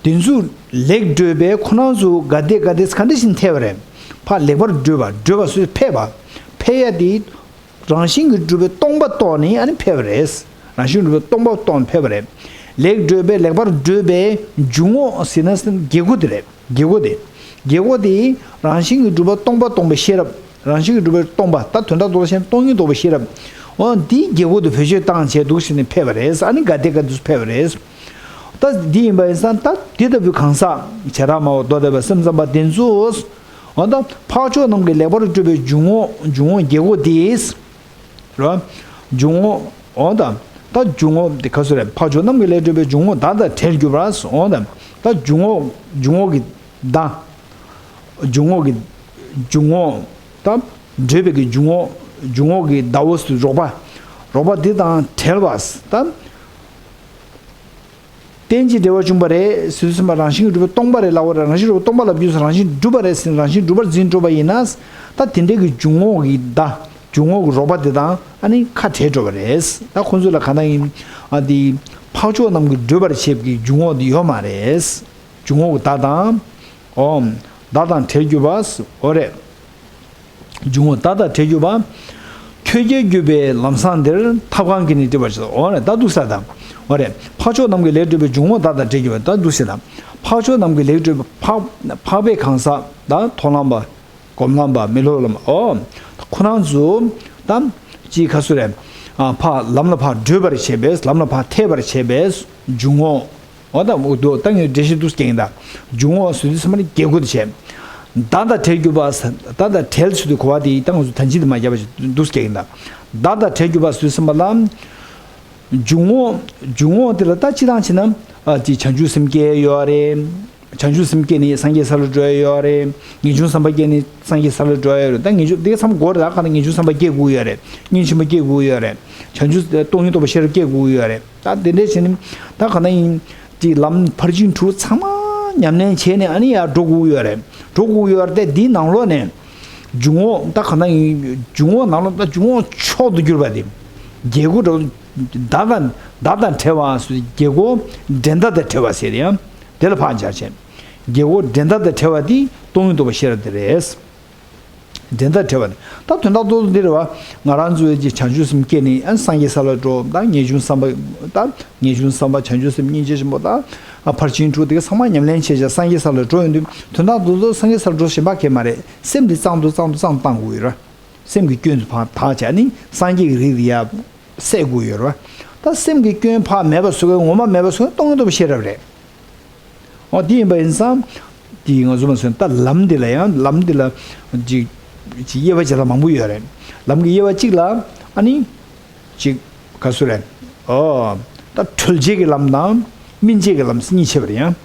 དེ་ཚོ་ལེགས་བགྲོད་པས་ཁོ་རང་ཚོ་ག་དེ་ག་དེ་ག་འདྲ་ཞིག་ཐེ་བ་རེད། ཕར་ལེགས་པར་བགྲོད་པ། བགྲོད་པ་སུ་ཕེབས་པ། ཕེབས་ཡ་དེ་རང་བཞིན་གྱིས་གྲུབ་པའི་སྟོང་པ་རྟོགས་ནས་ཨ་ནི་ཕེབས་པ་རེད། རང་བཞིན་གྱིས་གྲུབ་པའི་སྟོང་པ་རྟོགས་ནས་ཕེབས་པ་རེད། ལེགས་བགྲོད་པས་ལེགས་པར་བགྲོད་པའི་འཇུག་ངོགས་ཟེར་ན་རྒྱལ་སྒོ་དེ་རེད། རྒྱལ་སྒོ་དེ། རྒྱལ་སྒོ་དེ་རང་བཞིན་གྱིས་གྲུབ་པ་སྟོང་པ་སྟོང་པའི་ཤེས་རབ། རང་བཞིན་གྱིས་གྲུབ་པའི་སྟོང་པ། ད་དོན་དག་རྡོག་རྡོག་བཤད་ན་སྟོང་ཉིད་རྟོགས་པའི་ཤེས་རབ། འོ་འདིའི་རྒྱལ་སྒོ་དེ་བེད་སྤྱོད་བཏང་བྱས་འདུག་ཟེར་ནས་ཕེབས་པ་རེད། ཨ་ནི་ག་དེ་ག་དེ་ཚོ་ཕེབས་པ་རེད། ད་འདི་ཡིན་པ་ཡིན་ཙང་ད་འདི་ལྟ་བུའི་གང་ཟག་བྱེ་བྲག་སྨྲ་བ་མདོ་སྡེ་པ་སེམས་ཙམ་པ་དེ་ཚོ། འོ་ད་འཕགས་མཆོག་རྣམས་ཀྱིས་ལེགས་པར་བགྲོད་པའི་འཇུག་ངོགས། འཇུག་ངོགས་རྒྱལ་སྒོ་དེས། རེད་བ། འཇུག་ངོགས། འོ་ད། ད་འཇུག་ངོགས་དེ་ག་ཚོད་རེད། འཕགས་མཆོག་རྣམས་ཀྱིས་ལེགས་བགྲོད་པའི་འཇུག་ངོགས་བདག་དང་བྲལ་གྱུར་པ། འོ་ད། ད་འཇུག་ངོགས་འཇུག་ངོགས་ཀྱི་བདག་འཇུག་ངོགས་ཀྱི་འཇུག་ངོགས། ད་བགྲོད་པའི་གི་འཇུག་ངོགས། འཇུག་ངོགས་ཀྱི་བདག་པོ་ཟེར་རོགས་པ། རོགས་པ་འདི་དང་བྲལ་བ། ད་རྟེན་ཅིང་འབྲེལ་བར་འབྱུང་བ་རེད་ཟེར་དུས་ཙམ་པ་རང་བཞིན་གྱིས་གྲུབ་པའི་སྟོང་པ་རེད་ལབ་པ་རེད། རང་བཞིན་གྲུབ་པའི་སྟོང་པ་ལབ་རྒྱུ་ཟེར་རང་བཞིན་གྲུབ་པ་རེད་ཟེར་རང་བཞིན་གྲུབ་པར་འཛིན་འགྲོ་བ་ཡིན་ན། ད་དེ་འདྲའི་གི་འཇུག་ངོགས་ཀྱི་བདག་འཇུག་ངོགས་ཀྱི་རོགས་པ་དེ་དང་ཨ་ནི་ཁ་བྲལ་འགྲོ་བ་རེད། ད་ཁོང་ཚོ་ལ་གང་ལྟར་ཡིན། ཨ་དེ་འཕགས་མཆོག་རྣམས་ཀྱིས་བགྲོད་པར་བྱེད་པའི་འཇུག་ངོགས་དེ་ཡོད་མ་རེད། འཇུག་ངོགས་ཀྱི་བདག་དང་། ཨོམ། བདག་དང་བྲལ་གྱུར་པ། འོ་རེད། འཇུག་ངོགས་བདག་དང་བྲལ་གྱུར་པ། ཁྱོད་རྒྱལ་གྱུར་པའི་ལམ་བཟང་འདིར་ཐབས་གང་གིས་ནི་སྒྲིབ་པར་བྱེད། འོ་རེད་ད་འདུག་ས་དང་། འོ་རེད། འཕགས་མཆོག་རྣམས་ཀྱིས་ལེགས་བགྲོད་པའི་འཇུག་ངོགས་བདག་དང་བྲལ་གྱུར་པ་ད་འདུག་ས་དང་། འཕགས་མཆོག་རྣམས་ཀྱིས་ལེགས་བགྲོད་པའི་འཕགས་འཕགས་པའི་གང་ཟག་དང་མཐོང་ལམ་པ། སྒོམ་ལམ་པ་མི་སློབ་ལམ་པ་འོ། ཁོ་རང་ཚོ་དང་། ཅིག་ག་ཚོད་རེད། ཨ་ཕར་ལམ་ལ་ཕར་བགྲོད་པར་བྱེད་པས་ལམ་ལ་ཕར་ཐེག་པར་བྱེད་པས་འཇུག་ངོགས། འོ་ད་འུ་དུ་ད་ངས་འགྲེལ་བཤད་འདུག་སྐྱེ་ཡིན་ད། འཇུག་ངོགས་ཟེར་དུས་ཙམ་པ་ནི་རྒྱལ་སྒོ་དེ་བྱས། བདག་དང་བྲལ་གྱུར་པ། བདག་དང་བྲལ་ཟེར་དུས་གོ་བ་དེ་ད་ང་ཚོ་ད་ཅི་དེ་མ་བརྒྱབ་པ་འདུག་སྐྱེ་ཡིན་ད། བདག་དང་བྲལ་གྱུར་པ་ཟེར་དུས་ཙམ་པ་ལ། འཇུག་ངོགས། འཇུག་ངོགས་དེ་ལ་ད་སྤྱི་བཏང་བྱས་ན། ཨ་ཅིག་བྱང་ཆུབ་སེམས་བསྐྱེད་ཡོད་རེད། བྱང་ཆུབ་སེམས་བསྐྱེད་ནས་སངས་རྒྱས་ས་ལ་འགྲོ་ཡ་ཡོད་རེད། ངེས་འབྱུང་བསམ་པ་བསྐྱེད་ནས་སངས་རྒྱས་ས་ལ་འགྲོ་ཡ་ཡོད་རེད། ད་ངེས་འབྱུང་དེ་ག་ཚང་མ་དགོས་རེད། ད་ག་ན་ངེས་འབྱུང་བསམ་པ་སྐྱེ་དགོས་ཡོད་རེད། སྙིང་རྗེ་ཆེན་པོ་སྐྱེ་དགོས་ཡོད་རེད། བྱང་ཆུབ་སྟོང་ཉིད་རྟོགས་པའི་ཤེས་རབ་སྐྱེ་དགོས་ཡོད་རེད། ད་དེ་འདྲས་བྱས་ནས་ད་ག་ན་ཡིན། ཅིག་ལམ་ཕར་ཕྱིན་དྲུག་ཚང་མ་ཉམས་ལེན་བྱས་ནས་ཨ་ནི་ཡར་འགྲོ་དགོས་ཡོད་རེད། འགྲོ་དགོས་ཡོད་རེད་དེ་འདིའི་ནང་ལོགས་ནས། འཇུག་ངོགས་ད་ག་ན་ཡིན། འཇུག་ངོགས་ནང་ལོགས་ད་འཇུག་ངོགས་མཆོག་ཏུ་གྱུར་པ་དེ། རྒྱལ་སྒོ་འགྲོ། བདག་དང་བདག་དང་བྲལ་བ་ཟེར་རྒྱལ་སྒོ་འགྲན་ཟླ་དང་བྲལ་བ་ཟེར་ཡང་། དེ་ལ་ཕར་སྦྱར་བྱས། རྒྱལ་སྒོ་འགྲན་ཟླ་དང་བྲལ་བ་དེ་སྟོང་ཉིད་རྟོགས་པའི་ཤེས་རབ་དེ་རེད། འགྲན་ཟླ་བྲལ་བ་ནི། ད་དོན་དག་ཏོག་ཏོ་འདི་རེད་བ། ང་རང་ཚོའི་ཀྱི་བྱང་ཆུབ་སེམས་སྐྱེས་ནས་ཨ་སངས་རྒྱས་ས་ལ་འགྲོ། ད་ངེས་འབྱུང་བསམ་པ། ད་ངེས་འབྱུང་བསམ་པ། བྱང་ཆུབ་སེམས། སྙིང་རྗེ་ཆེན་པོ། ད་ཨ་ཕར་ཕྱིན་དྲུག་དེ་ག་ཚང་མ་ཉམས་ལེན་བྱས་བྱས་སངས་རྒྱས་ས་ལ་འགྲོ་ཡོང་དུས། དོན་དག་ཏོག་ཏོ་སངས་རྒྱས་ས་ལ་འགྲོ་བཞིན་པ་གས་མ་རེད། སེམས་འདི་གཙང་དུ་གཙང་དུ་གཙང་དུ་བཏང་དགོས་ཡོད་རེད། སེམས་ཀྱི་སྐྱོན་དུ་ཕར་དག་བྱས་ནས་སངས་རྒྱས་ཀྱི་རིགས་དེ་ཡར་སད་དགོས་ཡོད་རེད། ད་སེམས་ཀྱི་སྐྱོན་ཕར་མེད་པ་བཟོ་མཁན། ངོ་མ་མེད་པ་བཟོ་མཁན་སྟོང་ཉིད་རྟོགས་པའི་ཤེས་རབ་རེད། འོ་དེ་ཡིན་པ་ཡིན་ཙང་། དེ་ང་ཚོ་མ་ཟེར་ན་ད་ལམ་འདི་ལ་ཡང་། ལམ་འདི་ལ་ཅིག་ཅིག་དབྱེ་བ་བྱེད་སྟངས་མང་པོ་ཡོད་རེད། ལམ་གྱི་དབྱེ་བ་གཅིག་ལ་ཨ་ནི་ཅིག་ག་ཚོད་རེད། ཨོ། ད་གྲོལ་བྱེད་ཀྱི་ལམ་དང་སྨིན་བྱེད་ཀྱི་ལམ་གཉིས་ཕྱེ་བ་རེད་ཡང་།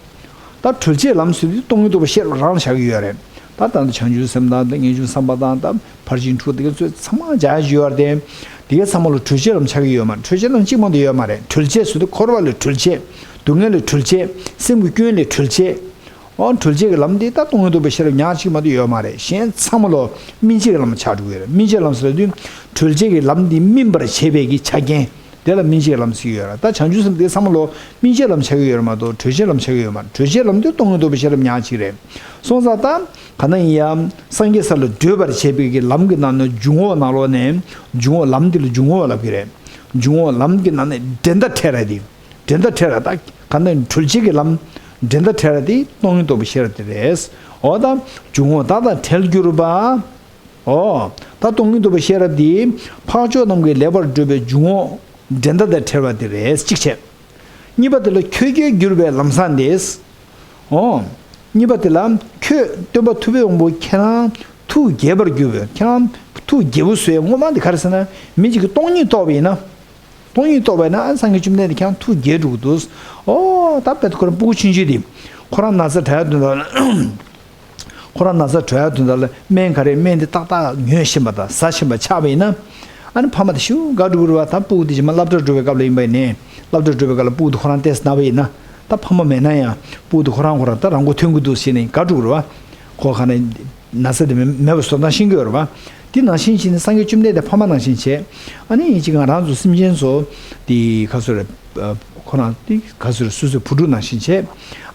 ད་གྲོལ་བྱེད་ལམ་ཟེར་དུས་སྟོང་ཉིད་རྟོགས་པའི་ཤེས་རབ་རང་ལ་བཞག་གི་ཡོད་རེད། ད་ད་ལྟ་བྱང་ཆུབ་སེམས་དང་། ད་ངེས་འབྱུང་བསམ་པ་དང་། ད་ཕར་ཕྱིན་དྲུག་དེ་ག་ཚོད་ཚང་མ་སྦྱར་ཡོད་རེད་དེ། དེ་གའི་ཚང་མ་ལ་གྲོལ་བྱེད་ལམ་ཆགས་ཀྱི་ཡོད་མ་རེད། གྲོལ་བྱེད་ལམ་གཅིག་མ་གཏོགས་ཡོད་མ་རེད། གྲོལ་བྱེད་ཟེར་དུས་འཁོར་བ་ལས་གྲོལ་བྱེད། སྡུག་བསྔལ་ལས་གྲོལ་བྱེད། སེམས་ཀྱི་སྐྱོན་ལས་གྲོལ་བྱེད། ཨོ། གྲོལ་བྱེད་ཀྱི་ལམ་འདི་ད་སྟོང་ཉིད་རྟོགས་པའི་ཤེས་རབ་ཉག་གཅིག་མ་གཏོགས་ཡོད་མ་རེད། གཞན་ཚང་མ་ལོ་སྨིན་བྱེད་ཀྱི་ལམ་ཆགས་འགྲོ་གི་རེད། སྨིན་བྱེད་ལམ་ཟེར་དུས་གྲོལ་བྱེད་ཀྱི་ལམ་འདི་སྨིན་པར་བྱེད་པའི་གི་ཆ་རྐྱེན་དེ་ལ་སྨིན་བྱེད་ཀྱི་ལམ་ཟེར་གྱི་ཡོད་རེད། ད་བྱང་ཆུབ་སེམས་དེ་ཚང་མ་ལོ་སྨིན་བྱེད་ལམ་ཆགས་ཀྱི་ཡོད་རེད་མ་གཏོགས་གྲོལ་བྱེད་ལམ་ཆགས་ཀྱི་ཡོད་མ་རེད། གྲོལ་བྱེད་ལམ་དེ་སྟོང་ཉིད་རྟོགས་པའི་ཤེས་རབ་ཉག་གཅིག་རེད། སོང་ཙང་ད་ག་ན་ཡིན་ཡང་སངས་རྒྱས་ས་ལ་བགྲོད་པར་བྱེད་པའི་གི་ལམ་གྱི་ནང་ནས་འཇུག་ངོགས་ནང་ལོགས་ནས། འཇུག་ངོགས་ལམ་འདི་ལ་འཇུག་ངོགས་ལབ་ཀྱི་རེད། འཇུག་ངོགས་ལམ་གྱི་ནང་ནས་འགྲན་ཟླ་བྲལ་ར་དེ། འགྲན་ཟླ་བྲལ་ར། ད་ག་ནས་གྲོལ་བྱེད་ཀྱི་ལམ་འགྲན་ཟླ་བྲལ་ར་དེ་སྟོང་ཉིད་རྟོགས་པའི་ཤེས་རབ་དེ་རེད། འོ་ད་འཇུག་ངོགས་བདག་དང་བྲལ་གྱུར་པ། འོ། ད་སྟོང་ཉིད་རྟོགས་པའི་ཤེས་རབ་དེ་འཕགས་མཆོག་རྣམས་ཀྱིས་ལེགས་པར་བགྲོད་པའི་འཇུག་ངོགས་འགྲན་ཟླ་དང་བྲལ་བ་དེ་རེད། གཅིག་བྱས། གཉིས་པ་དེ་ལ་ཁྱོད་ཀྱིས་བསྒྱུར་བའི་ལམ་བཟང་དེ། འོ། གཉིས་པ་དེ་ལ་ཁྱོད་སྟོན་པ་ཐུབ་པའི་དབང་པོ་ཁྱེད་རང་ཐུགས་དགྱེས་པར་གྱུར་པའི། ཁྱེད་རང་ཐུགས་དགྱེས་པོ་བཟོ་ཡ་ངོ་མ་དེ་ག་རེ་ཟེར་ན། མི་གཅིག་གིས་སྟོང་ཉིད་རྟོགས་པ་ཡིན་ན། སྟོང་ཉིད་རྟོགས་པ་ཡིན་ན་ཨ་སངས་རྒྱས་བཅོམ་ལྡན་འདས་ཁྱེད་རང་ཐུགས་དགྱེས་འགྲོ་གི་འདུག། འོ། ད་དཔེ་ཁོ་རང་སྤུ་གུ་ཆུང་ཆུང་དེ། ཁོ་རང་ན་ཚ་དྲག་ཡ་དོན་དག་ལ། ཁོ་རང་ན་ཚ་དྲག་ཡ་དོན་དག་ལ་སྨན་ག་རེ། སྨན་དེ་ཏག་ཏག་ཉོས་ཤེས་པ་དང་ཟ་ཤེས་པ་ཆགས་པ་ཡིན་ན། ཨ་ནི་ཕ་མ་དེ་ཞེ་དྲག་དགའ་འགྲོ་གི་རེད་བ། ད་སྤུ་གུ་དེ་རྗེས་མ་སློབ་གྲྭར་འགྲོ་བའི་སྐབས་ལ་ཡིན་པ་ཡིན་ནའི། སློབ་གྲྭར་འགྲོ་བའི་སྐབས་ལ་སྤུ་གུ་དེ་ཁོ་རང་ཏོག་ཙམ་ན་བ་ཡིན་ན། ད་ཕ་མ་མེད་ན་ཡང་སྤུ་གུ་དེ་ཁོ་རང་ཁོ་རང་ད་རང་མགོ་ཐོན་གྱི་འདུག་ཟེར་ནས་དགའ་འགྲོ་གི་རེད་བ། ཁོ་ག་ནས་ན་ཚ་དེ་མེད་མེད་པ་བཟོ་སྟངས་ཤེས་ཀྱི་ཡོད་རེད་བ། དེ་ནང་བཞིན་བྱས་ནས་སངས་རྒྱས་བཅོམ་ལྡན་འདས་ཕ་མ་ནང་བཞིན་བྱས། ཨ་ནི་ཅིག་ང་རང་ཚོ་སེམས་ཅན་ཚོ་དེ་ག་ཚོད་རེད། ཁོ་རང་དེ་ག་ཚོད་རེད། སོ་སོའི་བུ་ཕྲུག་ནང་བཞིན་བྱས།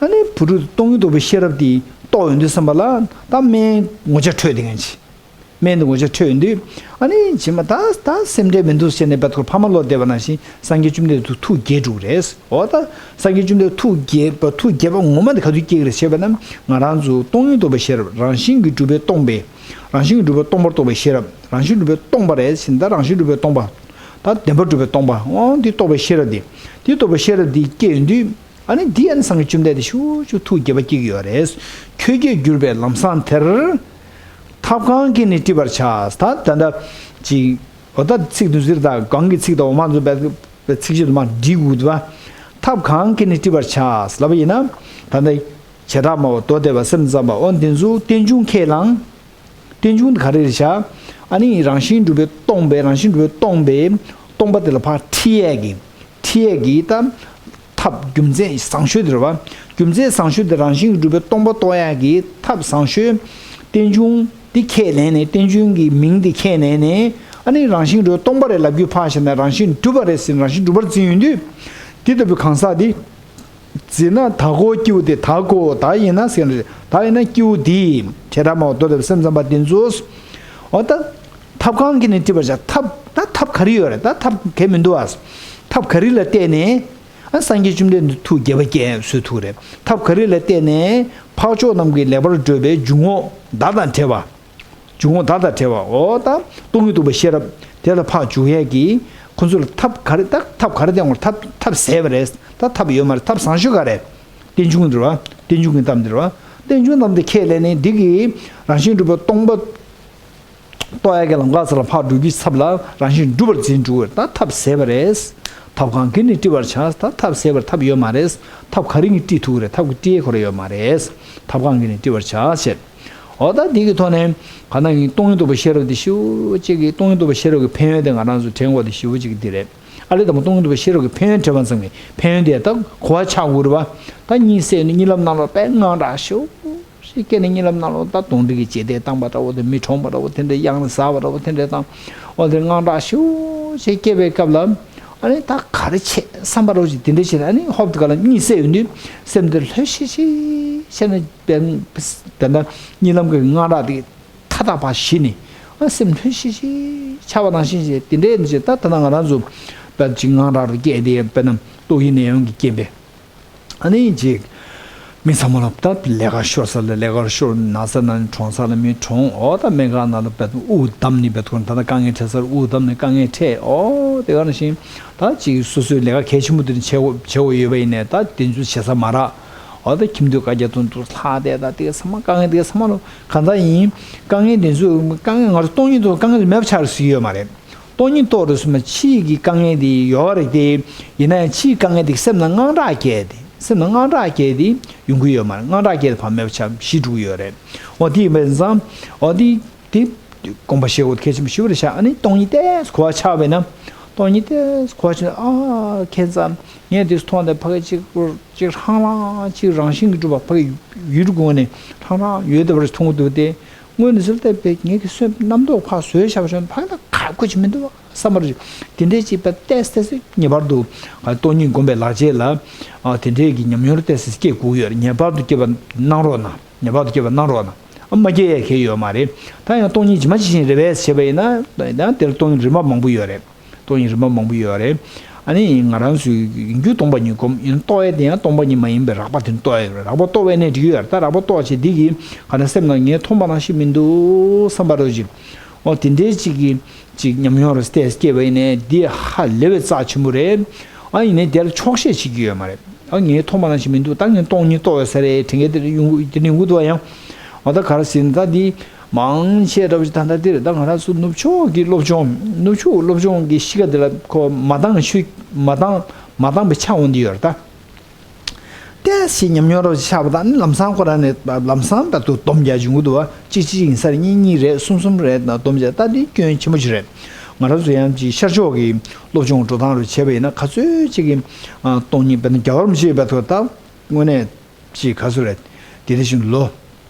ཨ་ནི་བུ་ཕྲུག་སྟོང་ཉིད་རྟོགས་པའི་ཤེས་རབ་དེ་རྟོགས་ཡོང་དུས་ཙམ་པ་ལ་ད་སྨན་ངོ་ཆ་འཕྲོད་དེ་ངན་ཅིག། སྨན་དེ་ངོ་ཆ་འཕྲོད་ཡོང་དུས། ཨ་ནི་རྗེས་མ་ད་ད་སེམས་ཁྲལ་མི་འདུག་ཟེར་ནས་བད་ཁོ་ཕ་མ་བློ་བདེ་བ་ནང་བཞིན་སངས་རྒྱས་བཅོམ་ལྡན་འདས་ཐུགས་དགྱེས་འགྲོ་གི་རེད། འོ་ད་སངས་རྒྱས་བཅོམ་ལྡན་ཐུགས་དགྱེས་པ། ཐུགས་དགྱེས་པ་ངོ་མ་དེ་ག་དུས་སྐྱེ་གི་རེད་ཞེས་པ་ན། ང་རང་ཚོ་སྟོང་ཉིད་རྟོགས་པའི་ཤེས་རབ་རང་བཞིན་གྱིས་གྲུབ་པས་སྟོང་པའི། རང་བཞིན་གྱིས་གྲུབ་པས་སྟོང་པར་རྟོགས་པའི་ཤེས་རབ། རང་བཞིན་གྲུབ་པས་སྟོང་པ་རེད་ཟེར་ན། ད་རང་བཞིན་གྲུབ་པས་སྟོང་པ། ད་བདེན་པར་གྲུབ་པས་སྟོང་པ། འོ་འདི་རྟོགས་པའི་ཤེས་རབ་དེ། འདི་རྟོགས་པའི་ཤེས་རབ་དེ་སྐྱེ་ཡོང་དུས། ཨ་ནི་འདི་ཨ་ནི་སངས་རྒྱས་བཅོམ་ལྡན་འདས་ཞེ་དྲག་ཐུགས་དགྱེས་པ་སྐྱེ་གི་ཡོད་རེད། ཁྱོད་ཀྱིས་བསྒྱུར་བའི་ལམ་བཟང་དེར། ཐབས་གང་གིས་ནི་བྲི་བར་བྱ། ད་ད་ལྟ་ཅིག། འོ་ད་ཚིག་དུ་ཟེར། ད་གང་གི་ཚིག་དང་འོ་མ་ཚོ་བས་ཚིག་གཅིག་ཏུ་མ་བསྒྲིགས་དགོས་འདུག་བ། ཐབས་གང་གིས་ནི་བྲི་བར་བྱ་ལབ་པ་ཡིན་ན། ད་ལྟ་བྱེ་བྲག་སྨྲ་བ་མདོ་སྡེ་པ་སེམས་ཙམ་པ། འོ་འདི་ཚོ་རྟེན་འབྱུང་ཁས་བླངས། རྟེན་འབྱུང་དེ་ག་རེ་རེད་བྱ། ཨ་ནི་རང་བཞིན་གྲུབ་པས་སྟོང་པའི། རང་བཞིན་གྲུབ་པས་སྟོང་པའི་སྟོང་པ་དེ་ལ་ཕར་ཁྲིད་ཡས་ཀྱི། ཁྲིད་ཡས་ཀྱི་ད་ཐབས་རྒྱུ་མཚན་བཟང་ཤོས་དེ་རེད་བ། རྒྱུ་མཚན་བཟང་ཤོས་དེ་རང་བཞིན་གྱིས་གྲུབ་པའི་སྟོང་པ་རྟོགས་ཡས་ཀྱི་ཐབས་བཟང་ཤོས། རྟེན་འབྱུང་དེ་ཁས་ལེན་ནས། རྟེན་འབྱུང་གི་མིང་དེ་ཁས་ལེན་ནས། ཨ་ནི་རང་བཞིན་གྲུབ་པས་སྟོང་པ་རེད་ལབ་རྒྱུ་ཕར་བཞག་ནས་རང་བཞིན་གྲུབ་པ་རེད་ཟེར་ནས་རང་བཞིན་གྲུབ་པར་འཛིན་ཡོང་དུས། དེ་ལྟ་བུའི་གང་ཟག་དེ། འཛིན་ན་ད་གོ་སྐྱེ་བོ་དེ། ད་གོ་ད་ཡིན་ན་ཟེར་ནས། ད་ཡིན་ན་སྐྱེ་བོ་དེ་བྱེ་བྲག་སྨྲ་བ་མདོ་སྡེ་པ་སེམས་ཙམ་པ་དེ་ཚོ། འོ་ད། ཐབས་གང་གིས་ནི་བྲི་བར་བྱ། ཐབས་ད་ཐབས་ག་རེ་ཡོད་རེད། ད་ཐབས་གང་ཡང་མི་འདུག་ཨ། ཐབས་ག་རེ་ལ་བརྟེན་ནས་ཨ་སངས་རྒྱས་བཅོམ་ལྡན་འདས་ཐུགས་དགྱེས་པ་སྐྱེ་བཟོ་ཐུབ་རེད། ཐབས་ག་རེ་ལ་བརྟེན་ནས་འཕགས་མཆོག་རྣམས་ཀྱིས་ལེགས་པར་བགྲོད་པའི་འཇུག་ངོགས་བདག་དང་བྲལ་བ། འཇུག་ངོགས་བདག་དང་བྲལ་བ། འོ་ད་སྟོང་ཉིད་རྟོགས་པའི་ཤེས་རབ་དེ་ལ་ཕར་འཇུག་ཡས་ཀྱི་ཁོ་ཚོ་ལ་ཐབས་ག་རེ། ད་ཐབས་ག་རེ་བསྟེན་དགོས། ཐབས་ཐབས་ཟད་པ་རེད། ད་ཐབས་ཡོད་མ་རེད། ཐབས་བཟང་ཤོས་ག་རེ། རྟེན་འབྱུང་འདི་རེད་བ། རྟེན་འབྱུང་གི་གཏམ་འདི་རེད་བ། རྟེན་འབྱུང་གཏམ་འདི་ཁས་ལེན་ནས་འདི་གི་རང་བཞིན་གྲུབ་པས་སྟོང་པ་རྟོགས་ཡ་གི་ལམ་ཁ་ཚོ་ལ་ཕར་འགྲོ་རྒྱུའི་ཚབ་ལ་རང་བཞིན་གྲུབ་པར་འཛིན་འགྲོ་གི་རེད། ད་ཐབས་ཟད་པ་རེད། ཐབས་གང་གིས་ནི་བྲི་བར་བྱ། ད་ཐབས་ཟད་པར་ཐབས་ཡོད་མ་རེད། ཐབས་ག་རེ་གིས་བྲི་ཐུབ་ཀྱི་རེད། ཐབས་ཀྱིས་བྲི་ཡས་ཁོ་རང་ཡོད་མ་རེད། ཐབས་གང་གིས་ནི་བྲི་བར་བྱ་ཞེས། འོ་ད་འདི་གི་ཐོག་ནས་ག་ན་ཡིན་སྟོང་ཉིད་རྟོགས་པའི་ཤེས་རབ་འདི་ཞེ་པོ་ཅིག་གི། སྟོང་ཉིད་རྟོགས་པའི་ཤེས་རབ་ཀྱི་ཕན་ཡོན་དེ་ང་རང་ཚོ་དྲན་དགོས་དེ་ཞེ་པོ་ཅིག་གི་འདི་རེད། ཨ་ལས་དང་པོ་སྟོང་ཉིད་རྟོགས་པའི་ཤེས་རབ་ཀྱི་ཕན་ཡོན་དྲན་པ་ཙམ་གྱིས་ཕན་ཡོན་དེ་ད་གོ་བ་ཆགས་དགོས་རེད་བ། ད་གཉིད་སད་ནས་གཉིད་ལམ་ནང་ལོགས་དཔེ་དངངས་སྐྲག་ཞེ་པོ་ཞིག་སྐྱེས་ནས། གཉིད་ལམ་ནང་ལོགས་ད་གདོན་འདྲེ་གིས་རྗེས་འདེད་བཏང་པ་འདྲ་བོ་དེ། མི་གྲོངས་པ་འདྲ་བོ་དེ་འདྲ། གཡང་ནས་ཟ་བ་འདྲ་བོ་དེ་འདྲ་དང་། འོ་དེ་དངངས་སྐྲག་ཞེ་པོ་ཞིག་སྐྱེས་པའི་སྐབས་ལ། ཨ་ནི་ད་ག་རེ་བྱེད་བསམ་པ་འདྲ་བོ་ཞིག་དེ་འདྲ་བྱས་ནས། ཨ་ནི་ཧོབ་དེ་ག་ལ་གཉིད་སད་ཡོང་དུས་སེམས་དེ་ལྷོད་ཤིག་ཤིག་བྱས་ནས། དཔེ་ད་ལྟ་གཉིད་ལམ་གྱི་དངངས་སྐྲག་དེ། ཐ་ ཕར་དང་ཕར་ཞི་ནས། ཨ་སེམས་ལྷོད་ཤིག་ཤིག་ཆགས་པ་ནང་བཞིན་བྱས། དེ་འདྲའི་ནི་ཅིག་ད་ད་ལྟ་ང་རང་ཚོ་དཔེ་ཅིག་དངངས་སྐྲག་རུ་སྐྱེས་ཏེ། དཔེར་ན་ཏོག་དབྱིབས་ནད་ཡམས་ཀྱི་རྐྱེན་པས། ཨ་ནི་ཅིག་མི་ཚང་མ་ལ་ད་ལས་ཀ་ཤོར་ས་ལ་ལས་ཀ་ཤོར། ན་ཚ་ན་ནི་གྲོངས་ས་ལ་མི་གྲོངས། འོ་ད་སྨན་ཁང་ནང་ལ་དཔེ་དབུགས་བསྡམས་ནས། དཔེ་ཁོ་ད་ལྟ་དཀའ་ངལ་འཕྲད་སར་དབུགས་བསྡམས་ནས་དཀའ་ངལ་འཕྲད། འོ་དེ་ག་ནང་བཞིན་ད་ཅིག་སོ་སོའི་ལས་ཀ་གལ་ཆེན་པོ་དེ་ནི་བྱེད་དགོས་བྱེད་དགོས་ཡོད་པ་ཡིན་ནའི། ད་དེ་ཚོ་བྱེད་ས་མ་རག། འོ་ད་ཁྱིམ་དུ་བཀའ་རྒྱ་ཐུང་ཐུང་ལྷག་བསྡད། ད་དེ་ག་ཚང་མ་དཀའ་ངལ་དེ་ག་ཚང་མ་ལ་གང་ལྟར་ཡིན། དཀའ་ངལ་དེ་ཚོ་དཀའ་ངལ་ང་ཚོ་སྟོང་ཉིད་དུ་དཀའ་ངལ་མེད་པ་ཆགས་སྲིད་ཡོད་མ་རེད། སྟོང་ཉིད་རྟོགས་རེད་གསུངས་པ། ཕྱིའི་གི་དཀའ་ངལ་དེ་ཡོད་རེད་དེ། ཡིན་ན་ཡང་ཕྱིའི་དཀའ་ངལ་དེ་སེམས་ནང་དངངས་སྐྲག་སྐྱེས་ཏེ། སེམས་ནང་དངངས་སྐྲག་སྐྱེས་ཏེ་ཡོང་གི་ཡོད་མ་རེད། དངངས་སྐྲག་སྐྱེས་ཏེ་ཕར་མེད་པ་ཆགས་ཞི་འགྲོ་གི་ཡོད་རེད། འོ་དེ་ཡིན་པ་ཡིན་ཙང་། འོ་དེ་དེ་དགོངས་པ་བཞེས་དགོས་གལ་ཆེན་པོ་ཞེ་པོ་རེད་ཤག་ཨ་ནི་སྟོང་ཉིད་ཏོག་ཙམ་གོ་བ་ཆགས་པ་ཡིན་ན། སྟོང་ཉིད་ཏོག་ཙམ་གོ་བ་ཆགས་ན། ཨ་ཁྱད་མཚར། ངས་དེ་མཐོང་སྟེ་ཕ་གི་ཅིག་ཅིག་ཧྲང་ཧྲང་ཅིག་རང་བཞིན་གྱིས་གྲུབ་པ། ཕ་གི་ཡུལ་གྱི་ངོས་ནས་ཧྲང་ཧྲང་ཡོད་བསྡད་པ་རེད་མཐོང་གི་འདུག་སྟེ། དངོས་གནས་ཟེར་ཏེ་དཔེ་ངེད་ཀྱི་སེམས་རྣམ་རྟོག་ཕར་བཟོས་བཞག་པ་བྱུང་ན། ཕ་གི་ད་ཁག་པོ་ཅིག་མི་འདུག་བསམ་པ་རེད། དེ་འདྲའི་ཅིག་དཔེ་ཏོག་ཙམ་ཏོག་ཙམ་ངེས་པར་དུ་སྟོང་ཉིད་སྒོམ་པའི་ལག་རྗེས་ལ། ཨ་དེ་འདྲའི་གི་ཉམས་མྱོང་རེ་ཏོག་ཙམ་སྐྱེ་དགོས་ཡོད་རེད། ངེས་པར་དུ་སྐྱེ་བ་གནང་རོགས་གནང་། ངེས་པར་དུ་སྐྱེ་བ་གནང་རོགས་གནང་། ཨ་མ་སྐྱེ་ཡ་གང་ཡང་ཡོད་མ་རེད། ད་ཡང་སྟོང་ཉིད་ཇི་མ་ཇི་བཞིན་རེད་པས་བྱས་པ་ཡིན་ན། ད་དེར་སྟོང་ཉིད་རིམ་པ་མང་པོ་ཡོད་རེད། སྟོང་ཉིད་རིམ་པ་མང་པོ་ཡོད་རེད། ཨ་ནི་ང་རང་ཚོས་ཡིན་རྒྱུ་སྟོང་པ་ཉིད་སྒོམ། ཡིན་རྟོགས་ཡས་དེ་ཡང་སྟོང་པ་ཉིད་མ་ཡིན་པའི་རགས་པ་དེ་རྟོགས་ཡས་ཡོད་རེད། རགས་པ་རྟོགས་པ་ཡིན་ན་འགྲིག་གི་ཡོད་རེད། ད་རགས་པ་རྟོགས་བྱས་འདི་གིས་ག་ན་སེམས་ནང་ངས་མཐོང་པ་ནང་བཞིན་མི་འདུག་བསམ་པ་རོ་ཅིག་འོ་དེ་འདྲའི་ཅིག་གི་ཅིག་ཉམས་མྱོང་རེ་ཏོག་ཙམ་སྐྱེས་པ་ཡིན་ནའི་འདི་ཧ་ལས་པའི་རྩ་ཆེན་པོ་རེད། ཨ་ཡིན་ནའི་དེ་ལ་འཁྱོག་བཤད་བྱེད་ཀྱི་ཡོད་མ་རེད། ཨ་ངས་མཐོང་པ་ནང་བཞིན་མི་འདུག་ད་ངས་སྟོང་ཉིད་རྟོགས་ཡོད་ས་རེད། དྲན་གྱི་དེ་ཡོང་གི་དེ་ནས་ཡོང་གི་འདུག་བ། ཡང་འོ་ད་ག་རེ་ཟེར་ན། ད་འདི་མང་ཆེ་འདྲ་བོ་ཅིག་ད་ལྟ་འདིར་ད་ང་རང་ཚོ་ནུབ་ཕྱོགས་ཀྱི་སློབ་སྦྱོང་། ནུབ་ཕྱོགས་སློབ་སྦྱོང་གི་གཤིས་ཀ་འདི་ལ་ཁོ་མ་འདང་ཤོས་མ་འདང་མ་འདང་པའི་ཆ་འོང་འདི་ཡོད་རེད་ད། ཏོག་ཙམ་ཉམས་མྱོང་རོ་ཆགས་པ་དང་། ཨ་ནི་ལམ་སང་ཁོ་རང་ནས་ལམ་སང་ད་དུ་སྡོམ་རྒྱག་འབྱུང་གི་འདུག་བ། གཅིག་གཅིག་ཡིན་ས་རེད། གཉིས་གཉིས་རེད། གསུམ་གསུམ་རེད། ད་སྡོམ་རྒྱག་ད་འདི་སྐྱོན་ཆེན་པོ་ཞིག་རེད། ང་རང་ཚོ་ཡང་ཅིག་ཤར་ཕྱོགས་ཀྱི་སློབ་སྦྱོང་འགྲོ་སྟངས་རུ་བྱས་པ་ཡིན་ན། ག་ཚོད་ཅིག་གི་ཨ་སྟོང་ཉིད། དཔེར་ན་རྒྱལ་བ་རིན་པོ་ཆེའི་བར་དུ་ད་དངོས་གནས་ཅིག་ག་ཚོད་རེད། དེ་དེ་བཞིན་ལོ།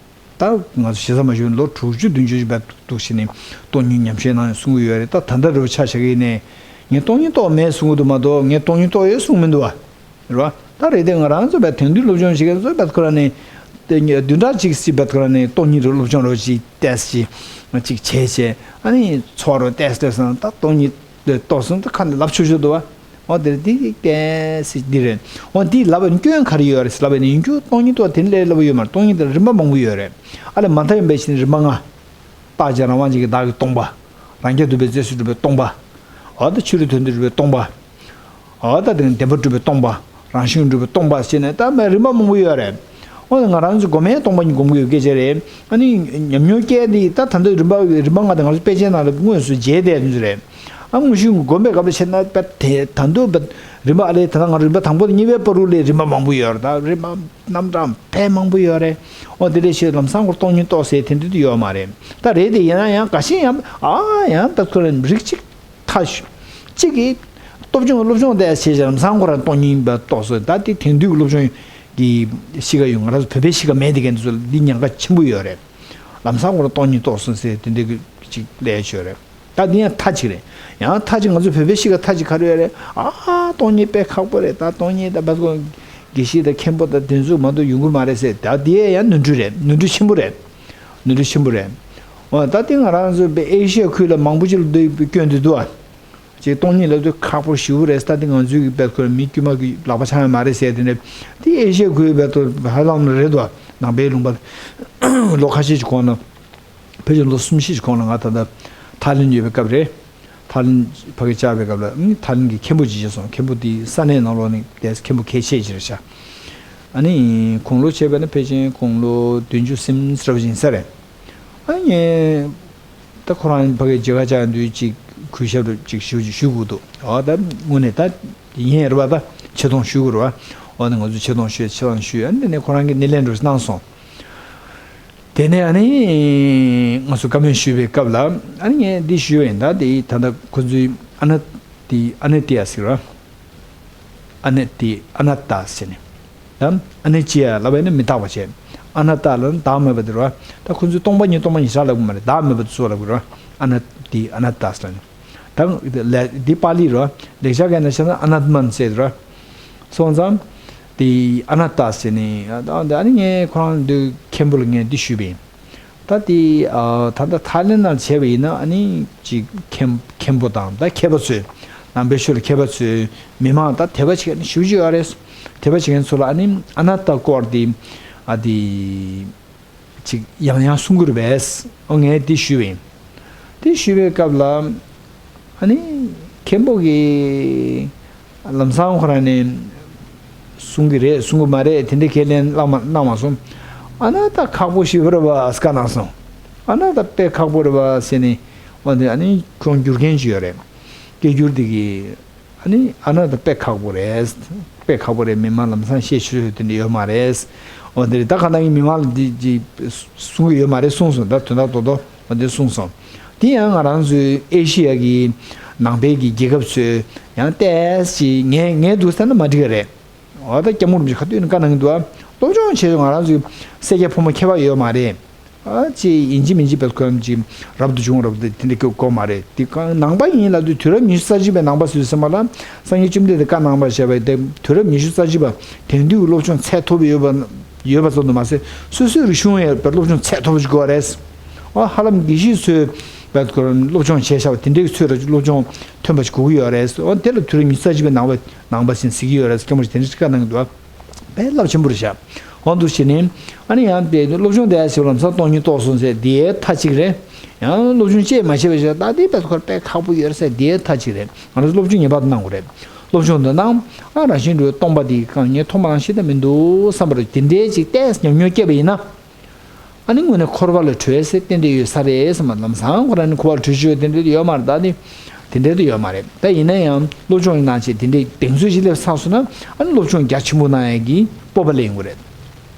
ད་ང་ཚོ་ཞེ་ས་མ་ཞུ། ལོ་དྲུག་ཅུ་བདུན་ཅུ་ཞིག་བར་འདུག་བྱས་ནས་སྟོང་ཉིད་ཉམས་བཞེས་གནང་ཡོད་གསུང་གི་ཡོད་རེད། ད་ད་ལྟ་རུ་ཆ་བཞག་གི་ཡིན་ནའི་ངས་སྟོང་ཉིད་རྟོགས་མེད་གསུང་གི་འདུག་མ་གཏོགས། ངས་སྟོང་ཉིད་རྟོགས་ཡོད་གསུང་མི་འདུག་བ། རེད་བ། ད་རེད་དེ། ང་རང་ཚོ་བས་དེང་དུས་སློབ་སྦྱོང་བྱེད་མཁན་ཚོ་བས་ཁོ་རང་ནས་དེ་བདུན་ཕྲག་གཅིག་སྲིད་བས་ཁོ་རང་ནས་སྟོང་ཉིད་རུ་སློབ་སྦྱོང་རོགས་ཅིག་ཏོག་ཙམ་ཅིག་བྱས་བྱས། ཨ་ནི་ཚོར་རོ་ཏོག་ཙམ་ཏོག་ཙམ། ད་སྟོང་ཉིད་རྟོགས་སོང་། ད་ཁ་ནས་ལབ་ཆོག་ཆོག་འདུག་བ། འོ་དེར་འདི་ཏོག་ཙམ་འདི་རེད། འོ་འདི་ལབ་པའི་སྐྱོན་ག་རེ་ཡོད་རེད་ཟེར་ལབ་པ་ཡིན་ན། ཡིན་རྒྱུ་སྟོང་ཉིད་རྟོགས་དེ་ནི་ལས་སླ་པོ་ཡོད་མ་རེད། སྟོང་ཉིད་དེ་རིམ་པ་མང་པོ་ཡོད་རེད། ཨ་ལས་མ་མཐའ་ཡས་པའི་ཕྱིར་ནི་རིམ་པ་ལྔ། རྟག་གཅིག་རང་དབང་ཅན་གྱི་བདག་གི་སྟོང་པ། རང་རྐྱ་ཐུབ་པའི་རྫས་སུ་གྲུབ་པའི་སྟོང་པ། འོ་ད་ཕྱི་རོལ་དོན་དུ་གྲུབ་པའི་སྟོང་པ། འོ་ད་དེ་ནི་བདེན་པར་གྲུབ་པའི་སྟོང་པ། རང་བཞིན་གྲུབ་པའི་སྟོང་པ་བྱས་ནས། ད་མ་རིམ་པ་མང་པོ་ཡོད་རེད། འོ་ད་ང་རང་ཚོ་སྒོམ་མཁན་སྟོང་པ་ཉིད་སྒོམ་གྱི་ཡོད་སྐད་ཆ་རེད། ཨ་ནི་ཉམས་མྱོང་སྐྱེས་འདི་ད་ད་འདོད་རིམ་པ་རིམ་པ་ལྔ་དེ་ང་ཚོ་དཔེ་ཆའི་ནང་ལ་དངོས་སུ་མཇལ་བསྡད་ཡོད་རེད། ཨ་དངོས་གཞི་སྒོམ་པའི་སྐབས་ལ་བྱས་ན་དཔེ་དེ་ད་འདོད་རིམ་པ། ཨ་ལས་ད་ལྟ་ང་རིམ་པ་དང་པོ་དང་གཉིས་པའི་བར་དུ་ལས་རིམ་པ་མང་པོ་ཡོད་རེད། ད་རིམ་པ་རྣམ་གྲངས་དཔེ་མང་པོ་ཡོད་རེད། འོ་དེ་འདྲ་བྱས་ལམ་སང་ཁོ་སྟོང་ཉིད་རྟོགས་ཟེར་དེ་འདྲ་དུ་ཡོད་མ་རེད། ད་རེད་དེ། ཡིན་ན་ཡང་འགའ་ཤས་ཡང་ཨ་ཡང་ད་ཁོ་རང་རིགས་གཅིག་ཐག་ཆོད། གཅིག་གིས་སློབ་སྦྱོང་སློབ་སྦྱོང་དེ་བྱས་ལམ་སང་ཁོ་རང་སྟོང་ཉིད་པ་རྟོགས་སོང་། ད་དེ་དེང་དུས་ཀྱི་སློབ་སྦྱོང་གི་གཤིས་ཀ་ཡོད། ང་རང་ཚོ་བོད་པའི་གཤིས་ཀ་མེད་དེ་གན་དེ་ཚོ་ལ་འདི་ཉེན་ཁ་ཆེན་པོ་ཡོད་རེད། ལམ་སང་ཁོ་རང་སྟོང་ཉིད་རྟོགས་སོང་ཟེར་དེ་འདྲ་གི་གཅིག་ལས་ཆོད་རེད། ད་འདི་ཡང་མཐའ་གཅིག་རེད། ཡང་མཐའ་གཅིག་ང་ཚོ་བོད་པའི་གཤིས་ཀ་མཐའ་གཅིག་ག་རེ་ཡོད་རེད། ཨ་སྟོང་ཉིད་དཔེ་ཁག་པོ་རེད། ད་སྟོང་ཉིད་ད་བ་ཀོ་དགེ་བཤེས་དང་མཁན་པོ་དང་དེ་ཚོ་མ་གཏོགས་ཡོང་གི་མ་རེད་ཟེར། ད་འདི་ཡང་ནོར་འཁྲུལ་རེད། ནོར་འཁྲུལ་ཆེན་པོ་རེད། ནོར་འཁྲུལ་ཆེན་པོ་རེད། འོ་ད་འདི་ང་རང་ཚོ་བོད་ཨེ་ཤི་ཡ་ཁུལ་ལ་མང་པོ་ཅིག་ལ་འདི་སྐྱོན་འདི་འདུག་ཨ། ཅིག་སྟོང་ཉིད་ལབ་དུས་ཁག་པོ་ཞེ་པོ་རེད། ད་འདི་ང་ཚོའི་གི་བོད་ཁུལ་མི་དཀྱུས་མ་གི་ལག་པ་འཆང་ཡ་མ་རེད་ཟེར། དེ་ནས་འདི་ཨེ་ཤི་ཡ་ཁུལ་བོད་དུ་ཧ་ལམ་རེད་འདུག་ཨ། ནང་པའི་ལུང་པ་ལོ་ཁ་ཤས་ཅིག་གོང་ན། ཕལ་ཆེར་ལོ་གསུམ་བཞི་ཞིག་གོང་ལ་ང་ད་ལྟ་ཐའི་ལེན་ཡོད་པའི་སྐབས་རེད། ཐའི་ལེན་ཕ་གི་བཅར་བའི་སྐབས་ལ་ཨ་ནི་ཐའི་ལེན་གྱི་མཁན་པོ་ཅིག་བྱས་སོང་། མཁན་པོ་དེ་ས་གནས་ནང་ལོགས་ནས་དེ་མཁན་པོ་གལ་ཆེ་ཅིག་རེད་ཤག་ཨ་ནི་དགུང་ལོ་བྱས་པ་ན་ཕལ་ཆེར་དགུང་ལོ་བདུན་ཅུ་ཟིན་ཙམ་ཡིན་ས་རེད། ཨ་ནི་ངས་ད་ཁོ་རང་ཕ་གི་མཇལ་ཁ་བཅར་དུས་ཅིག་གུས་ཞབས་ཅིག་ཞུ་ཞུ་དགོས་འདུག་འོ་ད་དངོས་གནས་ད་ཡིན་རེད་བ། ད་ཆེ་མཐོང་ཞུ་དགོས་རེད་བ། འོ་ད་ང་ཚོ་ཆེ་མཐོང་ཞུས། ཆེ་མཐོང་ཞུས། ཨ་ནི་དེ་ནས་ཁོ་རང་གིས་སྣེ་ལེན་འདྲ་གནང་སོང་། དེ་ནས་ཨ་ནི་ང་ཚོ་བཀའ་མོལ་ཞུས་པའི་སྐབས་ལ། ཨ་ནི་ངས་འདི་ཞུས་པ་ཡིན། ད་དེ་ད་ལྟ་ཁོ་ཚོའི་ཨ་ན་དེ་ཨ་ནེ་ཏི་ཡ་ཟེར་བ། ཨ་ནེ་ཏི་ཨ་ན་ཏ་ཟེར་ནས། ད་ཨ་ནེ་ཅི་ཡ་ལབ་པ་ཡིན་ན་མི་རྟག་པ་བྱས། ཨ་ན་ཏ་ལབ་ན་བདག་མེད་པ་དེ་རེད་བ། ད་ཁོ་ཚོས་སྟོང་པ་ཉིད་སྟོང་པ་ཉིད་ཆགས་ལབ་གི་མ་རེད། བདག་མེད་པ་དེ་ཚོ་ལབ་གི་རེད་བ། ཨ་ན་ཏི་ཨ་ན་ཏ་ཟེར་ནས། ད་ལས་འདི་པཱ་ལི་རེད་བ། ལེགས་སྦྱར་སྐད་ནང་བཤད་ན་ཨ་ན་ཏ་མན་ཟེར་རེད་བ། སོང་ཙང་དེ་ཨ་ན་ཏ་ཟེར་ནས། ད་ཨ་ནི་ངས་ཁོ་རང་འདི་མཁན་པོ་ལ་ངས་འདི་ཞུས་པ་ཡིན། ད་ ད་དེ་ཨ་ད་ལྟ་ཐའི་ལེན་ནང་བྱས་པ་ཡིན་ན། ཨ་ནི་ཅིག་མཁན་མཁན་པོ་དང་ད་མཁས་པ་ཚོས། ནང་པའི་ཆོས་ལ་མཁས་པ་ཚོས་མི་མང་ད་དད་པ་བྱེད་མཁན་ཞེ་པོ་ཅིག་ཡོད་རེད། དད་པ་བྱེད་མཁན་ཚོ་ལ་ཨ་ནི་ཨ་ན་ཏ་སྐོར་དེ་ཨ་དེ་ཅིག་ཡང་ཡང་གསུང་གི་རེད་པས། ཨོ་ངས་དེ་ཞུས་པ་ཡིན། དེ་ཞུས་པའི་སྐབས་ལ། ཨ་ནི་མཁན་པོ་གིས་ལམ་སང་ཁོ་རང་ནས་གསུང་གི་རེད། གསུང་གི་མ་རེད། དེ་འདྲ་ཁས་ལེན་གནང་མ་གནང་མ་སོང་། ཨ་ན་ད་ཁག་པོ་ཞེ་པོ་རེད་པ་ཟེར་གནང་སོང་། ཨ་ན་ད་དཔེ་ཁག་པོ་རེད་པ་ཟེར་ནས། འོ་དེ་ཨ་ནི་ཁོང་བསྒྱུར་མཁན་ཅིག་ཡོད་རེད། སྐད་བསྒྱུར་དེ་གིས། ཨ་ནི་ཨ་ན་ད་དཔེ་ཁག་པོ་རེད། དཔེ་ཁག་པོ་རེད། མི་མང་ལམ་སང་བཤད་ཤེས་ཤེས་དེ་འདྲ་ཡོད་མ་རེད། འོ་དེ་རེད། ད་གང་ལྟར་མི་མང་ལ་འདི་ཅིག་གསུང་གི་ཡོད་མ་རེད་གསུངས་སོང་། ད་དོན་དག་རྡོག་རྡོག་འོ་དེ་གསུངས་སོང་། དེ་ཡང་ང་རང་ཚོའི་ཨེ་ཤི་ཡ་གི་ནང་པའི་གི་རྒྱལ་ཁབ་ཚོས་ཡང་ཏོག་ཙམ་ངས་ངས་འདུག་ཟེར་ན་མ་འགྲིག་གི་རེད། འོ་ད་སྐྱབས་མགོན་རིན་པོ་ཆེ་ག་དུས་ནས་བཀའ་གནང་གི་འདུག་ཨ། སློབ་སྦྱོང་བྱེད་ཆོག་ང་རང་ཚོའི་སེར་སྐྱ་ཕོ་མོ་ཁྱད་པར་ཡོད་མ་རེད། ཨ་ཅེ་ཡིན་གཅིག་མིན་གཅིག་བེད་ཁོམ་ཅིག་རབ་ཏུ་བྱུང་། རབ་ཏུ་དེ་འདྲ་སྐྱོ་དགོས་མ་རེད། དེ་གང་ནང་པ་ཡིན་ལབ་དུས་དུས་རབས་ཉི་ཤུ་རྩ་གཅིག་པའི་ནང་པ་ཟེར་སེམས་པ་ལ། སངས་རྒྱས་བཅོམ་ལྡན་འདས་བཀའ་གནང་བ་བྱས་པ་དེ་དུས་རབས་ཉི་ཤུ་རྩ་གཅིག་པ། དེང་དུས་ཀྱི་སློབ་སྦྱོང་ཚད་མཐོ་པོ་ཡོད་པ་ཡོད་པ་ཙམ་དུ་མ་ཟད། སོ་སོའི་རིག་གཞུང་ཡང་བེད་སློབ་སྦྱོང་ཚད་མཐོ་པོ་ཞིག་དགོས་རེད། ཨ་ཧ་ལམ་དགེ་བཤེས་ཚོས་བེད་ཁོ་སློབ་སྦྱོང་བྱས་བཞག་པ་དེ་འདྲའི་ཚོས་ར་སློབ་སྦྱོང་ཐོན་པ་ཞིག་དགོས་ཀྱི་ཡོད་རེད། ཨ་དེ་ལ་དུས་རབས་ཉི་ཤུ་རྩ་གཅིག་པའི་ནང་པ་ནང་པ་ཟེར་ཟེར་གྱི་ཡོད་རེད། སྐྱབས་མགོན་དེ་འདྲ་བཀའ་གནང་གི་འདུག་ཨ། དཔེ་རླབས་ཆེན་པོ་རེད་ཤག་འོ་འདུག་བྱས་ནས་ཨ་ནི་ཡང་དེ་སློབ་སྦྱོང་དེ་ཡ་ཞིག་ལམ་སང་སྟོང་ཉིད་རྟོགས་སོང་ཟེར་དེའི་མཐའ་གཅིག་རེད། ཡང་སློབ་སྦྱོང་བཅས་མ་བྱས་པ་ཞིག་ད་དེ་དཔེ་ཁོ་དཔེ་ཁག་པོ་ཡོད་རེད་ཟེར་དེའི་མཐའ་གཅིག་རེད། ང་རང་ཚོ་སློབ་སྦྱོང་ངེས་པར་དུ་གནང་དགོས་རེད། སློབ་སྦྱོང་དུ་གནང་། ཨ་རང་བཞིན་གྲུབ་པའི་སྟོང་པ་དེ་གང་ངས་མཐོང་མ་གནང་ཤེས་ད་མི་འདུག་བསམ་པ་རེད། དེ་འདྲའི་ཅིག་ཏོག་ཙམ་ཉམས་མྱོང་སྐྱེས་པ་ཡིན་ན། ཨ་ནི་དངོས་གནས་འཁོར་བ་ལས་གྲོལ་སའི་རྟེན་འབྲེལ་ཡོད་ས་རེད་བསམ་པ། ལམ་སང་ཁོ་རང་ནི་འཁོར་བ་ལས་གྲོལ་ཆོག་རྟེན་འབྲེལ་དེ་ཡོད་མ་རེད། ད་ནི་དེ་འདྲའི་དེ་ཡོད་མ་རེད། ད་ཡིན་ན་ཡང་སློབ་སྦྱོང་གནང་བྱས་དེ་འདྲའི་གདེང་ཚོད་ཅིག་སླེབས་ཚར་སོང་ན། ཨ་ནི་སློབ་སྦྱོང་རྒྱ་ཆེན་པོ་གནང་ཡས་ཀྱི་སྤོབས་པ་སླེབས་ཡོང་གི་རེད།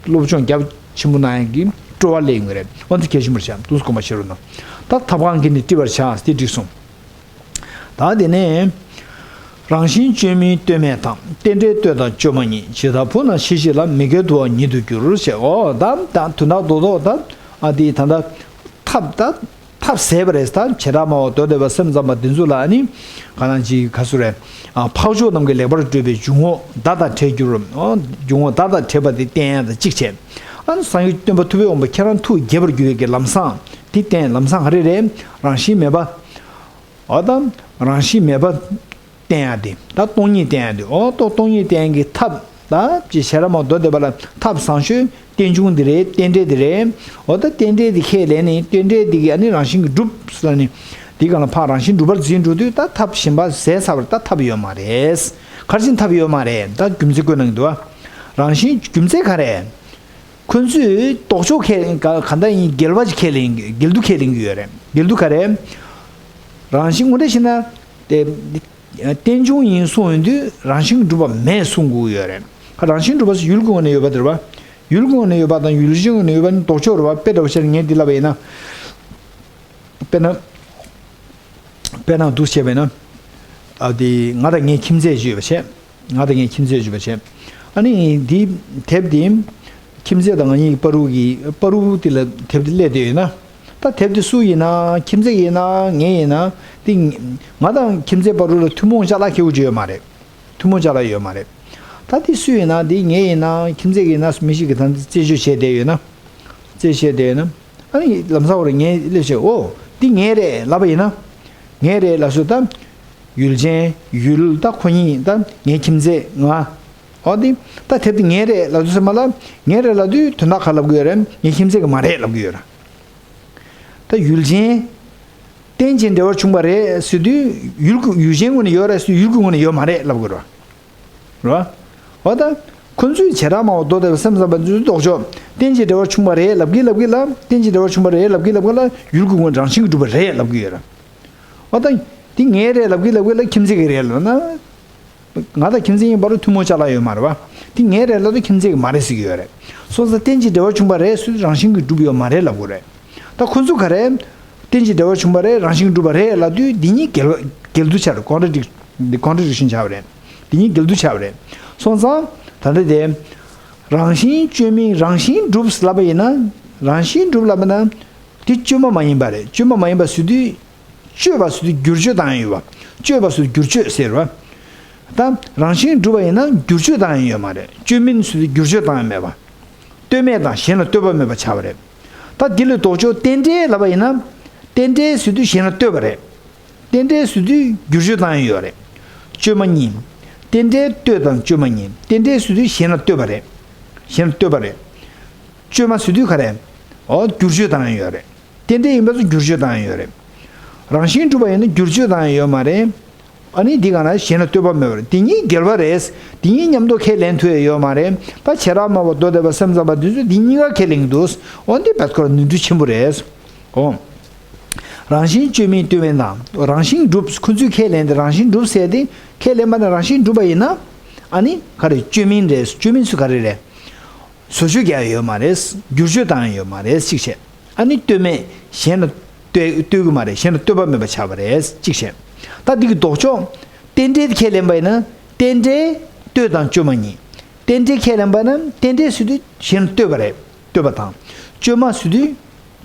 སློབ་སྦྱོང་རྒྱ་ཆེན་པོ་གནང་ཡས་ཀྱི་སྤྲོ་བ་སླེབས་ཡོང་གི་རེད། འོ་དེ་གལ་ཆེན་པོ་རེད་ཤག་འདུག་སེ་དགོངས་པ་བཞེས་རོགས་གནང་། ད་ཐབས་གང་གིས་ནི་བཀྲི་བར་བྱ་ཟེར་བྲིས་སོང་། ད་དེ་ནས། རང་བཞིན་བཅོས་མིན་ལྟོས་མེད་དང་། རྟེན་འབྲེལ་ལྟོས་དང་བཅོས་མ་ཉིད། ཇི་ལྟར་བུ་རྣམས་ཤེས་བྱེད་ལ། མི་དགེ་དུ་བ་ཉིད་དུ་འགྱུར། ཞེས། འོ་ད་ད་དོན་དག་རྡོག་རྡོག་ད་ཨ་དེ་ད་ད་ཐབས་ད་ཐབས་ཟད་པ་རེད། ད་བྱེ་བྲག་སྨྲ་བ་མདོ་སྡེ་པ་སེམས་ཙམ་པ་འདི་ཚོ་ལ་ཨ་ནི་ག་ནང་ཅིག་ག་སུ་རེད། ཨ་འཕགས་མཆོག་རྣམས་ཀྱིས་ལེགས་པར་བསྒྲུབས་པའི་འཇུག་ངོགས་བརྡ་དང་བྲལ་འགྱུར་རོ། འོ་འཇུག་ངོགས་བརྡ་དང་བྲལ་བ་དེ་བསྟན་ཡ་དང་གཅིག་བྱས། ཨ་ནི་སངས་རྒྱས་སྟོན་པ་ཐུབ་པའི་དབང་པོ་ཁྱེད་རང་ཐུགས་དགྱེས་པར་འགྱུར་བའི་གི་ལམ་བཟང་དེ་བསྟན། ལམ་བཟང་ག་རེ་རེད། རང་བཞིན་མེད་པ། འོ་ད་རང་བཞིན་མེད་པ་བསྟན་ཡ་དེ། ད་སྟོང་ཉིད་བསྟན་ཡ་དེ། འོ་ད་སྟོང་ཉིད་བསྟན་ཡ་གི་ཐབས་ད་ཅི་བྱེ་བྲག་སྨྲ་བ་མདོ་སྡེ་པ་ལ་ཐབས་བཟང་ཤོས་རྟེན་འབྱུང་འདི་རེད། རྟེན་འབྲེལ་འདི་རེད། འོ་ད་རྟེན་འབྲེལ་འདི་ཁས་ལེན་ནས་རྟེན་འབྲེལ་འདི་གི་ཨ་ནི་རང་བཞིན་གྱིས་འགྲུབ་ཟེར་ནས་འདི་གང་ལ་ཕར་རང་བཞིན་གྲུབ་པར་འཛིན་འགྲོ་དུས། ད་ཐབས་གཞན་པ་ཟད་ཚར་བར་ད་ཐབས་ཡོད་མ་རེད། ག་རེ་བྱས་ནས་ཐབས་ཡོད་མ་རེད། ད་རྒྱུ་མཚན་བཀོད་གནང་གི་འདུག་ཨ། རང་བཞིན་རྒྱུ་མཚན་ག་རེ། ཁོ་ཚོས་ལྡོག་ཕྱོགས་ཁས་ག་ག་འདྲ་ཡིན། འགལ་བ་ཅིག་ཁས་ལེན་གྱི། འགལ་འདུ་ཁས་ལེན་གྱི་ཡོད་རེད། འགལ་འདུ་ག་རེ། རང་བཞིན་དངོས་འབྲེལ་བྱས་ན་དེ་རྟེན་འབྱུང་ཡིན་གསུངས་ཡོང་དུས་རང་བཞིན་གྱིས་གྲུབ་པ་མེད་གསུང་དགོས་ཀྱི་ཡོད་རེད། ཁ་རང་བཞིན་གྲུབ་པ་ཟེར་ཡུལ་གྱི་ངོས་ནས་ཡོད་པ་དེ་རེད་པ། ཡུལ་གྱི་ངོས་ནས་ཡོད་པ་དང་ཡུལ་ཅན་ངོས་ནས་ཡོད་པ་ནི་ལྡོག་ཕྱོགས་རེད་པ། དཔེ་འདྲ་བོ་བྱས་ན་ངས་འདི་ལབ་པ་ཡིན་ན། དཔེར་ན། དཔེར་ན་འདུག་བྱས་པས་ན། ཨ་དེ་ང་དང་ངའི་ཁྱིམ་མཚེས་ཅིག་ཡོད་པ་བྱས། ང་དང་ངའི་ཁྱིམ་མཚེས་ཅིག་ཡོད་པ་བྱས། ཨ་ནི་འདི་དེབ་འདི་ཁྱིམ་མཚེས་དང་ང་གཉིས་ཀྱི་བར་དུ་གི་བར་དུ་དེ་ལ་དེབ་འདི་སླེབས་བསྡད་ཡོད་ན། ད་དེབ་འདི་སུ་ཡིན་ན། ཁྱིམ་མཚེས་ཡིན་ན་ངའི་ཡིན་ན། འདི་ང་དང་ཁྱིམ་མཚེས་བར་དུ་ལ་ཐུན་མོང་ཅ་ལག་ཁེ་པོ་ཅིག་ཡོད་མ་རེད། ཐུན་མོང་ཅ་ལག་ཡོད་མ་རེད། ད་འདི་སུ་ཡིན་ན། འདི་ངའི་ཡིན་ན། ཁྱིམ་མཚེས་ཡིན་ན། མི་ཞིག་གིས་ད་འདི་རྩད་གཅོད་བྱས་བསྡད་ཡོད་ན། རྩད་བཤད་དེ་ན། ཨ་ནི་ལམ་སང་བར་ངས་སླེབས་བྱས། ཨོ། འདི་ངའི་རེད་ལབ་པ་ཡིན་ན། ངའི་རེད་ལབ་སོང་། ད་ཡུལ་ཅན། ཡུལ། ད་ཁོ་གཉིས། ད་ངའི་ཁྱིམ་མཚེས། ང་། ཨོ་འདི། ད་དེབ་འདི་ངའི་རེད་ལབ་དུས་ཙམ་པ་ལ། ངའི་རེད་ལབ་དུས་དོན་དག་ག་ལབ་གི་ཡོད་རེད། ངའི་ཁྱིམ་མཚེས་ཀྱི་མ་རེད་ལབ་གི་ཡོད་རེད། ད་ཡུལ་ཅན། རྟེན་ཅིང་འབྲེལ་བར་འབྱུང་བ་རེད་ཟེར་དུས་ཡུལ་གྱི། ཡུལ་ཅན་ངོས་ནས་ཡོད་རེད་ཟེར་དུས་ཡུལ་གྱི་ངོས་ནས་ཡོད་མ་རེད་ལབ་དགོས་རེད། རེད་བ། འོ་ད། ཁོ་ཚོས་བྱེ་བྲག་སྨྲ་བ་མདོ་སྡེ་པ་སེམས་ཙམ་པ་ཚོས་ལྡོག་ཕྱོགས་རྟེན་ཅིང་འབྲེལ་བར་འབྱུང་བ་རེད་ལབ་གི་ལབ་གི་ལ། རྟེན་ཅིང་འབྲེལ་བར་འབྱུང་བ་རེད་ལབ་གི་ལབ་གི་ལ། ཡུལ་གྱི་ངོས་རང་བཞིན་གྱིས་གྲུབ་པ་རེད་ལབ་གི་ཡོད་རེད། འོ་ད། འདི་ངའི་རེད་ལབ་གི་ལབ་གི་ལ། ཁྱིམ་མཚེས་ཀྱི་རེད་ལབ་ན། ང་དང་ཁྱིམ་མཚེས་གཉིས་བར་དུ་ཐུན་མོང་ཅ་ལག་ཡོད་མ་རེད་བ། འདི་ངའི་རེད་ལབ་དུས་ཁྱིམ་མཚེས་ཀྱི་མ་རེད་ཟེར་གི་ཡོད་རེད། སོང་ཙང་རྟེན་ཅིང་འབྲེལ་བར་འབྱུང་བ་རེད་ཟེར་དུས་རང་བཞིན་གྱིས་གྲུབ་ཡོད་མ་རེད་ལབ་དགོས་རེད། ད་ཁོ་ཚོ་ག་རེ། རྟེན་ཅིང་འབྲེལ་བར་འབྱུང་བ་རེད། རང་བཞིན་གྱིས་གྲུབ་པ་རེད་ལབ་དུས་འདི་གཉིས་འགལ་བ། འགལ་འདུ་ཆགས་རེད། ཀོན་ཊ་ཌིག་འདི་ཀོན་ཊ་ཌིག་ཤན་ཆགས་པ་རེད། འདི་གཉིས་འགལ་འདུ་ཆགས་པ་རེད། སོང་ཙང་ད་ལྟ་དེ། རང་བཞིན་བཅོས་མིན་རང་བཞིན་གྲུབ་ལབ་པ་ཡིན་ན། རང་བཞིན་གྲུབ་ལབ་པ་ན། དེ་བཅོས་མ་མ་ཡིན་པ་རེད། བཅོས་མ་མ་ཡིན་པ་ཟེར་དུས། བཅོས་པ་ཟེར་དུས་བསྒྱུར་བཅོས་བཏང་ཡ་ཡོད་པ། བཅོས་པ་ཟེར་དུས་བསྒྱུར་བཅོས་ཟེར་བ། ད་རང་བཞིན་གྲུབ་པ་ཡིན་ན་བསྒྱུར་བཅོས་བཏང་ཡ་ཡོད་མ་རེད། བཅོས་མིན་ཟེར་དུས་བསྒྱུར་བཅོས་བཏང་ཡ་མེད་པ། ལྟོས་མེད་དང་གཞན་ལ་ལྟོས་པ་མེད་པ་ཆགས་པ་རེད། ད་འདི་ལ་ལྡོག་ཕྱོགས་རྟེན་འབྲེལ་ལབ་པ་ཡིན་ན། རྟེན་འབྲེལ་ཟེར་དུས་གཞན་ལ་ལྟོས་པ་རེད། རྟེན་འབྲེལ་ཟེར་དུས་བསྒྱུར་བཅོས་བཏང་ཡ་ཡོད་རེད། བཅོས་མ་གཉིས། རྟེན་འབྲེལ་ལྟོས་དང་བཅོས་མ་གཉིས། རྟེན་འབྲེལ་ཟེར་དུས་གཞན་ལ་ལྟོས་པ་རེད། གཞན་ལ་ལྟོས་པ་རེད། བཅོས་མ་ཟེར་དུས་ག་རེ། འོ་བསྒྱུར་བཅོས་བཏང་ཡ་ཡོད་རེད། རྟེན་འབྲེལ་ཡིན་པ་ཚོ་བསྒྱུར་བཅོས་བཏང་ཡ་ཡོད་རེད། རང་བཞིན་གྲུབ་པ་ཡིན་ན་བསྒྱུར་བཅོས་བཏང་ཡ་ཡོད་མ་རེད། ཨ་ནི་འདི་གང་ན་གཞན་ལ་ལྟོས་པ་མེད་པར་དེ་གཉིས་འགལ་བ་རེད། དེ་གཉིས་མཉམ་དུ་ཁས་ལེན་ཐུབ་ཡ་ཡོད་མ་རེད། ད་བྱེ་བྲག་སྨྲ་བ་མདོ་སྡེ་པ་སེམས་ཙམ་པ་འདི་ཚོས་འདི་གཉིས་ཀ་ཁས་ལེན་གྱི་འདུག་འོ་འདི་བེད་སྐོར་ནོར་འཁྲུལ་ཆེན་པོ་རེད། འོ། རང་བཞིན་བཅོས་མིན་ལྟོས་མིན་དང་རང་བཞིན་གྲུབ། ཁོ་ཚོས་ཁས་ལེན་ཏེ་རང་བཞིན་གྲུབ་ཟེར་ཏེ་ཁས་ལེན་པ་ན་རང་བཞིན་གྲུབ་པ་ཡིན་ན། ཨ་ནི་ག་རེ་བཅོས་མིན་རེད། བཅོས་མིན་ཚོ་ག་རེ་རེད། བཟོ་བཅོས་རྒྱག་ཡ་ཡོད་མ་རེད། བསྒྱུར་བཅོས་བཏང་ཡ་ཡོད་མ་རེད་གཅིག་བྱས། ཨ་ནི་ལྟོས་མེད་གཞན་ལ་ལྟོས་ལྟོས་ཀྱི་མ་རེད། གཞན་ལ་ལྟོས་པ་མེད་པ་ཆགས་པ་རེད་གཅིག་བྱས། ད་འདི་གི་ལྡོག་ཕྱོགས། རྟེན་འབྲེལ་ཁས་ལེན་པ་ཡིན་ན་རྟེན་འབྲེལ་ལྟོས་དང་བཅོས་མ་གཉིས། རྟེན་འབྲེལ་ཁས་ལེན་པ་ན་རྟེན་འབྲེལ་ཟེར་དུས་གཞན་ལ་ལྟོས་པ་རེད། ལྟོས་པ་དང་། བཅོས་མ་ཟེར་དུས་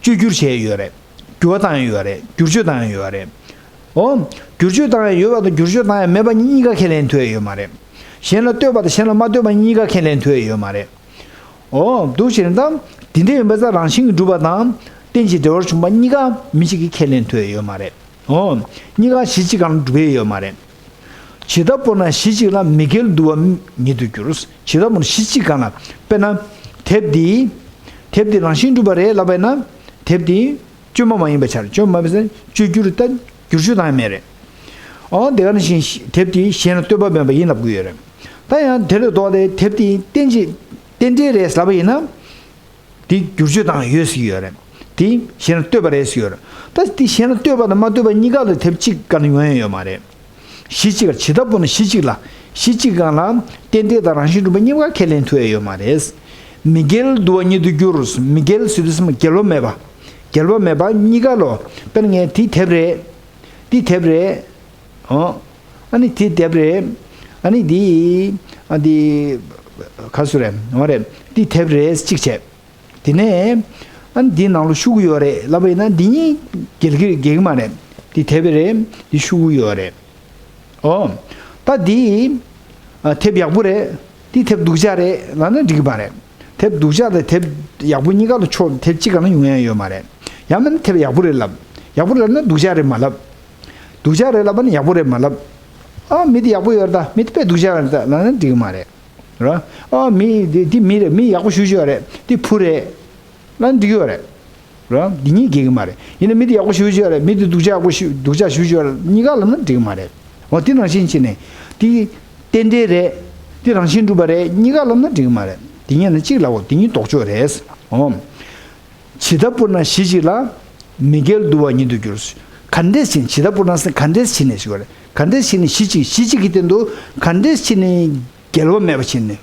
བཅོས་བསྒྱུར་བྱས་ཡོད་རེད། འགྱུར་བ་བཏང་ཡ་ཡོད་རེད། བསྒྱུར་བཅོས་བཏང་ཡ་ཡོད་རེད། འོ། བསྒྱུར་བཅོས་བཏང་ཡ་ཡོད་པ་དང་བསྒྱུར་བཅོས་བཏང་ཡ་མེད་པ་གཉིས་ཀ་ཁས་ལེན་ཐུབ་ཡ་ཡོད་མ་རེད། གཞན་ལ་ལྟོས་པ་དང་གཞན་ལ་མ་ལྟོས་པ་གཉིས་ཀ་ཁས་ལེན་ཐུབ་ཡ་ཡོད་མ་རེད། འོ། འདུག་བྱས་ན་ད། དེ་འདྲ་ཡིན་པ་ཙང་རང་བཞིན་གྱིས་གྲུབ་པ་དང་། རྟེན་ཅིང་འབྲེལ་བར་འབྱུང་བ་གཉིས་ཀ་མི་གཅིག་གིས་ཁས་ལེན་ཐུབ་ཡ་ཡོད་མ་རེད། འོ། གཉིས་ཀ་གཞི་གཅིག་སྒང་ལ་གྲུབ་ཡ་ཡོད་མ་རེད། ཇི་ལྟ་བུར་ན་གཞི་གཅིག་ལ་མི་འགལ་དུ་བ་ཉིད་དུ་འགྱུར། ཇི་ལྟ་བུར་ན་གཞི་གཅིག་སྒང་ལ། དཔེར་ན། དེབ་འདི། དེབ་འདི་རང་བཞིན་གྲུབ་པ་རེད་ལབ་པ་ཡིན་ན། དེབ་འདི། བཅོས་མ་མ་ཡིན་པ་ཆགས་རེད། བཅོས་མ་མ་ཡིན་པ་ཟེར་བཅོས་བསྒྱུར་ད་བསྒྱུར་བཅོས་བཏང་ཡ་མེད་རེད། འོ་དེ་ག་ནང་བཞིན་དེབ་དེ་གཞན་ལ་ལྟོས་པ་མེད་པ་ཡིན་ལབ་དགོས་ཡོད་རེད། ད་ཡང་དེ་ལས་ལྡོག་སྟེ་དེབ་དེ་རྟེན་ཅིང་རྟེན་འབྲེལ་རེད་ལབ་པ་ཡིན་ན། དེ་བསྒྱུར་བཅོས་བཏང་ཡ་ཡོད་ཟེར་གྱི་ཡོད་རེད། དེ་གཞན་ལ་ལྟོས་པ་རེད་ཟེར་གྱི་ཡོད་རེད། ད་དེ་གཞན་ལ་ལྟོས་པ་དང་མ་ལྟོས་པ་གཉིས་ཀ་ལ་དེབ་གཅིག་ག་ནས་ཡོང་ཡ་ཡོད་མ་རེད། གཞི་གཅིག་ལ་ཇི་ལྟ་བུར་ན་གཞི་གཅིག་ལ། གཞི་གཅིག་སྒང་ལ། རྟེན་འབྲེལ་དང་རང་བཞིན་གྲུབ་པ་གཉིས་ཀ་ཁས་ལེན་ཐུབ་ཡ་ཡོད་མ་རེད། མི་འགལ་དུ་བ་ཉིད་དུ་འགྱུར། མི་འགལ་ཟེར་དུས་ཙམ་འགལ་བ་མེད་པ། འགལ་བ་མེད་པ་གཉིས་ཀ་ལོ། དཔེར་ན་ངས་དེ་དེབ་རེད། འདི་དེབ་རེད། འོ། ཨ་ནི་དེ་དེབ་རེད། ཨ་ནི་འདི། ཨ་འདི། ག་སུ་རེད། འོ་རེད། འདི་དེབ་རེད་གཅིག་བྱས། དེ་ནས། ཨ་ནི་འདིའི་ནང་ལོ་ཤོག་གུ་ཡོད་རེད་ལབ་པ་ཡིན་ན་འདི་གཉིས་འགལ་གྱི་འགལ་གྱི་མ་རེད། འདི་དེབ་རེད། འདི་ཤོག་གུ་ཡོད་རེད། ཨོ། ད་འདི། ཨ་དེབ་ཡག་པོ་རེད། འདི་དེབ་སྡུག་ཅག་རེད་ལབ་ན་འགྲིག་གི་མ་རེད། དེབ་སྡུག་ཅག་དང་དེབ་ཡག་པོ་གཉིས་ཀ་ལ་ཕྱོགས་དེབ་གཅིག་ག་ན་ཡོང་ཡ་ཡོད་མ་རེད། ཡང་མིན་ན་དེབ་ཡག་པོ་རེད་ལབ། ཡག་པོ་རེད་ལབ་ན་སྡུག་ཅག་རེད་མ་ལབ། སྡུག་ཅག་རེད་ལབ་པ་ན་ཡག་པོ་རེད་མ་ལབ། ཨ་མི་དེ་ཡག་པོ་ཡོད་རེད་ད། མི་དེ་དཔེ་སྡུག་ཅག་རེད་ད་ལབ་ན་འགྲིག་གི་མ་རེད། རེད། ཨ་མི་དེ་དེ་མི་རེད། མི་ཡག་པོ་ཞེ་པོ་ཅིག་ཡོད་རེད། དེ་བུ་རེད། ལབ་ན་འགྲིག་གི་ཡོད་རེད། རེད། འདི་གཉིས་འགལ་གྱི་མ་རེད། ཡིན་ན་མི་དེ་ཡག་པོ་ཞེ་པོ་ཅིག་ཡོད་རེད། མི་དེ་སྡུག་ཅག་ཡག་པོ་ཞེ་སྡུག་ཅག་ཞེ་པོ་ཅིག་ཡོད་རེད། གཉིས་ཀ་ལབ་ན་འགྲིག་གི་མ་རེད། འོ་དེ་ནང་བཞིན་བྱས་ནས། དེ་རྟེན་འབྲེལ་རེད། དེ་རང་བཞིན་གྲུབ་པ་རེད། གཉིས་ཀ་ལབ་ན་འགྲིག་གི་མ་རེད། དེ་གཉིས་ནི་གཅིག་ལབ་དགོས། དེ་གཉིས་ལྡོག་ཕྱོགས་རེད། འོ། ཇི་ལྟ་བུར་ན་གཞི་གཅིག་ལ། མི་འགལ་དུ་བ་ཉིད་དུ་འགྱུར། ག་འདྲས་བྱས་ནས། ཇི་ལྟ་བུར་ན་ཟེར་ག་འདྲས་བྱས་ནས་ཞུ་བ་རེད། ག་འདྲས་བྱས་ནས་གཞི་གཅིག་གཞི་གཅིག་གི་སྟེང་དུ་ག་འདྲས་བྱས་ནས་འགལ་བ་མེད་པ་བྱས་ནས།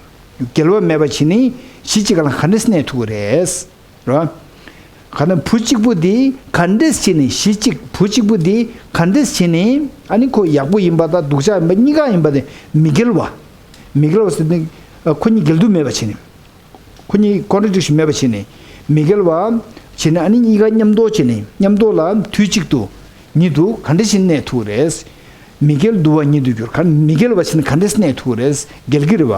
འགལ་བ་མེད་པ་བྱས་ནས་གཞི་གཅིག་ག་ལ་ག་འདྲས་གནས་ཐུབ་ཀྱི་རེད། རེད། ག་ན་བུ་གཅིག་པུ་འདི་ག་འདྲས་བྱས་ནས་གཞི་གཅིག་བུ་གཅིག་པུ་འདི་ག་འདྲས་བྱས་ནས་ཨ་ནི་ཁོ་ཡག་པོ་ཡིན་པ་དང་སྡུག་ཅག་ཡིན་པ་གཉིས་ཀ་ཡིན་པ་དེ་མི་འགལ་བ། མི་འགལ་བ་ཟེར་ནི་ཁོ་གཉིས་འགལ་འདུ་མེད་པ་བྱས་ནས། ཁོ་གཉིས་ཀོན་ཊྲ་ཌིག་ཤན་མེད་པ་བྱས་ནས། མི་འགལ་བ། བྱས་ནས་ཨ་ནི་གཉིས་ཀ་མཉམ་དུ་བྱས་ནས་མཉམ་དུ་ལ་དུས་གཅིག་ཏུ། ཉིད་དུ་ག་འདྲ་ཞིག་གནས་ཐུབ་རེད། མི་འགལ་དུ་བ་ཉིད་དུ་འགྱུར། ག་མི་འགལ་བ་བྱས་ནས་ག་འདྲ་གནས་ཐུབ་རེད། འགལ་གྱི་རེད་བ།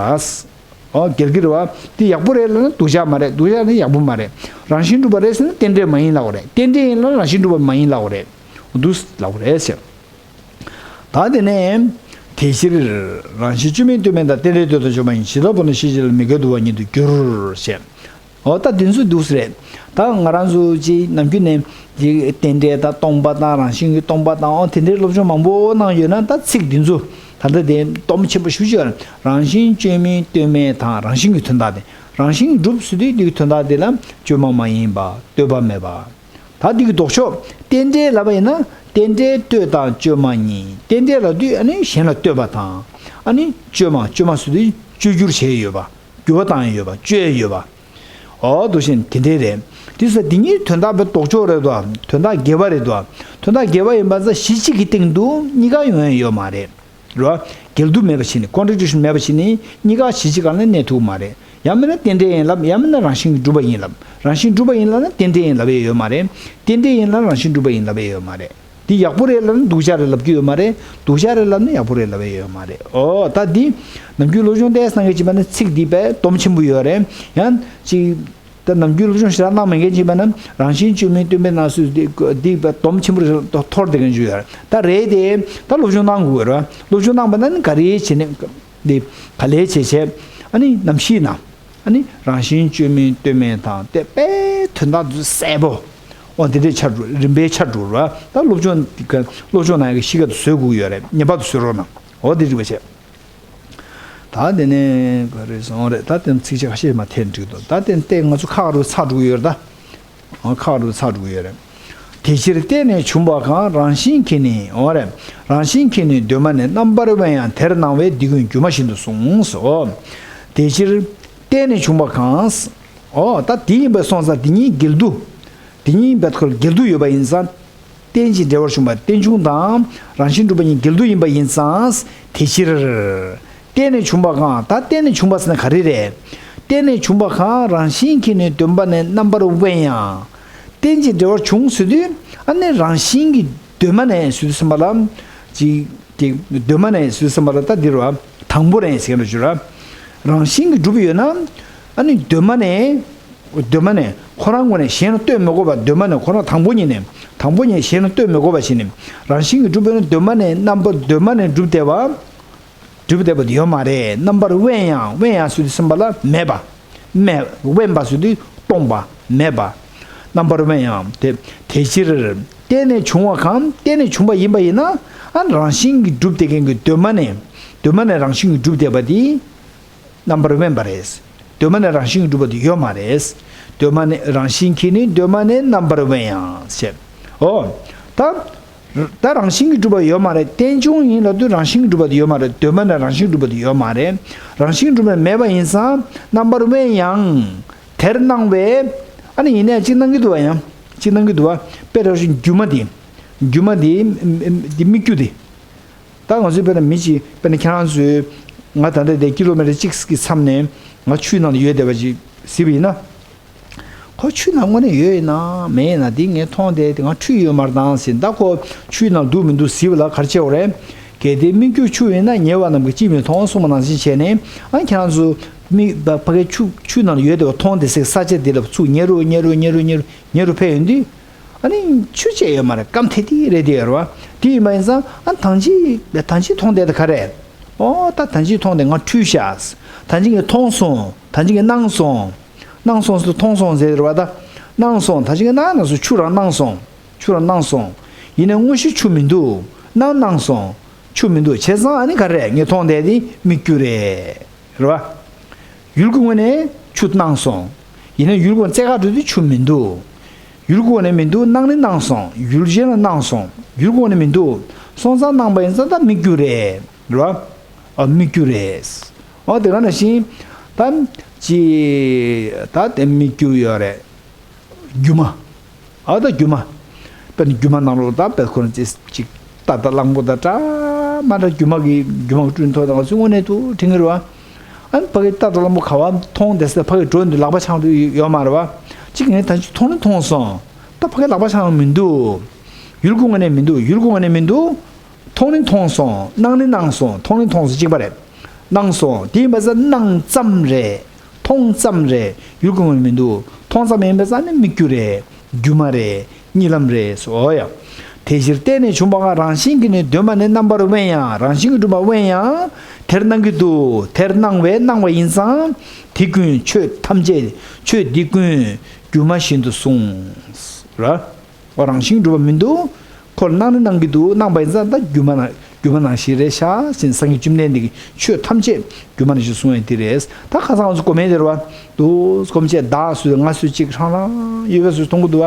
ཨོ་འགལ་གྱི་རེད་བ། དེ་ཡག་པོ་རེད་ལབ་ན་སྡུག་ཅག་མ་རེད། སྡུག་ཅག་ནི་ཡག་པོ་མ་རེད། རང་བཞིན་གྲུབ་པ་རེད་ཟེར་ན་རྟེན་འབྲེལ་མ་ཡིན་ལབ་པ་རེད། རྟེན་འབྲེལ་ཡིན་ལབ་ན་རང་བཞིན་གྲུབ་པ་མ་ཡིན་ལབ་པ་རེད། འདུག་ལབ་པ་རེད་ཟེར། ད་དེ་ནས། དེ་ཕྱིར། རང་བཞིན་བཅོས་མིན་ལྟོས་མིན་དང་། རྟེན་འབྲེལ་ལྟོས་དང་བཅོས་མ་ཡིན། ཇི་ལྟ་བུར་ན་གཞི་གཅིག་ལ། མི་འགལ་དུ་བ་ཉིད་དུ་འགྱུར། ཞེས། འོ་ད་དེ་ཚོ་འདུག་སེ་རེད། ད་ང་རང་ཚོ་ཅིག་ནམ་རྒྱུན་ནས་ཅིག་རྟེན་འབྲེལ་དང་སྟོང་པ་དང་རང་བཞིན་གྱིས་སྟོང་པ་དང་། འོ་དེ་འདྲའི་སློབ་སྦྱོང་མང་པོ་གནང་ཡོད་ན། ད་ཚིག་འདི་ཚོ་ད་ལྟ་དེ་སྟོབས་ཆེན་པོ་ཞེ་པོ་ཅིག་ཡོད་རེད། རང་བཞིན་བཅོས་མིན་ལྟོས་མིན་དང་། རང་བཞིན་གྱི་དོན་དག་དེ། རང་བཞིན་གྱིས་གྲུབ་ཟེར་དུས་འདི་གི་དོན་དག་དེ་ལ་བཅོས་མ་མ་ཡིན་པ། ལྟོས་པ་མེད་པ། ད་འདི་གི་ལྡོག་ཕྱོགས་རྟེན་འབྲེལ་ལབ་པ་ཡིན་ན། རྟེན་འབྲེལ་ལྟོས་དང་བཅོས་མ་གཉིས། རྟེན་འབྲེལ་ལབ་དུས་ཨ་ནི་གཞན་ལ་ལྟོས་པ་དང་། ཨ་ནི་བཅོས་མ། བཅོས་མ་ཟེར་དུས་བཅོས་བསྒྱུར་བྱས་ཡོད་པ། འགྱུར་བ་བཏང་ཡོད་པ། བཅོས་ཡོད་པ། འོ་འདུག་བྱས་ནས་དེ་འདྲའི་རེད། དེ་ཚོ་དེ་གཉིས་དོན་དག་པའི་ལྡོག་ཕྱོགས་རེད་དོ། དོན་དག་འགལ་བ་རེད་དོ། དོན་དག་འགལ་བ་ཡིན་པ་ཚ་གཞི་གཅིག་གི་སྟེང་དུ་གཉིས་ཀ་ཡོང་ཡ་ཡོད་མ་རེད། རེད་བ། འགལ་འདུ་མེད་པ་བྱས་ནས། ཀོན་ཊྲ་ཌིག་ཤན་མེད་པ་བྱས་ནས་གཉིས་ཀ་གཞི་གཅིག་སྒང་ལ་གནས་ཐུབ་མ་རེད། ཡང་མིན་ན་རྟེན་འབྲེལ་ཡིན་ལབ། ཡང་མིན་ན་རང་བཞིན་གྱིས་གྲུབ་པ་ཡིན་ལབ། རང་བཞིན་གྲུབ་པ་ཡིན་ལབ་ན་རྟེན་འབྲེལ་ཡིན་ལབ་ཡ་ཡོད་མ་རེད། རྟེན་འབྲེལ་ཡིན་ལབ་ན་རང་བཞིན་གྲུབ་པ་ཡིན་ལབ་ཡ་ཡོད་མ་རེད། འདི་ཡག་པོ་རེད་ལབ་ན་སྡུག་ཅག་རེད་ལབ་ཀྱི་ཡོད་མ་རེད། སྡུག་ཅག་རེད་ལབ་ན་ཡག་པོ་རེད་ལབ་ཡ་ཡོད་མ་རེད། ཨོ་ད་འདི་ནམ་རྒྱུན་སློབ་སྦྱོང་ཏོག་ཙམ་གནང་མཁན་ཅིག་ཡིན་པ་ན་ཚིག་འདི་དཔེ་སྟོབས་ཆེན་པོ་ཡོད་རེད། ཡང་ཅིག་ ད་ནམ་རྒྱུན་སློབ་སྦྱོང་ཞེ་དྲག་གནང་མེད་མཁན་ཅིག་ཡིན་པ་ན་རང་བཞིན་བཅོས་མིན་སྟོན་པའི་སྣང་ཚུལ་འདི་འདི་སྡོམ་ཆེན་པོ་རེ་འཐོར་བསྡད་མཁན་ཅིག་ཡོད་རེད། ད་རེད་དེ་ད་སློབ་སྦྱོང་གནང་དགོས་རེད། སློབ་སྦྱོང་གནང་བ་ན་ནི་ག་རེ་བྱས་ནས་འདི་ག་ལེ་བྱས་བྱས་ཨ་ནི་ནམ་ཤེས་ན། ཨ་ནི་རང་བཞིན་བཅོས་མིན་སྟོན་མིན་དང་དེ་དཔེ་དོན་དག་འདི་གསལ་པོ། འོ་དེ་འདྲའི་ཆ་འགྲོ་རིམ་པའི་ཆ་འགྲོ་ར། ད་སློབ་སྦྱོང་འདི་ག་སློབ་སྦྱོང་གནང་ཡག་གི་གཤིས་ཀ་དེ་བཟོ་དགོས་ཀྱི་ཡོད་རེད། ངེས་པར་དུ་བཟོ་རོགས་གནང་། འོ་དེ་འདྲ་བྱས། ད་དེ་ནས་ག་རེ་སོང་རེད། ད་དེ་ཚིགས་བཅད་ཁ་ཤས་མ་ཐེར་འགྲིག་འདུག་ད་དེ་ནས་ང་ཚོ་ཁག་རུ་ཚར་འགྲོ་གི་ཡོད་རེད་ད། འོ་ཁག་རུ་ཚར་འགྲོ་གི་ཡོད་རེད། དེ་ཕྱིར་བརྟེན་ནས་བྱུང་བ་གང་། རང་བཞིན་གྱིས་ནི་འོ་རེད། རང་བཞིན་གྱིས་ནི་གདོད་མ་ནས་རྣམ་པར་དབེན་ཡང་། དེར་སྣང་བས་འདི་ཀུན་སྒྱུ་མ་བཞིན་དུ་གསུངས་སོ། དེ་ཕྱིར་བརྟེན་ནས་བྱུང་བ་གང་། འོ་ད་དེ་ཡིན་པ་སོང་ཙང་དེ་གཉིས་འགལ་འདུ། དེ་གཉིས་འབད་ཁོ་འགལ་འདུ་ཡོད་པ་ཡིན་ཙང་། རྟེན་ཅིང་འབྲེལ་བར་བྱུང་བ་རྟེན་འབྱུང་དང་རང་བཞིན་གྲུབ་པ་གཉིས་འགལ་འདུ་ཡིན་པ་ཡིན་ཙང་། དེ་ཕྱིར། བརྟེན་ནས་བྱུང་བ་གང་། ད་བརྟེན་ནས་བྱུང་བ་ཟེར་ན་ག་རེ་རེད། བརྟེན་ནས་བྱུང་བ་གང་། རང་བཞིན་གྱིས་ནི་གདོད་མ་ནས་རྣམ་པར་དབེན་ཡང་། རྟེན་ཅིང་འབྲེལ་བར་བྱུང་ཟེར་དུས་ཨ་ནི་རང་བཞིན་གྱིས་གདོད་མ་ནས་ཟེར་དུས་ཙམ་པ་ལ། ཅིག་དེ་གདོད་མ་ནས་ཟེར་དུས་ཙམ་པ་ལ་ད་འདིར་བ་དང་པོ་རེད་ཟེར་གྱི་འདུག་ར། རང་བཞིན་གྱིས་གྲུབ་ཡོད་ན་ཨ་ནི་གདོད་མ་ནས། གདོད་མ་ནས་ཁོ་རང་ངོས་ནས་གཞན་ལ་ལྟོས་མི་དགོས་པ། གདོད་མ་ནས་ཁོ་རང་དང་པོ་ཉིད་ནས་དང་པོ་ཉིད་གཞན་ལ་ལྟོས་མི་དགོས་པ་ཞིག་ནི་རང་བཞིན་གྱིས་གྲུབ་པས་ན་གདོད་མ་ནས་རྣམ་པ་གདོད་མ་ནས་གྲུབ་བསྡད་པ། གྲུབ་བསྡད་པ་དེ་ཡོད་མ་རེད། རྣམ་པར་དབེན་ཡང་། དབེན་ཡང་ཟེར་དུས་ཙམ་པ་ལ་མེད་པ། མེད། དབེན་པ་ཟེར་དུས་སྟོང་པ་མེད་པ། རྣམ་པར་དབེན་ཡང་། དེ་དེ་ཕྱིར་བརྟེན་ནས་བྱུང་བ་གང་། བརྟེན་ནས་བྱུང་བ་ཡིན་པ་ཡིན་ན་ཨ་རང་བཞིན་གྱིས་གྲུབ་བསྡད་མཁན་གྱི་གདོད་མ་ནས་གདོད་མ་ནས་རང་བཞིན་གྱིས་གྲུབ་བསྡད་པ་དེ། རྣམ་པར་དབེན་པ་རེད། གདོད་མ་ནས་རང་བཞིན་གྱིས་གྲུབ་པ་དེ་ཡོད་མ་རེད། གདོད་མ་ནས་རང་བཞིན་གྱིས་ནི་གདོད་མ་ནས་རྣམ་པར་དབེན་ཡང་ཞེས། འོ། ད། ད་རང་བཞིན་གྱིས་གྲུབ་པ་ཡོད་མ་རེད། རྟེན་འབྱུང་ཡིན་ལབ་དུས་རང་བཞིན་གྱིས་གྲུབ་པ་དེ་ཡོད་མ་རེད། གདོད་མ་ནས་རང་བཞིན་གྱིས་གྲུབ་པ་དེ་ཡོད་མ་རེད། རང་བཞིན་གྱིས་གྲུབ་པ་མེད་པ་ཡིན་ཙང་རྣམ་པར་དབེན་ཡང་། དེར་སྣང་བས། ཨ་ནི་ཡིན་ནའི་གཅིག་སྣང་གི་འདུག་བ། ཡང་གཅིག་སྣང་གི་འདུག་བ། དཔེ་ར་བཞིན་སྒྱུ་མ་དེ། སྒྱུ་མ་དེ། དེ་སྨིག་རྒྱུ་དེ། ད་ང་ཚོའི་དཔེར་ན་མི་གཅིག་དཔེར་ན་ཁྱེད་རང་ཚོས་ང་ད་ལྟ་དེ་ཀི་ལོ་མི་ཊར་གཅིག་གི་མཚམས་ནས་ང་ཆུའི་ནང་ལ་ཡོད་བསྡད་པ་ཅིག་གཟིགས་པ་ཡིན་ན། ཁོ་ཆུའི་ནང་དངོས་གནས་ཡོད་ཡིན་ན་མེད་ཡིན་ན་དེ་ངས་མཐོང་བསྡད་དེ་ང་འཁྲུལ་ཡོད་མ་རེད་དང་ཟེར། ད་ཁོ་ཆུའི་ནང་འདུག་མི་འདུག་གཟིགས་པ་ལ་ག་རེ་བྱེད་དགོས་རེད། གལ་ཏེ་སྨིག་རྒྱུ་ཆུ་ཡིན་ན་ཉེ་བ་རྣམས་ཀྱིས་ཅིས་མི་མཐོང་གསུངས་པ་ནང་བཞིན་བྱས་ནས་ཨ་ཁྱེད་རང་ཚོ་མི་ཕ་གིའི་ཆུ་ཆུའི་ནང་ལ་ཡོད་བསྡད་པ་མཐོང་བསྡད་སའི་ས་ཆ་དེ་ལ་ཚུར་ཉེ་རུ་ཉེ་རུ་ཉེ་རུ་ཉེ་རུ་ཉེ་རུ་ཕེབས་ཡོང་དུས། ཨ་ནི་ཆུ་ཅིག་ཡོད་མ་རེད། སྐམ་ཐལ་ཐལ་རེད་དེ་ཡོད་རེད་བ། དེ་ཡིན་པ་ཡིན་ཙང་ཨ་ཐང་ཅིག་ཐང་ཅིག་མཐོང་བསྡད་དེ་ག་རེད། ཨོ་ད་ཐང་ཅིག་མཐོང་བསྡད་ང་འཁྲུལ་ཤག་ཐང་ཅིག་གིས་མཐོང་སོང་། ཐང་ཅིག་གིས་སྣང་སོང་། སྣང་སོང་ཟེར་མཐོང་སོང་ཟེར་རེད་བ། ད་སྣང་སོང་། ཐང་ཅིག་གིས་སྣང་སོང་། ཆུ་རང་སྣང་སོང་། ཆུ་རང་སྣང་སོང་། ཡིན་ནའི་དངོས་གཞི་ཆུ་མི་འདུག་སྣང་སྣང་སོང་། ཆུ་མི་འདུག་བྱས་ཙང་ཨ་ནི་ག་རེད། ངས་མཐོང་བསྡད་དེ་སྨིག་རྒྱུ་རེད། རེད་བ། ཡུལ་གྱི་ངོས་ནས་ཆུ་སྣང་སོང་། ཡིན་ནའི་ཡུལ་གྱི་ངོས་ནས་རྩེ་ག་འགྲོ་དུས་ཆུ་མི་འདུག་ཡུལ་གྱི་ངོས་ནས་མི་འདུག་སྣང་ནི་སྣང་སོང་། ཡུལ་གཞན་ལ་སྣང་སོང་། ཡུལ་གྱི་ངོས་ནས་མི་འདུག་སོང་ཙང་སྣང་བ་ཡིན་ཙང་ད་སྨིག་རྒྱུ་རེད། རེད་བ། ཨ་སྨིག་རྒྱུ་རེད། ཨོ་དེ་ག་ནང་བཞིན་ད་ཅི་ད་དེ་སྨིག་རྒྱུ་ཡོད་རེད། སྒྱུ་མ། ཨ་ད་སྒྱུ་མ། དཔེར་ན་སྒྱུ་མ་ནང་ལོགས་ད་དཔེ་ཁོ་རང་ཅིག་ཅིག་རྟ་དང་གླང་པོ་དང་འདྲ་མ་འདྲ་སྒྱུ་མ་གི་སྒྱུ་མ་གི་སྤྲུལ་ཐོག་དང་ང་ཚོའི་དངོས་གནས་དུ་དྲན་གྱི་རེད་བ། ཨ་ནི་ཕ་གི་རྟ་དང་གླང་པོ་ག་བ་མཐོང་བསྡད་ས་ཕ་གི་འགྲོ་འདུག་ལག་པ་འཆང་འདུག་ཡོད་མ་རེད་བ། གཅིག་ངས་ད་ཅི་མཐོང་ནི་མཐོང་སོང་། ད་ཕ་གི་ལག་པ་འཆང་མི་འདུག་ཡུལ་གྱི་ངོས་ནས་མི་འདུག་ཡུལ་གྱི་ངོས་ནས་མི་འདུག་མཐོང་ནི་མཐོང་སོང་། སྣང་ནི་སྣང་སོང་། མཐོང་ནི་མཐོང་སོང་། གཅིག་པ་རེད། སྣང་སོང་། དེ་ཡིན་པ་ས་སྣང་ཙམ་རེད། མཐོང་ཙམ་རེད། ཡུལ་གྱི་ངོས་ནས་མི་འདུག་མཐོང་ཙམ་ཡིན་པ་ས་ནི་སྨིག་རྒྱུ་རེད། སྒྱུ་མ་རེད། གཉིད་ལམ་རེད་ཟེར། འོ་ཡ། དེ་ཕྱིར་བརྟེན་ནས་བྱུང་བ་གང་། རང་བཞིན་གྱིས་ནི་གདོད་མ་ནས་རྣམ་པར་དབེན་ཡང་། རང་བཞིན་གྱིས་གྲུབ་པ་དབེན་ཡང་། དེར་སྣང་གི་འདུག་དེར་སྣང་བས་སྣང་བ་ཡིན་ཙང་། དེ་ཀུན་ཆོས་ཐམས་ཅད་ཆོས་འདི་ཀུན་སྒྱུ་མ་བཞིན་དུ་གསུངས། ར། ཨོ་རང་བཞིན་གྲུབ་པ་མི་འདུག་ཁོ་ལ་སྣང་ནི་སྣང་གི་འདུག་སྣང་བ་ཡིན་ཙང་ད་སྒྱུ་མ་ན་སྒྱུ་མ་ནང་བཞིན་རེད་ཤག་ཟེར་ནས་སངས་རྒྱས་བཅོམ་ལྡན་འདས་ཀྱིས་ཆོས་ཐམས་ཅད་སྒྱུ་མ་ནང་བཞིན་གསུངས་ཡོད་དེ་རེད། ད་ཁ་སང་ང་ཚོ་གོ་མེད་དེ་རེད་བ། འདུག་གོམས་ཆེ་བདག་སུ་ང་སུ་གཅིག་ཧྲང་ཧྲང་ཡོད་པའི་སུ་མཐོང་གི་འདུག་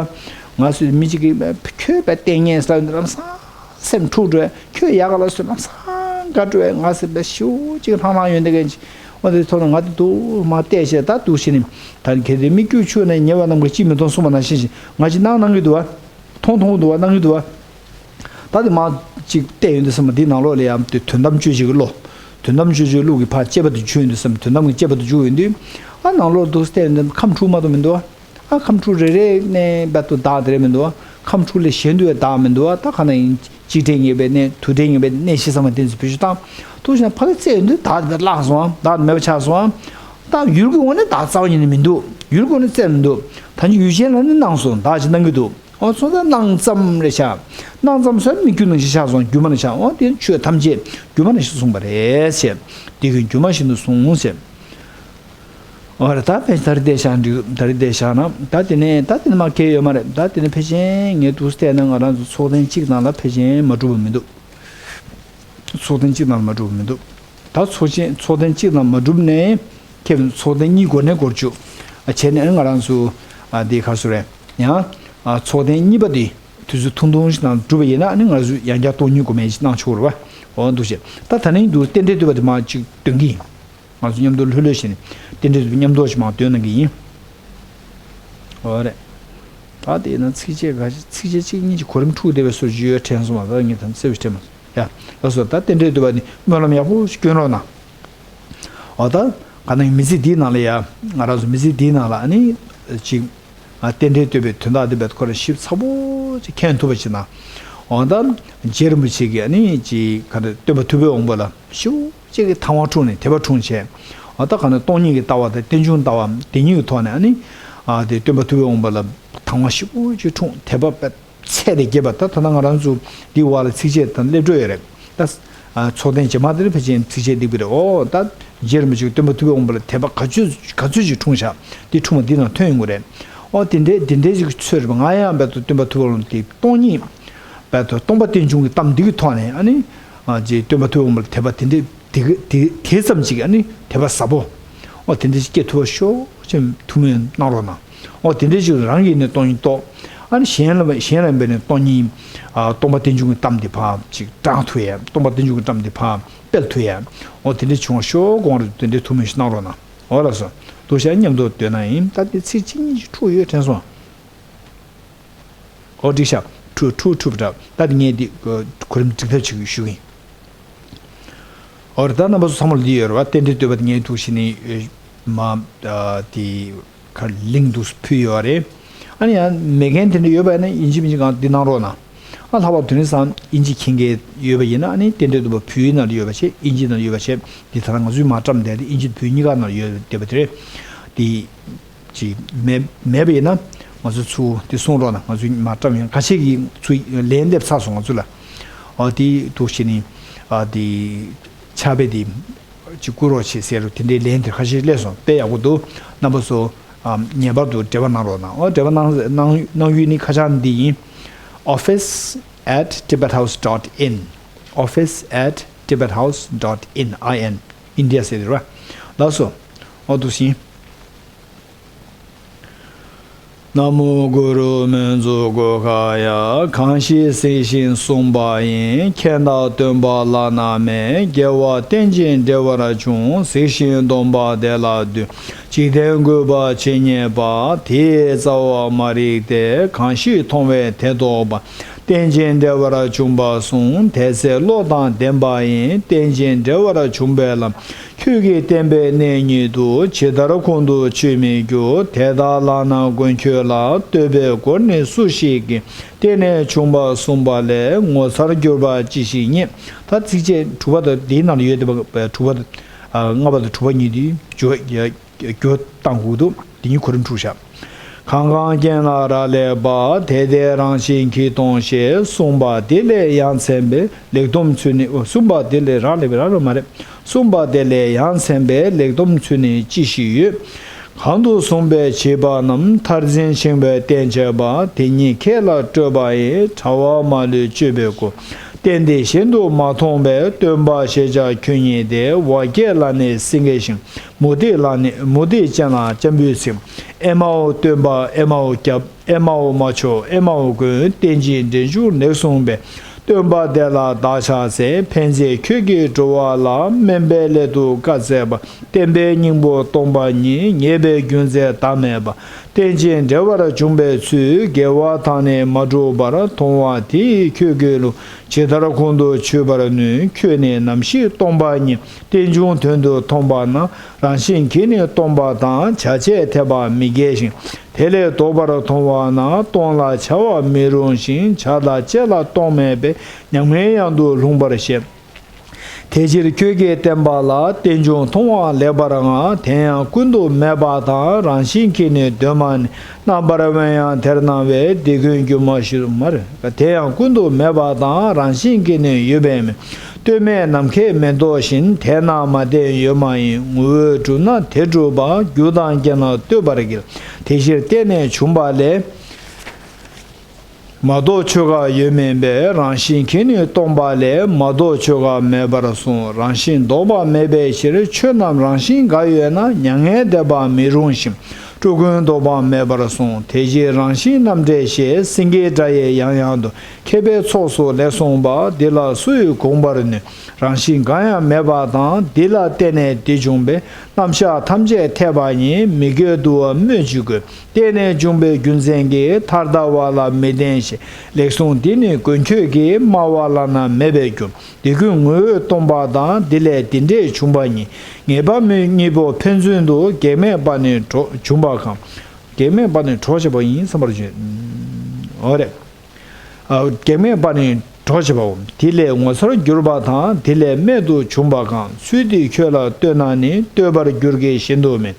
བ། ང་སུ་མི་གཅིག་གིས་ཁྱོད་པའི་ལྟས་ངན་ཟེར་ལ་ལམ་སང་སེམས་འཁྲུག་འགྲོ། ཁྱོད་ཡག་ག་ལ་སུ་ལམ་སང་དགའ་འགྲོ། ང་སུ་པའི་ཤིའུ་གཅིག་ཧྲང་ཧྲང་ཡོད་འདི་གན་གཅིག་འོ་དེ་ཐོག་ན་ང་དེ་འདུག་མ་བལྟས་ཤེས་ད་འདུག་ཤེས་ནི། ད་གལ་ཏེ་སྨིག་རྒྱུ་ཆུ་ནས་ཉེ་བ་རྣམས་ཀྱིས་ཅིས་མི་མཐོང་གསུངས་པ་ནང་བཞིན་ཞིག་ང་ཅིག་སྣང་སྣང་གི་འདུག་བ། མཐོང་མཐོང་གི་འདུག་བ། སྣང་གི་འདུག་བ། ད་དེ་མ་ཅིག་བལྟས་ཡོང་དུས་ཙམ་པ་འདིའི་ནང་ལོགས་ལ་ཡང་དེ་དོན་དམ་དཔྱོད་བྱེད་ཀྱི་བློ། དོན་དམ་དཔྱོད་བྱེད་ཀྱི་བློ་གི་ཕར་དཔྱད་པ་དེ་འཇུག་ཡོང་དུས་ཙམ་པ་དོན་དམ་གྱི་དཔྱད་པ་དེ་འཇུག་ཡོང་དུས། ཨ་ནང་ལོགས་འདུག་བལྟས་ཡོང་དུས་ཁམས་འཁྲུག་མ་གཏོགས་མི་འདུག་བ། ཨ་ཁམས་འཁྲུག་རེ་རེ་ནས་རྦད་དུ་བདག་དེ་རེད་མི་འདུག་བ། ཁམས་འཁྲུག་ལས་གཞན་དུ་བའི་བདག་མི་འདུག་བ། ད་ག་ན་ཡིན་གཅིག་སྒྲིལ་ངེས་པའི་གནས། དུ་སྒྲིལ་ངེས་པའི་གནས་བཞི་ཚང་མ་དེ་ཚོ་བེད་སྤྱོད་བཏང་། ཐུགས་ཞེན་ཕ་གི་བརྩད་ཡོང་དུས་བདག་དེ་བརླག་སོང་བ། བདག་དེ་མེད་པ་ཆགས་སོང་བ། ད་ཡུལ་གྱི་ངོས་ནས་བདག་རྩ་བ་ཉིད་ནས་མི་འདུག་ཡུལ་གྱི་ངོས་ནས་རྩལ་མི་འདུག་ད་ནི་ཡུལ་ཅན་ལ་ནི་སྣང་སོང་བདག་ཅེས་སྣང་གི་འདུག་འོ་སོང་ཙང་སྣང་ཙམ་རེ་ཤར། སྣང་ཙམ་ཟེར་མིག་ཆུ་ནང་བཞིན་ཤར་སོང་སྒྱུ་མ་ནང་ཤར། འོ་དེ་ཆོས་ཐམས་ཅད་སྒྱུ་མ་ནང་བཞིན་གསུངས་པ་རེད་ཟེར། དེ་གི་སྒྱུ་མ་བཞིན་དུ་གསུངས་ཟེར། འོ་རེད། ད་ཕལ་ཆེར་ད་རེས་དེ་བཞག་འགྲིག་ད་རེས་དེ་བཞག་ན་ད་དེ་ནས་ད་དེ་ནས་མ་གལ་ཡོད་མ་རེད། ད་དེ་ནས་ཕལ་ཆེར་ངས་འདུག་བལྟས་ན་ང་རང་ཚོ་ཚོགས་ཐེངས་གཅིག་ནང་ལ་ཕལ་ཆེར་མ་གྲུབ་པ་མི་འདུག་ཚོགས་ཐེངས་གཅིག་ནང་ལ་མ་གྲུབ་པ་མི་འདུག་ད་ཚོགས་ཆེན་ཚོགས་ཐེངས་གཅིག་ནང་མ་གྲུབ་ནས་ཁྱེད་ཚོགས་ཐེངས་གཉིས་འགོར་ནས་འགོར་བཅུག་བྱས་ནས་ང་རང་ཚོ་ཨ་དེ་ག་སུ་རེད། ཡང་ཨ་ཚོགས་ཐེངས་གཉིས་པ་དེ་དུས་ཚོད་ཐུང་ཐུང་ཞིག་ནང་གྲུབ་པ་ཡིན་ན་ཨ་ནི་ང་ཚོ་ཡང་བསྐྱར་གཏོང་མྱོང་དགོས་མེད་ཅིག་གནང་ཆོག་རེད་བ། འོ་འདུག་བྱས་ད་ད་ནི་འདུག་རྟེན་འབྲེལ་བསྟོད་པ་དེ་མ་ཅིག་འདོན་གི་ཡིན། ང་ཚོ་མཉམ་དུ་ལྷོད་ལྷོད་བྱས་ནས་རྟེན་འབྲེལ་མཉམ་དུ་ཞིག་མར་འདོན་གནང་གི་ཡིན། འོ་རེད། ད་དེ་ན་ཚིགས་བཅད་འགའ་ཞིག་ཚིགས་བཅད་གཅིག་གཉིས་ཀྱི་གོ་རིམ་འཁྲུག་བསྡད་པའི་བཟོ་ཅིག་ཡོད་དྲན་སོང་བ། ད་ངས་ད་གསལ་པོ་ཞིག་དྲན་མ་སོང་ཡ། ལགས་སོ། ད་རྟེན་འབྲེལ་བསྟོད་པ་ནི་སྨོན་ལམ་ཡག་པོ་ཞིག་སྐྱོན་རོགས་གནང་། འོ་ད་ག་ནང་མི་ཚེ་འདིའི་ནང་ལ་ཡ་ང་རང་ཚོ་མི་ཚེ་འདིའི་ནང་ལ་ཨ་ནི་ཅིག་ཨ་རྟེན་འབྲེལ་བསྟོད་པའི་དོན་དག་འདི་བས་ཁོ་ར་ཞིབ་ཚགས་པོ་ཅིག་མཁྱེན་ཐུབ་པ་ཅིག་ན། འོ་ད་རྗེ་རིན་པོ་ཆེ་གིས་ཨ་ནི་ཅིག་ག་རེ་སྟོན་པ་ཐུབ་པའི་དབང་པོ་ལ་ཞེ་པོ་ཅིག་གི་དང་བ་འཁྲུངས་ནས་དད་པ་འཁྲུངས་བྱས། འོ་ད་ག་ནས་སྟོང་ཉིད་ཀྱི་ལྟ་བ་དང་རྟེན་འབྱུང་ལྟ་བ་དེ་གཉིས་ཀྱི་ཐོག་ནས་ཨ་ནི་ཨ་དེ་སྟོན་པ་ཐུབ་པའི་དབང་པོ་ལ་དང་བ་ཞེ་པོ་ཅིག་འཁྲུངས། དད་པ་དཔེ་ཚད་ལས་བརྒལ་བ། ད་ད་ལྟ་ང་རང་ཚོ་འདི་བར་ལ་ཚིགས་བཅད་དང་སླེབས་འགྲོ་ཡོད་རེད། ད་ཨ་ཚོགས་ཐེངས་རྗེས་མ་དེར་ཕལ་ཆེར་ཚིགས་བཅད་འདེགས་པ་རེད། འོ་ད་རྗེ་རིན་པོ་ཆེ་གི་སྟོན་པ་ཐུབ་པའི་དབང་པོ་ལ་དད་པ་ག་ཚོད་ག་ཚོད་ཅིག་འཁྲུངས་ཤག་འདི་འཁྲུངས་པ་འདི་ནང་ཐོན་ཡོང་གི་རེད། འོ་དེ་འདྲའི་དེ་འདྲའི་ཅིག་ཚོད་རེད་པ། ང་ཡང་བལ་དུ་སྟོན་པ་ཐུབ་པའི་དབང་པོ་དེ་སྟོང་ཉིད་བལ་དུ་སྟོང་པ་རྟེན་འབྱུང་གི་གཏམ་འདི་གི་ཐོག་ནས་ཨ་ནི་ཨ་ཅིག་སྟོན་པ་ཐུབ་པའི་དབང་པོ་ལ་དད་པ་དེ་འདྲའི་དེ་གི་དེ་དེ་ཙམ་ཅིག་ཨ་ནི་དད་པ་ཟབ་པོ། འོ་དེ་འདྲ་ཞིག་སྐྱེ་ཐུབ་པ་ཤོག་ཅེས་ཐུགས་སྨོན་གནང་རོགས་གནང་། འོ་དེ་འདྲ་ཞིག་རང་གིས་ནི་སྟོང་ཉིད་རྟོགས། ཨ་ནི་གཞན་ལ་གཞན་ལ་འབད་ནས་སྟོང་ཉིད་ཨ་སྟོང་པ་རྟེན་འབྱུང་གི་གཏམ་འདི་ཕར་ཅིག་དྲངས་ཐུབ་ཡ། སྟོང་པ་རྟེན་འབྱུང་གི་གཏམ་འདི་ཕར་སྤེལ་ཐུབ་ཡ། འོ་དེ་འདྲ་བྱུང་བ་ཤོག་དགོངས་རེད། དེ་འདྲའི་ཐུགས་སྨོན་ཞིག་གནང་རོགས་གནང་། འོ་ལགས་སོ། འདུག་བྱས་མཉམ་དུ་འདོན་ན་ཡིན། ད་དེ་ཚིག་གཅིག་གཉིས་ཤིག་འཁྲུག་ཡོད་དྲན་སོང་། ཨོ་འགྲིག་ཤག་འཁྲུག་འཁྲུག་འཁྲུག་པ་འདྲ། ད་དེ་ངས་འདི་གོ་རིམ་སྒྲིག་ཐབས་བྱེད་ཀྱི་ཞུ་གི་ཡིན། ཨོ་རེད། ད་རྣམ་པ་ཚོ་ཚང་མ་ལ་འདི་ཡོད་རེད་བ། རྟེན་འབྲེལ་བསྟོད་པ་དེ་ངས་འདུག་བྱས་ནས་མ་དེ་ག་ལིང་འདུག་ཕུལ་ཡོད་རེད། ཨ་ནི་ཡང་མེད་མཁན་དེ་འདྲ་ཡོད་པ་ཡིན་ན་ཡིན་གཅིག་མིན་གཅིག་གང་འདི་གནང་རོགས་གནང་། ཨ་ལྷག་པར་དུ་དེ་རིང་སང་ཨིན་ཇི་མཁྱེན་མཁན་ཡོད་པ་ཡིན་ན་ཨ་ནི་རྟེན་འབྲེལ་བསྟོད་པ་བོད་ཡིག་ནང་ལ་ཡོད་པ་བྱས། ཨིན་ཇི་ནང་ལ་ཡོད་པ་བྱས། འདི་ད་ལྟ་ང་ཚོས་མར་བཀྲམ་བསྡད་དེ་ཨིན་ཇི་བོད་གཉིས་ཀ་ནང་ལ་ཡོད་བསྡད་པ་དེ་རེད། དེ་ཅིག་མེད་མེད་པ་ཡིན་ན་ང་ཚོ་ཚུར་དེ་གསུང་རོགས་གནང་། ང་ཚོས་མར་བཀྲམ་ཡོང་། ཁ་ཤས་ཀྱིས་ཚུར་ལན་སླེབས་ཚར་སོང་ང་ཚོ་ལ། ཨོ་དེ་འདུག་བྱས་ནས་ཨ་དེ་ཕྱག་དཔེ་དེ་ཅིག་བསྐུར་རོགས་བྱེད་ཟེར་རོ། དེ་འདྲའི་ལན་དེ་ཁ་ཤས་སླེབས་སོང་། དཔེ་ཡག་པོ་འདུག་རྣམ་པ་ཚོ་ཨ་ངེས་པར་དུ་འབྲེལ་བ་གནང་རོགས་གནང་། ཨོ་འབྲེལ་བ་གནང་གནང་གནང་ཡུལ་ནི་ཁ་བྱང་འདི་ཡིན། office at tibethouse dot in office at tibethouse dot in in India ཟེར་རེད་བ། ལགས་སོ། ཨོ་འདུག་སེ་ཡིན། ན་མོ་གུ་རུ་མོན་མཛོད་གུ་ཁ་ཡ། གང་ཞིག་གཟིགས་ཤིང་གསུངས་པ་ཡིན། མཁྱེན་དང་སྟོན་པ་བླ་ན་མེད། རྒྱལ་བ་རྟེན་ཅིང་འབྲེལ་བར་འབྱུང་། གཟིགས་ཤིང་སྡོམ་པ་དེ་ལ་འདུད། འཇིག་རྟེན་རྒུད་པ་ཇི་སྙེད་པ། དེ་ཡི་རྩ་བ་མ་རིག་སྟེ། གང་ཞིག་མཐོང་བས་དེ་རྟོགས་པ། རྟེན་ཅིང་འབྲེལ་བར་འབྱུང་བ་གསུམ། དེ་ཚེ་བློ་དང་ལྡན་པ་ཡིན། རྟེན་ཅིང་འབྲེལ་བར་འབྱུང་བའི་ལམ། ཁྱོད་ཀྱིས་བསྟན་པའི་གནས་ཉིད་དུ། ཇི་ལྟར་ཁོང་དུ་ཆུད་མི་འགྱུར། དེ་ལྟར་ལགས་ན་མགོན་ཁྱོད་ལ། བསྟོད་པའི་མགུར་ནི་སུ་ཞིག་གིས། རྟེན་ནས་བྱུང་བ་གསུངས་པ་ལས། ངོ་མཚར་གྱུར་པ་ཅི་ཞིག་རྙེད། ད་ཚིགས་བཅད་དྲུག་པ་དང་འདིའི་ནང་ལ་ཡོད་བསྡད་པ་དྲུག་པ་དང་ལྔ་པ་དང་དྲུག་པ་གཉིས་འདི་བརྗོད་ཡ། རྒྱུ་བཏང་དགོས་འདུག་དེ་གཉིས་གོ་རིམ་འཁྲུག་བཞག་གང་གང་རྐྱེན་ལ་རག་ལས་པ། དེ་དེ་རང་བཞིན་གྱིས་སྟོང་ཞེས། གསུངས་པ་དེ་ལས་ཡ་མཚན་པའི་ལེགས་སྡོམ་ཚུལ་ནི། ཨོ་གསུངས་པ་དེ་ལས་རག་ལས་པའི་རག་ལས་མ་རེད། གསུངས་པ་དེ་ལས་ཡ་མཚན་པའི་ལེགས་སྡོམ་ཚུལ་ནི་ཅི་ཞིག་ཡོད། གང་དུ་གསུངས་པའི་བྱིས་པ་རྣམས། མཐར་འཛིན་འཆིང་བའི་རྟེན་བྱེད་པ། དེ་ཉིད་ཁྱེད་ལ་སྤྲོད་པ་ཡིན། གྲྭ་པ་མ་ལུས་སྤྱོད་པའི་སྒོ། རྟེན་འདི་གཞན་དུ་མ་མཐོང་བས། སྟོན་པ་ཞེས་བྱ་ཁྱོད་ཉིད་དེ། འོ་བརྒྱལ་ལ་ནི་སེང་གེའི་ཞིང་། མུ་སྟེགས་ལ་ནི་མུ་སྟེགས་ཅན་ལ་འཇམ་པོའི་ཚིག་ཨེ་མའོ་སྟོན་པ་ཨེ་མའོ་སྐྱབས། ཨེ་མའོ་མ་ཆོག་ཨེ་མའོ་མགོན། རྟེན་ཅིང་འབྲེལ་འབྱུང་ལེགས་གསུངས་པས། སྟོན་པ་དེ་ལ་བདག་ཕྱག་འཚལ། ཕན་མཛད་ཁྱོད་ཀྱིས་འགྲོ་བ་ལ། སྨན་པའི་སླད་དུ་བཀའ་སྩལ་པ། བསྟན་པའི་སྙིང་པོ་སྟོང་པ་ཉིད། ཉེས་པའི་རྒྱུ་མཚན་བདག་མེད་པ། རྟེན་ཅིང་འབྲེལ་བར་འབྱུང་བའི་ཚུལ། དགེ་བ་དག་ནི་མ་བསྒྲུབས་པར། མཐོང་བ་དེ་ཡིས་ཁྱོད་ཀྱི་ལུགས། ཇི་ལྟར་ཁོང་དུ་ཆུད་པར་ནུས། ཁྱོད་ནི་ནམ་ཞིག་སྟོང་པ་ཉིད། རྟེན་འབྱུང་དོན་དུ་མཐོང་པ་ན། རང་བཞིན་གྱིས་ནི་སྟོང་པ་དང་། བྱ་བྱེད་འཐད་པ་མི་འགལ་ཞིང་། དེ་ལས་ལྡོག་པར་མཐོང་བ་ན། སྟོང་ལ་བྱ་བ་མི་རུང་ཞིང་། བྱ་དང་བྱེད་ལ་སྟོང་མེད་པས། ཉམས་ངའི་དབྱངས་དུ་ལྷུང་བར་བཤད། དེ་ཕྱིར་ཁྱོད་ཀྱིས་བསྟན་པ་ལ། རྟེན་འབྱུང་མཐོང་བ་ལེགས་པར་མངའ། དེ་ཡང་ཀུན་ཏུ་སྨད་པ་དང་། རང་བཞིན་གྱིས་ནི་གདོད་མ་ནས། རྣམ་པར་དབེན་ཡང་དེར་སྣང་བས། དེ་ཀུན་སྒྱུ་མ་ཞིག་མ་རེད། དེ་ཡང་ཀུན་ཏུ་སྨད་པ་དང་། རང་བཞིན་གྱིས་ནི་ཡོད་པའི་མིན། གདོད་མའི་ནམ་མཁས་མེ་ཏོག་བཞིན། དེ་རྣམས་མ་བསྟེན་ཡོད་མ་ཡིན། ངོ་བོས་གྲུབ་ན་དེ་གྲུབ་པ། རྒྱུ་དང་རྐྱེན་ལ་ལྟོས་པར་འགལ། དེ་ཕྱིར་བརྟེན་ནས་བྱུང་བ་ལས། མ་གཏོགས་ཆོས་འགའ་ཡོད་མིན་པས། རང་བཞིན་གྱིས་ནི་སྟོང་པ་ལས། མ་གཏོགས་ཆོས་འགའ་མེད་པར་གསུངས། རང་བཞིན་ལྡོག་པ་མེད་པའི་ཕྱིར། ཆོས་རྣམས་རང་བཞིན་འགའ་ཡོད་ན། མྱ་ངན་འདས་པ་མི་རུང་ཞིང་། སྤྲུལ་ཀུན་ལྡོག་པ་མེད་པར་གསུངས། དེ་ཕྱིར་རང་བཞིན་རྣམ་འགྲེལ་ཞེས། སེང་གེའི་སྒྲ་ཡིས་ཡང་ཡང་དུ། མཁས་པའི་ཚོགས་སུ་ལེགས་གསུངས་པ། འདི་ལ་སུ་ཡིས་དགོངས་པར་ནུས། རང་བཞིན་འགའ་ཡང་མེད་པ་དང་། འདི་ལ་བརྟེན་ནས་འདི་བྱུང་བས། རྣམ་གཞག་ཐམས་ཅད་འཐད་པ་ཡིན། མི་དགེ་བསྡུ་བ་སྨོས་ཅི་དགོས། བརྟེན་ནས་བྱུང་བའི་རྒྱུ་མཚན་གྱིས། མཐར་ལྟ་བ་ལ་མི་བརྟེན་ཞེས། ལེགས་གསུངས་འདི་ནི་མགོན་ཁྱོད་ཀྱིས། སྨྲ་བ་བླ་ན་མེད་པའི་རྒྱུ། འདི་ཀུན་ངོ་བོས་སྟོང་པ་དང་། འདི་ལས་འདི་འདྲས་བྱུང་བ་ཉིད། ངེས་པ་མི་གཉིས་པོ་ཕན་ཚུན་དུ། གེགས་མེད་པ་ནི་གྲོགས་བྱུང་བ་གང་། གེགས་མེད་པ་ནི་གྲོགས་བྱེད་པ་ཡིན་བསམ་པར་བརྗོད། འོ་རེད། ཨ། གེགས་མེད་པ་ནི་གྲོགས་བྱེད་པའོ། དེ་ལས་ངོ་མཚར་གྱུར་པ་དང་། དེ་ལས་རྨད་དུ་བྱུང་བ་གང་། ཚུལ་འདི་ཁྱོད་ལ་ལྟོས་ན་ནི། ལྟོས་པར་འགྱུར་གྱི་གཞན་དུ་མིན།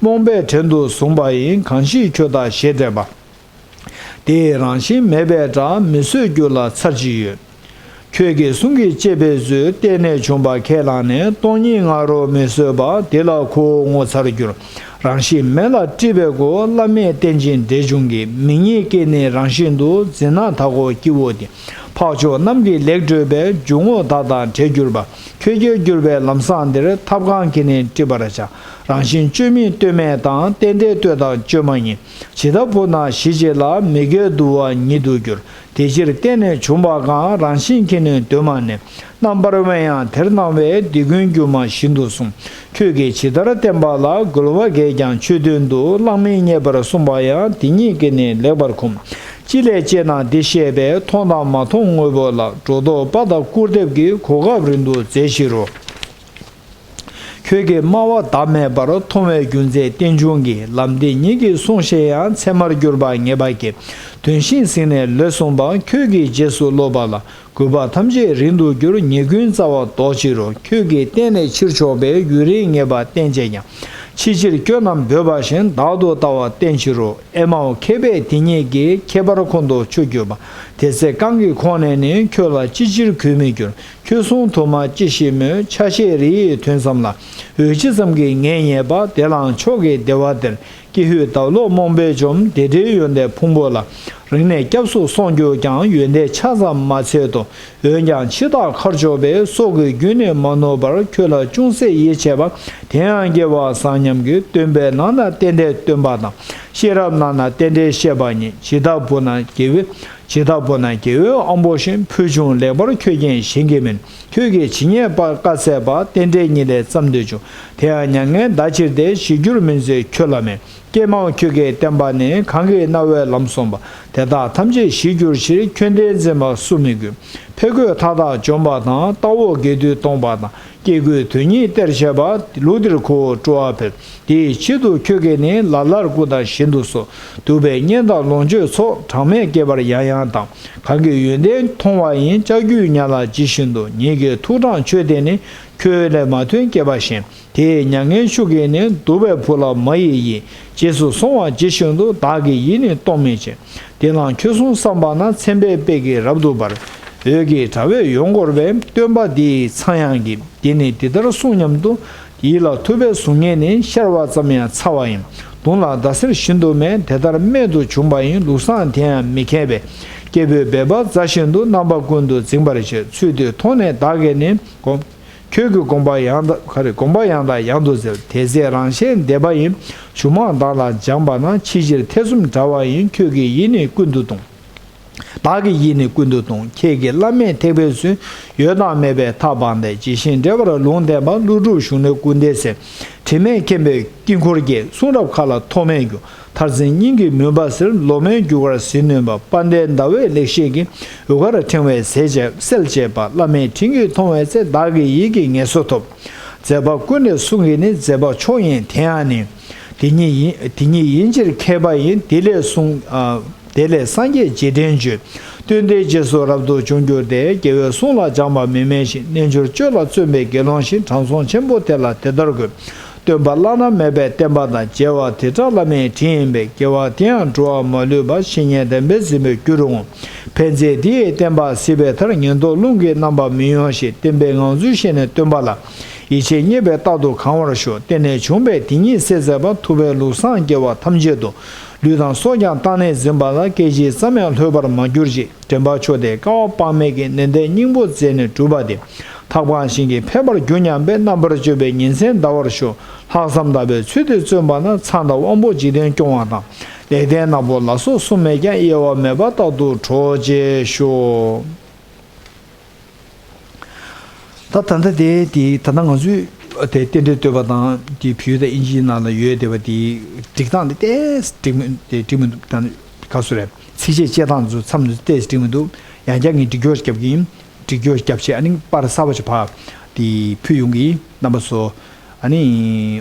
རྨོངས་པས་བྲན་དུ་བཟུང་བ་ཡིན། གང་ཞིག་ཁྱོད་བདག་ཞེས་དྲན་པ། དེ་ཡི་རང་བཞིན་མེད་པའི་སྒྲ། མི་བཟོད་རྒྱུ་ལ་ཚར་གཅིག་ཡོད། ཁྱོད་ཀྱི་གསུང་གིས་གཅེས་པའི་ཚུལ། བརྟེན་ནས་བྱུང་བ་ཁས་བླངས་ནས། སྟོང་ཉིད་ང་རོ་མི་བཟོད་པ། དེ་ལ་ཁོ་བོ་ངོ་མཚར་འགྱུར། རང་བཞིན་མེད་ལ་དཀྲིས་པའི་སྒོ། བླ་མས་བསྟན་ཅིང་འགྲེལ་བྱུང་གི། མིག་གཉིས་ཀྱིས་ནི་རང་བཞིན་དུ། འཛིན་ན་མཐའ་འཁོར་སྐྱེ་བོ་དེ། འཕགས་མཆོག་རྣམས་ཀྱིས་ལེགས་བགྲོད་པའི། འཇུག་ངོགས་བདག་དང་བྲལ་གྱུར་པ། ཁྱོད་ཀྱིས་བསྒྱུར་བའི་ལམ་བཟང་འདིར། ཐབས་གང་གིས་ནི་དཀྲི་བར་བྱ། རང་བཞིན་བཅོས་མིན་ལྟོས་མེད་དང་། རྟེན་འབྲེལ་ལྟོས་དང་བཅོས་མ་ཡིན། ཇི་ལྟ་བུ་ན་ཞི་བྱེད་ལ། མི་དགེ་བསྡུ་བ་ཉིད་དུ་འགྱུར། དེ་ཕྱིར་བརྟེན་ནས་བྱུང་བ་གང་། རང་བཞིན་གྱིས་ནི་གདོད་མ་ནས། རྣམ་པར་དབེན་ཡང་དེར་སྣང་བས། འདི་ཀུན་སྒྱུ་མ་བཞིན་དུ་གསུངས། ཁྱོད་ཀྱིས་ཇི་ལྟར་བསྟན་པ་ལ། རྒོལ་བ་གས་ཀྱང་ཆོས་མཐུན་དུ། གླགས་མི་རྙེད་པར་གསུངས་པ་ཡང་། དེ་ཉིད་ཀྱིས་ནི་ལེགས་པར་ཁུམས། ཅི་ལས་སྐྱེས་ན་འདི་ཤེས་པས། མཐོང་དང་མ་མཐོང་དངོས་པོ་ལ། སྒྲོ་འདོགས་པ་དང་སྐུར་འདེབས་ཀྱིས། གོ་སྐབས་རིང་དུ་མཛད་ཕྱིར་རོ། ཁྱོད་ཀྱིས་སྨྲ་བ་བདག་མེད་པར། མཐོང་བའི་རྒྱུ་མཚན་རྟེན་འབྱུང་གི། ལམ་འདི་ཉིད་ཀྱིས་གསུངས་ཤེས་ཡང་། ཚད་མར་གྱུར་པ་ངེས་པ་སྐྱེ། དོན་ཤིང་ཟིན་ནས་ལོས་གསུངས་པ། ཁྱོད་ཀྱིས་རྗེས་སུ་སློབ་པ་ལ། གུས་པ་ཐམས་ཅད་རིང་དུ་འགྱུར། ཉེས་ཀུན་རྩ་བ་ལྡོག་ཕྱིར་རོ། ཁྱོད་ཀྱིས་བརྟེན་ནས་ཕྱིར་ཕྱོགས་པའི། ཡུན་རིང་ངེས་པ་བསྟན་བྱས་ཀྱང་། ཕྱི་ཕྱིར་སྐྱོན་རྣམས་འབོད་པ་བཞིན། བདག་ཏུ་ལྟ་བ་བསྟེན་ཕྱིར་རོ། ཨེ་མའོ། མཁས་པས་དེ་ཉིད་ཀྱིས། ཁྱད་པར་ཁོང་དུ་ཆུད་གྱུར་པ། དེ་ཚེ་རྐང་གི་ཁོང་ནས་ནི། ཁྱོད་ལ་ཅི་ཕྱིར་གུས་མི་འགྱུར། ཁྱོད་གསུང་དུ་མ་ཅི་ཞིག་སྨྲོས། ཆ་ཤས་རེ་ཡི་དོན་ཙམ་ལ། འོད་ཇི་ཙམ་གྱིས་ངེས་རྙེད་པ། དེ་ལའང་མཆོག་གི་བདེ་བ་སྟེར། ཀྱི་ཧུད་ལྡབ་ལོག་རྨོངས་པས་འཇོམས། བདེ་འབྲེལ་ཡོན་ཏན་ཕུང་པོ་ལ། རིང་ནས་སྐྱབས་སུ་སོང་གྱུར་ཀྱང་། ཡོན་ཏན་ཆ་ཙམ་མ་འཚལ་ཏོ། འོན་ཀྱང་འཆི་བདག་ཁར་འཇོག་པའི། སྲོག་གི་རྒྱུན་ནི་མ་ནོར་བར། ཁྱོད་ལ་ཅུང་ཟད་ཡིད་ཆེས་པ། དེ་ཡང་དགེ་བ་བཟང་སྙམ་གྱིས། སྟོན་པའི་ནང་ན་རྟེན་འབྲེལ་སྟོན་པ་དང་། ཤེས་རབ་ནང་ན་རྟེན་འབྲེལ་བཤད་པ་ཉིད། ཇི་ལྟ་བུ་ན་དགེ་བའི། ཇི་ལྟ་བུ་ན་དགེ་བའི་དབང་པོ་བཞིན། ཕུལ་བྱུང་ལེགས་པར་ཁྱོད་ཀྱིས་གཞན་གྱིས་མིན། ཁྱོད་ཀྱིས་ཇི་སྙེད་པར་བཀའ་སྩལ་པ། རྟེན་འབྲེལ་ཉིད་ལས་བརྩམས་ཏེ་བྱུང་། དེ་ཡང་མྱ་ངན་འདའ་ཕྱིར་ཏེ། ཞིག་གྱུར་མུན་བཙལ་ཁྱོད་ལ་མེད། ཀྱེ་མའོ། ཁྱོད་ཀྱིས་བསྟན་པ་ནི། གང་གི་རྣ་བས་ལམ་གསུངས་པ། དེ་དག་ཐམས་ཅད་ཞིག་གྱུར་ཕྱིར། ཁྱོད་འདི་འཛིན་པ་སུ་མི་དགོས། ཕས་རྒོལ་མཐའ་དག་འཇོམས་པ་དང་། ལྟ་འོག་འགལ་འདུས་སྟོང་པ་དང་། སྐྱེ་དགུའི་དོན་ཉིད་སྟེར་བྱེད་པ། ལུགས་འདིར་ཁོ་བོ་སྤྲོ་བ་འཕེལ། དེའི་ཆེད་དུ་ཁྱོད་ཀྱིས་ནི། ལ་ལར་སྐུ་དང་བཞིན་དུ་གསོལ། གདུག་པའི་གཉེན་དང་ལོངས་སྤྱོད་ཚོགས། གྲངས་མེད་བསྐལ་པར་ཡང་ཡང་དང་། གང་གི་ཡོན་ཏན་མཐོང་བ་ཡིན། ལྕགས་ཀྱུས་ཉ་ལ་ཇི་བཞིན་དུ། ཉིད་ཀྱི་ཐུགས་དྲངས་མཆོད་དེ་ནི། ཁྱོད་ལས་མ་ཐོན་བསྐལ་པ་གཞན། དེ་ཡི་མྱ་ངན་ཤུགས་ཀྱིས་ནི། གདུག་པའི་བུ་ལ་མ་ཡི་ཡིས། རྗེས་སུ་སོང་བ་ཇི་བཞིན་དུ། བདག་གི་ཡིད་ནི་གཏོང་མི་བྱེད། དེ་ལའང་ཁྱོད་གསུང་བསམ་པ་ན། མཚན་དཔེའི་དཔལ་གྱིས་རབ་ཏུ་འབར། འོད་ཀྱི་དྲ་བས་ཡོངས་བསྐོར་བའི། སྟོན་པ་འདི་ཡི་ཚངས་དབྱངས་ཀྱིས། འདི་ནི་འདི་ལྟར་གསུངས་སྙམ་དུ། ཡིད་ལ་ཐུབ་པའི་གཟུགས་བརྙན་ནི། ཤར་བ་ཙམ་ཡང་མཚར་བ་ཡིན། མདུན་ལ་ཟླ་ཟེར་བཞིན་དུ་མེད། དེ་ལྟར་རྨད་དུ་བྱུང་བ་ཡིན། ལུགས་བཟང་དེ་ཡང་མི་མཁས་པས། སྐྱེས་བུས་སྦས་པ་མཛའ་བཞིན་དུ། རྣམ་པ་ཀུན་ཏུ་འཛིན་པར་བྱེད། ཚུལ་འདི་མཐོང་ནས་བདག་གིས་ནི། དགོངས། ཁྱོད་ཀྱི་དགོངས་པ་ཡང་དག་ག་རེ། དགོངས་པ་ཡང་དང་ཡང་དུ་འཚལ། དེ་ཚེ་རང་གཞན་འདས་པ་ཡི། གཞུང་མང་བདག་ལ་སྦྱངས་པ་ན། ཕྱི་ཕྱིར་ཐེ་ཚོམ་བྲལ་བ་ཡིན། ཁྱོད་ཀྱི་ཡིད་ནི་ཀུན་ཏུ་གཏོང་། བདག་གི་ཡིད་ནི་ཀུན་ཏུ་གཏོང་། ཁྱེད་ཀྱིས་བླ་མེད་ཐེག་པའི་ཚུལ། ཡོད་དང་མེད་པའི་མཐའ་སྤངས་ཏེ། ཇི་བཞིན་འགྲེལ་པར་ལུང་བསྟན་པ། ཀླུ་སྒྲུབ་གཞུང་ལས་ཀུན་བདེ་གསལ། དྲི་མེད་མཁྱེན་པའི་དཀྱིལ་འཁོར་རྒྱས། གསུང་རབ་མཁའ་ལ་ཐོགས་མེད་རྒྱུ། མཐར་འཛིན་སྙིང་གི་མུན་པ་སེལ། ལོག་མེད་རྒྱུ་སྐར་ཟིལ་གནོན་པ། དཔལ་ལྡན་ཟླ་བའི་ལེགས་བཤད་ཀྱི། འོད་དཀར་ཕྲེང་བས་གསལ་བྱེད་གསལ་བྱེད་པ། བླ་མའི་དྲིན་གྱིས་མཐོང་བའི་ཚེ། བདག་གི་ཡིད་ཀྱིས་ངེས་སུ་ཐོབ། མཛད་པ་ཀུན་ལས་གསུང་གི་ནི། མཛད་པ་མཆོག་ཡིན་དེ་ཡང་ནི། དེ་ཉིད་ཡིན། དེ་ཉིད་ཡིན་ཕྱིར་མཁས་པ་ཡིན། དེ་ལས་གསུངས། ཨ། དེ་ལས་སངས་རྒྱས་རྗེས་དྲན་བརྗོད། སྟོན་ཏེ་རྗེས་སུ་རབ་ཏུ་བྱུང་གྱུར་ཏེ། རྒྱལ་བའི་གསུང་ལ་སྦྱངས་པ་མི་དམན་ཞིང་། རྣལ་འབྱོར་སྤྱོད་ལ་བརྩོན་པའི་དགེ་སློང་ཞིག་དྲང་སྲོང་ཆེན་པོ་དེ་ལ་དེ་ལྟར་དགོད། སྟོན་པ་བླ་ན་མེད་པའི་བསྟན་པ་དང་། མཇལ་བ་དེ་དག་བླ་མའི་དྲིན་ཡིན་པས། དགེ་བ་དེ་ཡང་འགྲོ་བ་མ་ལུས་པ། བཤེས་གཉེན་དམ་པས་ཟིན་པའི་རྒྱུར་འོང་། ཕན་མཛད་འདི་ཡི་བསྟན་པ་གཟིགས་པའི་མཐར། ཉན་ཐོས་རླུང་གི་རྣམ་པར་མི་གཡེང་ཞིང་། བསྟན་པའི་ངང་ཚུལ་ཤེས་ནས་སྟོན་པ་ལ། ཡིད་ཆེས་རྙེད་པས་རྟག་ཏུ་གང་བར་ཤོག་བརྟེན་ནས་བྱུང་བའི་དེ་ཉིད་གསལ་མཛད་པ། ཐུབ་པའི་ལུགས་བཟང་དགེ་བ་ཐམས་ཅད་དུ། ལུས་དང་སྲོག་ཀྱང་བཏང་ནས་འཛིན་པ་ལ། སྐད་ཅིག་ཙམ་ཡང་ལྷོད་པར་མ་གྱུར་ཅིག་དྲན་པ་མཆོག་དེ་བསྐལ་པ་དཔག་མེད་ཀྱི། ནན་ཏན་སྙིང་པོ་མཛད་ནས་བསྒྲུབས་པ་དེ། ཐག་པ་བཞིན་གྱིས་ཕན་པར་གྱུར་སྙམ་པའི། རྣམ་པར་དཔྱོད་པའི་ཉིན་མཚན་འདའ་བར་ཤོག་ལྷག་བསམ་དག་པའི་ཚུལ་དེ་བརྩོན་པ་ན། ཚངས་དང་དབང་པོ་འཇིག་རྟེན་སྐྱོང་བ་དང་། ལེགས་ལྡན་ནག་པོ་ལ་སོགས་གསུམ་མེད་ཀྱང་། གཡེལ་བ་མེད་པར་རྟག་ཏུ་གྲོགས་བྱེད་ཤོག་ད་ད་ལྟ་དེ་དེ་ད་ལྟ་ང་ཚོས་དེ་རྟེན་འབྲེལ་བསྟོད་པ་དང་དེ་བོད་ཡིག་དང་དབྱིན་ཇིའི་ནང་ལ་ཡོད་བསྡད་པ་དེ་སྒྲིག་སྟངས་དེ་ཏོག་ཙམ་འགྲིག་མི་དེ་འགྲིག་མི་འདུག་ད་ག་སུ་རེད། ཚིགས་བཅད་བཅད་སྟངས་ཚོ་མཚམས་ནས་ཏོག་ཙམ་འགྲིག་མི་འདུག་ཡང་བསྐྱར་ངས་འགྲིག་སྐྱོར་རྒྱབ་ཀྱི་ཡིན། འགྲིག་སྐྱོར་རྒྱབ་བྱས་ཨ་ནི་པར་གསར་པ་ཞིག་ཕར་དེ་ཕུལ་ཡོང་གི་ཡིན། རྣམ་པ་ཚོ་ཨ་ནི་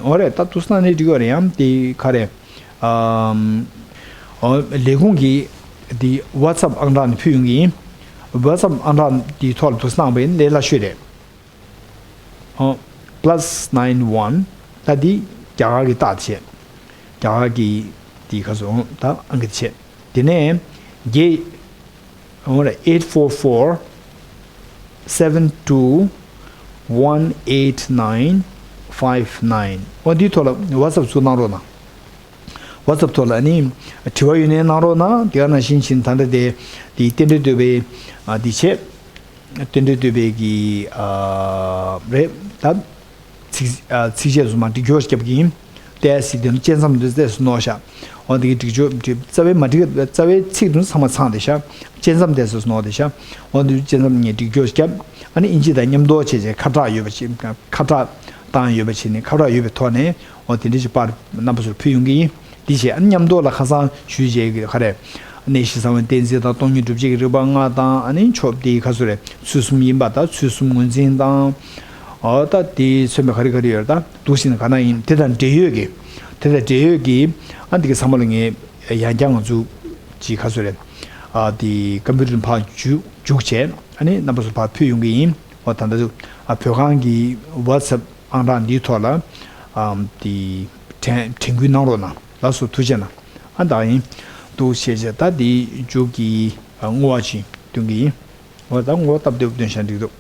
འོ་རེད། ད་འདུག་སེ་གནང་ནས་འགྲིག་ཡོད་རེད། ཡང་དེ་ག་རེད། ཨམ། ཨོ། ལས་ཁུངས་ཀྱི་འདི་WhatsApp་ཨང་གྲངས་ནས་ཕུལ་ཡོང་གི་ཡིན། WhatsApp་ཨང་གྲངས་འདིའི་ཐོག་ལ་འདུག་སེ་གནང་བ་ཡིན་ན་ལས་སླ་ཤོས་རེད། ཨོ། plus nine one། ད་འདི་རྒྱ་གར་གྱི་རྟགས་བྱས། རྒྱ་གར་གྱི་འདི་ག་ཚོད་ད་ཨང་ཀི་བྱས། དེ་ནས་བརྒྱད། ཨོ་རེད། eight four four seven two one eight nine five nine། ཨོ་འདིའི་ཐོག་ལ་WhatsApp་ཚུར་གནང་རོགས་གནང་། WhatsApp་ཐོག་ལ་ནི་དྲི་བ་ཡོད་ན་གནང་རོགས་གནང་། དེ་ག་ནང་བཞིན་བྱས་ད་ལྟ་དེ་དེ་རྟེན་འབྲེལ་བསྟོད་པའི་ཨ་དེ་བྱས། རྟེན་འབྲེལ་བསྟོད་པའི་གི་ཨ་རེད་ད། ཚིག་ཨ་ཚིགས་བཅད་རྫུན་མ་འགྲིག་སྐྱོར་རྒྱབ་ཀྱི་ཡིན། ཏོག་ཙམ་དེ་ནི་བཅད་མཚམས་འདི་ཏོག་ཙམ་སྣོག་ཤག་ཨོ་དེ་གི་འགྲིག་སྐྱོར་འགྲིག་རྩ་བའི་མ་འགྲིག་རྩ་བའི་ཚིག་དེ་ཚང་མ་ཚང་བསྡད་ཤག་བཅད་མཚམས་ཏོག་ཙམ་སྣོག་བསྡད་ཤག་ཨོ་དེ་བཅད་མཚམས་ངས་འགྲིག་སྐྱོར་རྒྱབ། ཨ་ནི་དབྱིན་ཇི་དང་མཉམ་དུ་བྱས་བྱས་ཁ་གྲག་ཡོད་པ་བྱས། ཁ་གྲག་བཏང་ཡོད་པ་བྱས་ནས་ཁ་གྲག་ཡོད་པའི་ཐོག་ནས་ཨོ་དེ་འདྲ་ཞིག་པར་རྣམ་པ་ཚོར་ཕུལ་ཡོང་གི་ཡིན། འདི་བྱས་ཨ་ནི་མཉམ་དུ་ལ་ཁ་སང་ཞུས་བྱས་ཀྱི་ག་རེ། གནས་གཞི་གསང་བའི་བསྟན་འཛིན་དང་སྟོང་ཉིད་སྒྲུབ་བྱེད་ཀྱི་རིག་པ་ལྔ་དང་། ཨ་ནི་མཆོག་དེའི་ཁ་སོ་རེ་ཚུལ་གསུམ་ཡིན་པ་དང་ཚུལ་གསུམ་ངོས་འཛིན་དང་། ཨོ་ད་དེ་མཚོན་པའི་ག་རེ་ག་རེ་ཡོད་རེད། ད་འདུག་སེ་ན་ག་ན་ཡིན་དེ་དང་འབྲེལ་ཡོད་ཀྱི། དེ་དང་འབྲེལ་ཡོད་ཀྱི་ཨ་འདི་གི་ཚང་མ་ལ་ངས་ཡང་བསྐྱར་ང་ཚོ་གྱི་ཁ་སོ་རེ། ཨ་དེ་ཀམ་པུ་ཊར་ཕར་འཇུག་འཇུག་བྱས་ཨ་ནི་རྣམ་པ་ཚོ་ཕར་ཕུལ་ཡོང་གི་ཡིན། ཨོ་ད་ལྟ་ཨ་བོད་ཁང་གི་WhatsApp་ཨང་གྲངས་འདིའི་ཐོག་ལ་ཨ་དེ་དྲན་དྲན་སྐུལ་གནང་རོགས་གནང་། ལགས་སོ། ཐུགས་རྗེ་གནང་། ཨ་ད་ཡིན། འདུག་བྱས་བྱས་ད་འདི་མཇུག་གི་བསྔོ་བ་ཅིག་འདོན་གྱི་ཡིན། འོ་ད་བསྔོ་བ་སྟབས་བདེ་པོ་འདོན་ཤག་འགྲིག་འདུག་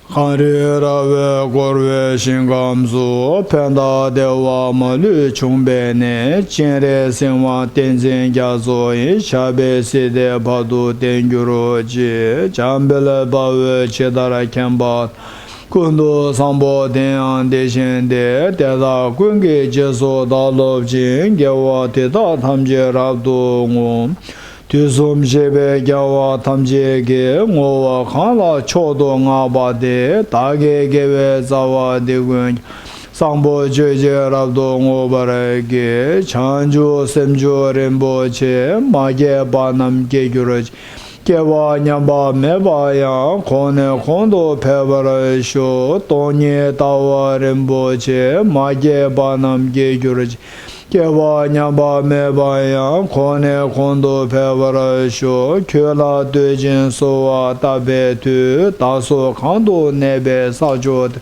གངས་རི་ར་བས་བསྐོར་བའི་ཞིང་ཁམས་སུ། ཕན་དང་བདེ་བ་མ་ལུས་འབྱུང་བའི་གནས། སྤྱན་རས་གཟིགས་དབང་བསྟན་འཛིན་རྒྱ་མཚོ་ཡི། ཞབས་པད་སྲིད་མཐའི་བར་དུ་བརྟན་གྱུར་ཅིག་འཇམ་དཔལ་དཔའ་བོས་ཇི་ལྟར་མཁྱེན་པ། ཀུན་ཏུ་བཟང་པོ་དེ་ཡང་དེ་བཞིན་ཏེ། དེ་དག་ཀུན་གྱི་རྗེས་སུ་བདག་སློབ་ཅིང་། དགེ་བ་འདི་དག་ཐམས་ཅད་རབ་ཏུ་བསྔོ། དུས་གསུམ་གཤེགས་པའི་རྒྱལ་བ་ཐམས་ཅད་ཀྱིས། བསྔོ་བ་གང་ལ་མཆོག་ཏུ་བསྔགས་པ་དེས། བདག་གི་དགེ་བའི་རྩ་བ་འདི་ཀུན་ཀྱང་། བཟང་པོ་སྤྱོད་ཕྱིར་རབ་ཏུ་བསྔོ་བར་བགྱི། བྱང་ཆུབ་སེམས་མཆོག་རིན་པོ་ཆེ། མ་སྐྱེས་པ་རྣམས་སྐྱེ་གྱུར་ཅིག་སྐྱེས་པ་ཉམས་པ་མེད་པ་ཡང་། གོང་ནས་གོང་དུ་འཕེལ་བར་ཤོག་སྟོང་ཉིད་ལྟ་བ་རིན་པོ་ཆེ། མ་སྐྱེས་པ་རྣམས་སྐྱེ་གྱུར་ཅིག་སྐྱེས་པ་ཉམས་པ་མེད་པ་ཡང་། གོང་ནས་གོང་དུ་འཕེལ་བར་ཤོག་ཁྱོད་ལ་བསྟོད་ཅིང་གསོལ་བ་བཏབ་པའི་མཐུས། བདག་སོགས་གང་དུ་གནས་པའི་ས་ཕྱོགས་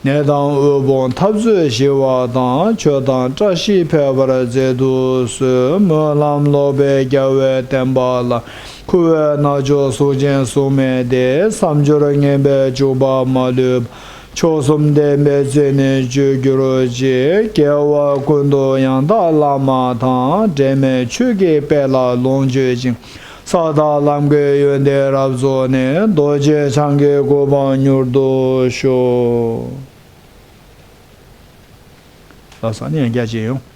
དེར། ནད་དང་དབུལ་ཕོངས་འཐབ་རྩོད་ཞི་བ་དང་། ཆོས་དང་བཀྲ་ཤིས་འཕེལ་བར་མཛད་དུ་གསོལ། སྨོན་ལམ་ལོག་པའི་རྒྱལ་བའི་བསྟན་པ་ལ། འཁུ་བའི་རྣལ་འབྱོར་གཟུགས་ཅན་གཟུགས་མེད་དེ། བསམ་སྦྱོར་ངན་པས་འཇུག་པ་མ་ལུས་པ། མཆོག་གསུམ་ལྡན་པའི་ཚུལ་ནི་སྤྱོད་གྱུར་ཅིག་དགེ་བ་ཀུན་ཏུ་ཡང་དག་བླ་མ་དང་། འབྲལ་མེད་ཆོས་ཀྱི་དཔལ་ལ་ལོངས་སྤྱོད་ཅིང་། ས་དང་ལམ་གྱི་ཡོན་ཏན་རབ་རྫོགས་ནས། རྡོ་རྗེ་འཆང་གི་གོ་འཕང་མྱུར་དུ་ཤོག་ལགས་སོ། ཨ་ནི་ཡང་བསྐྱར་མཇལ་ཡོང་།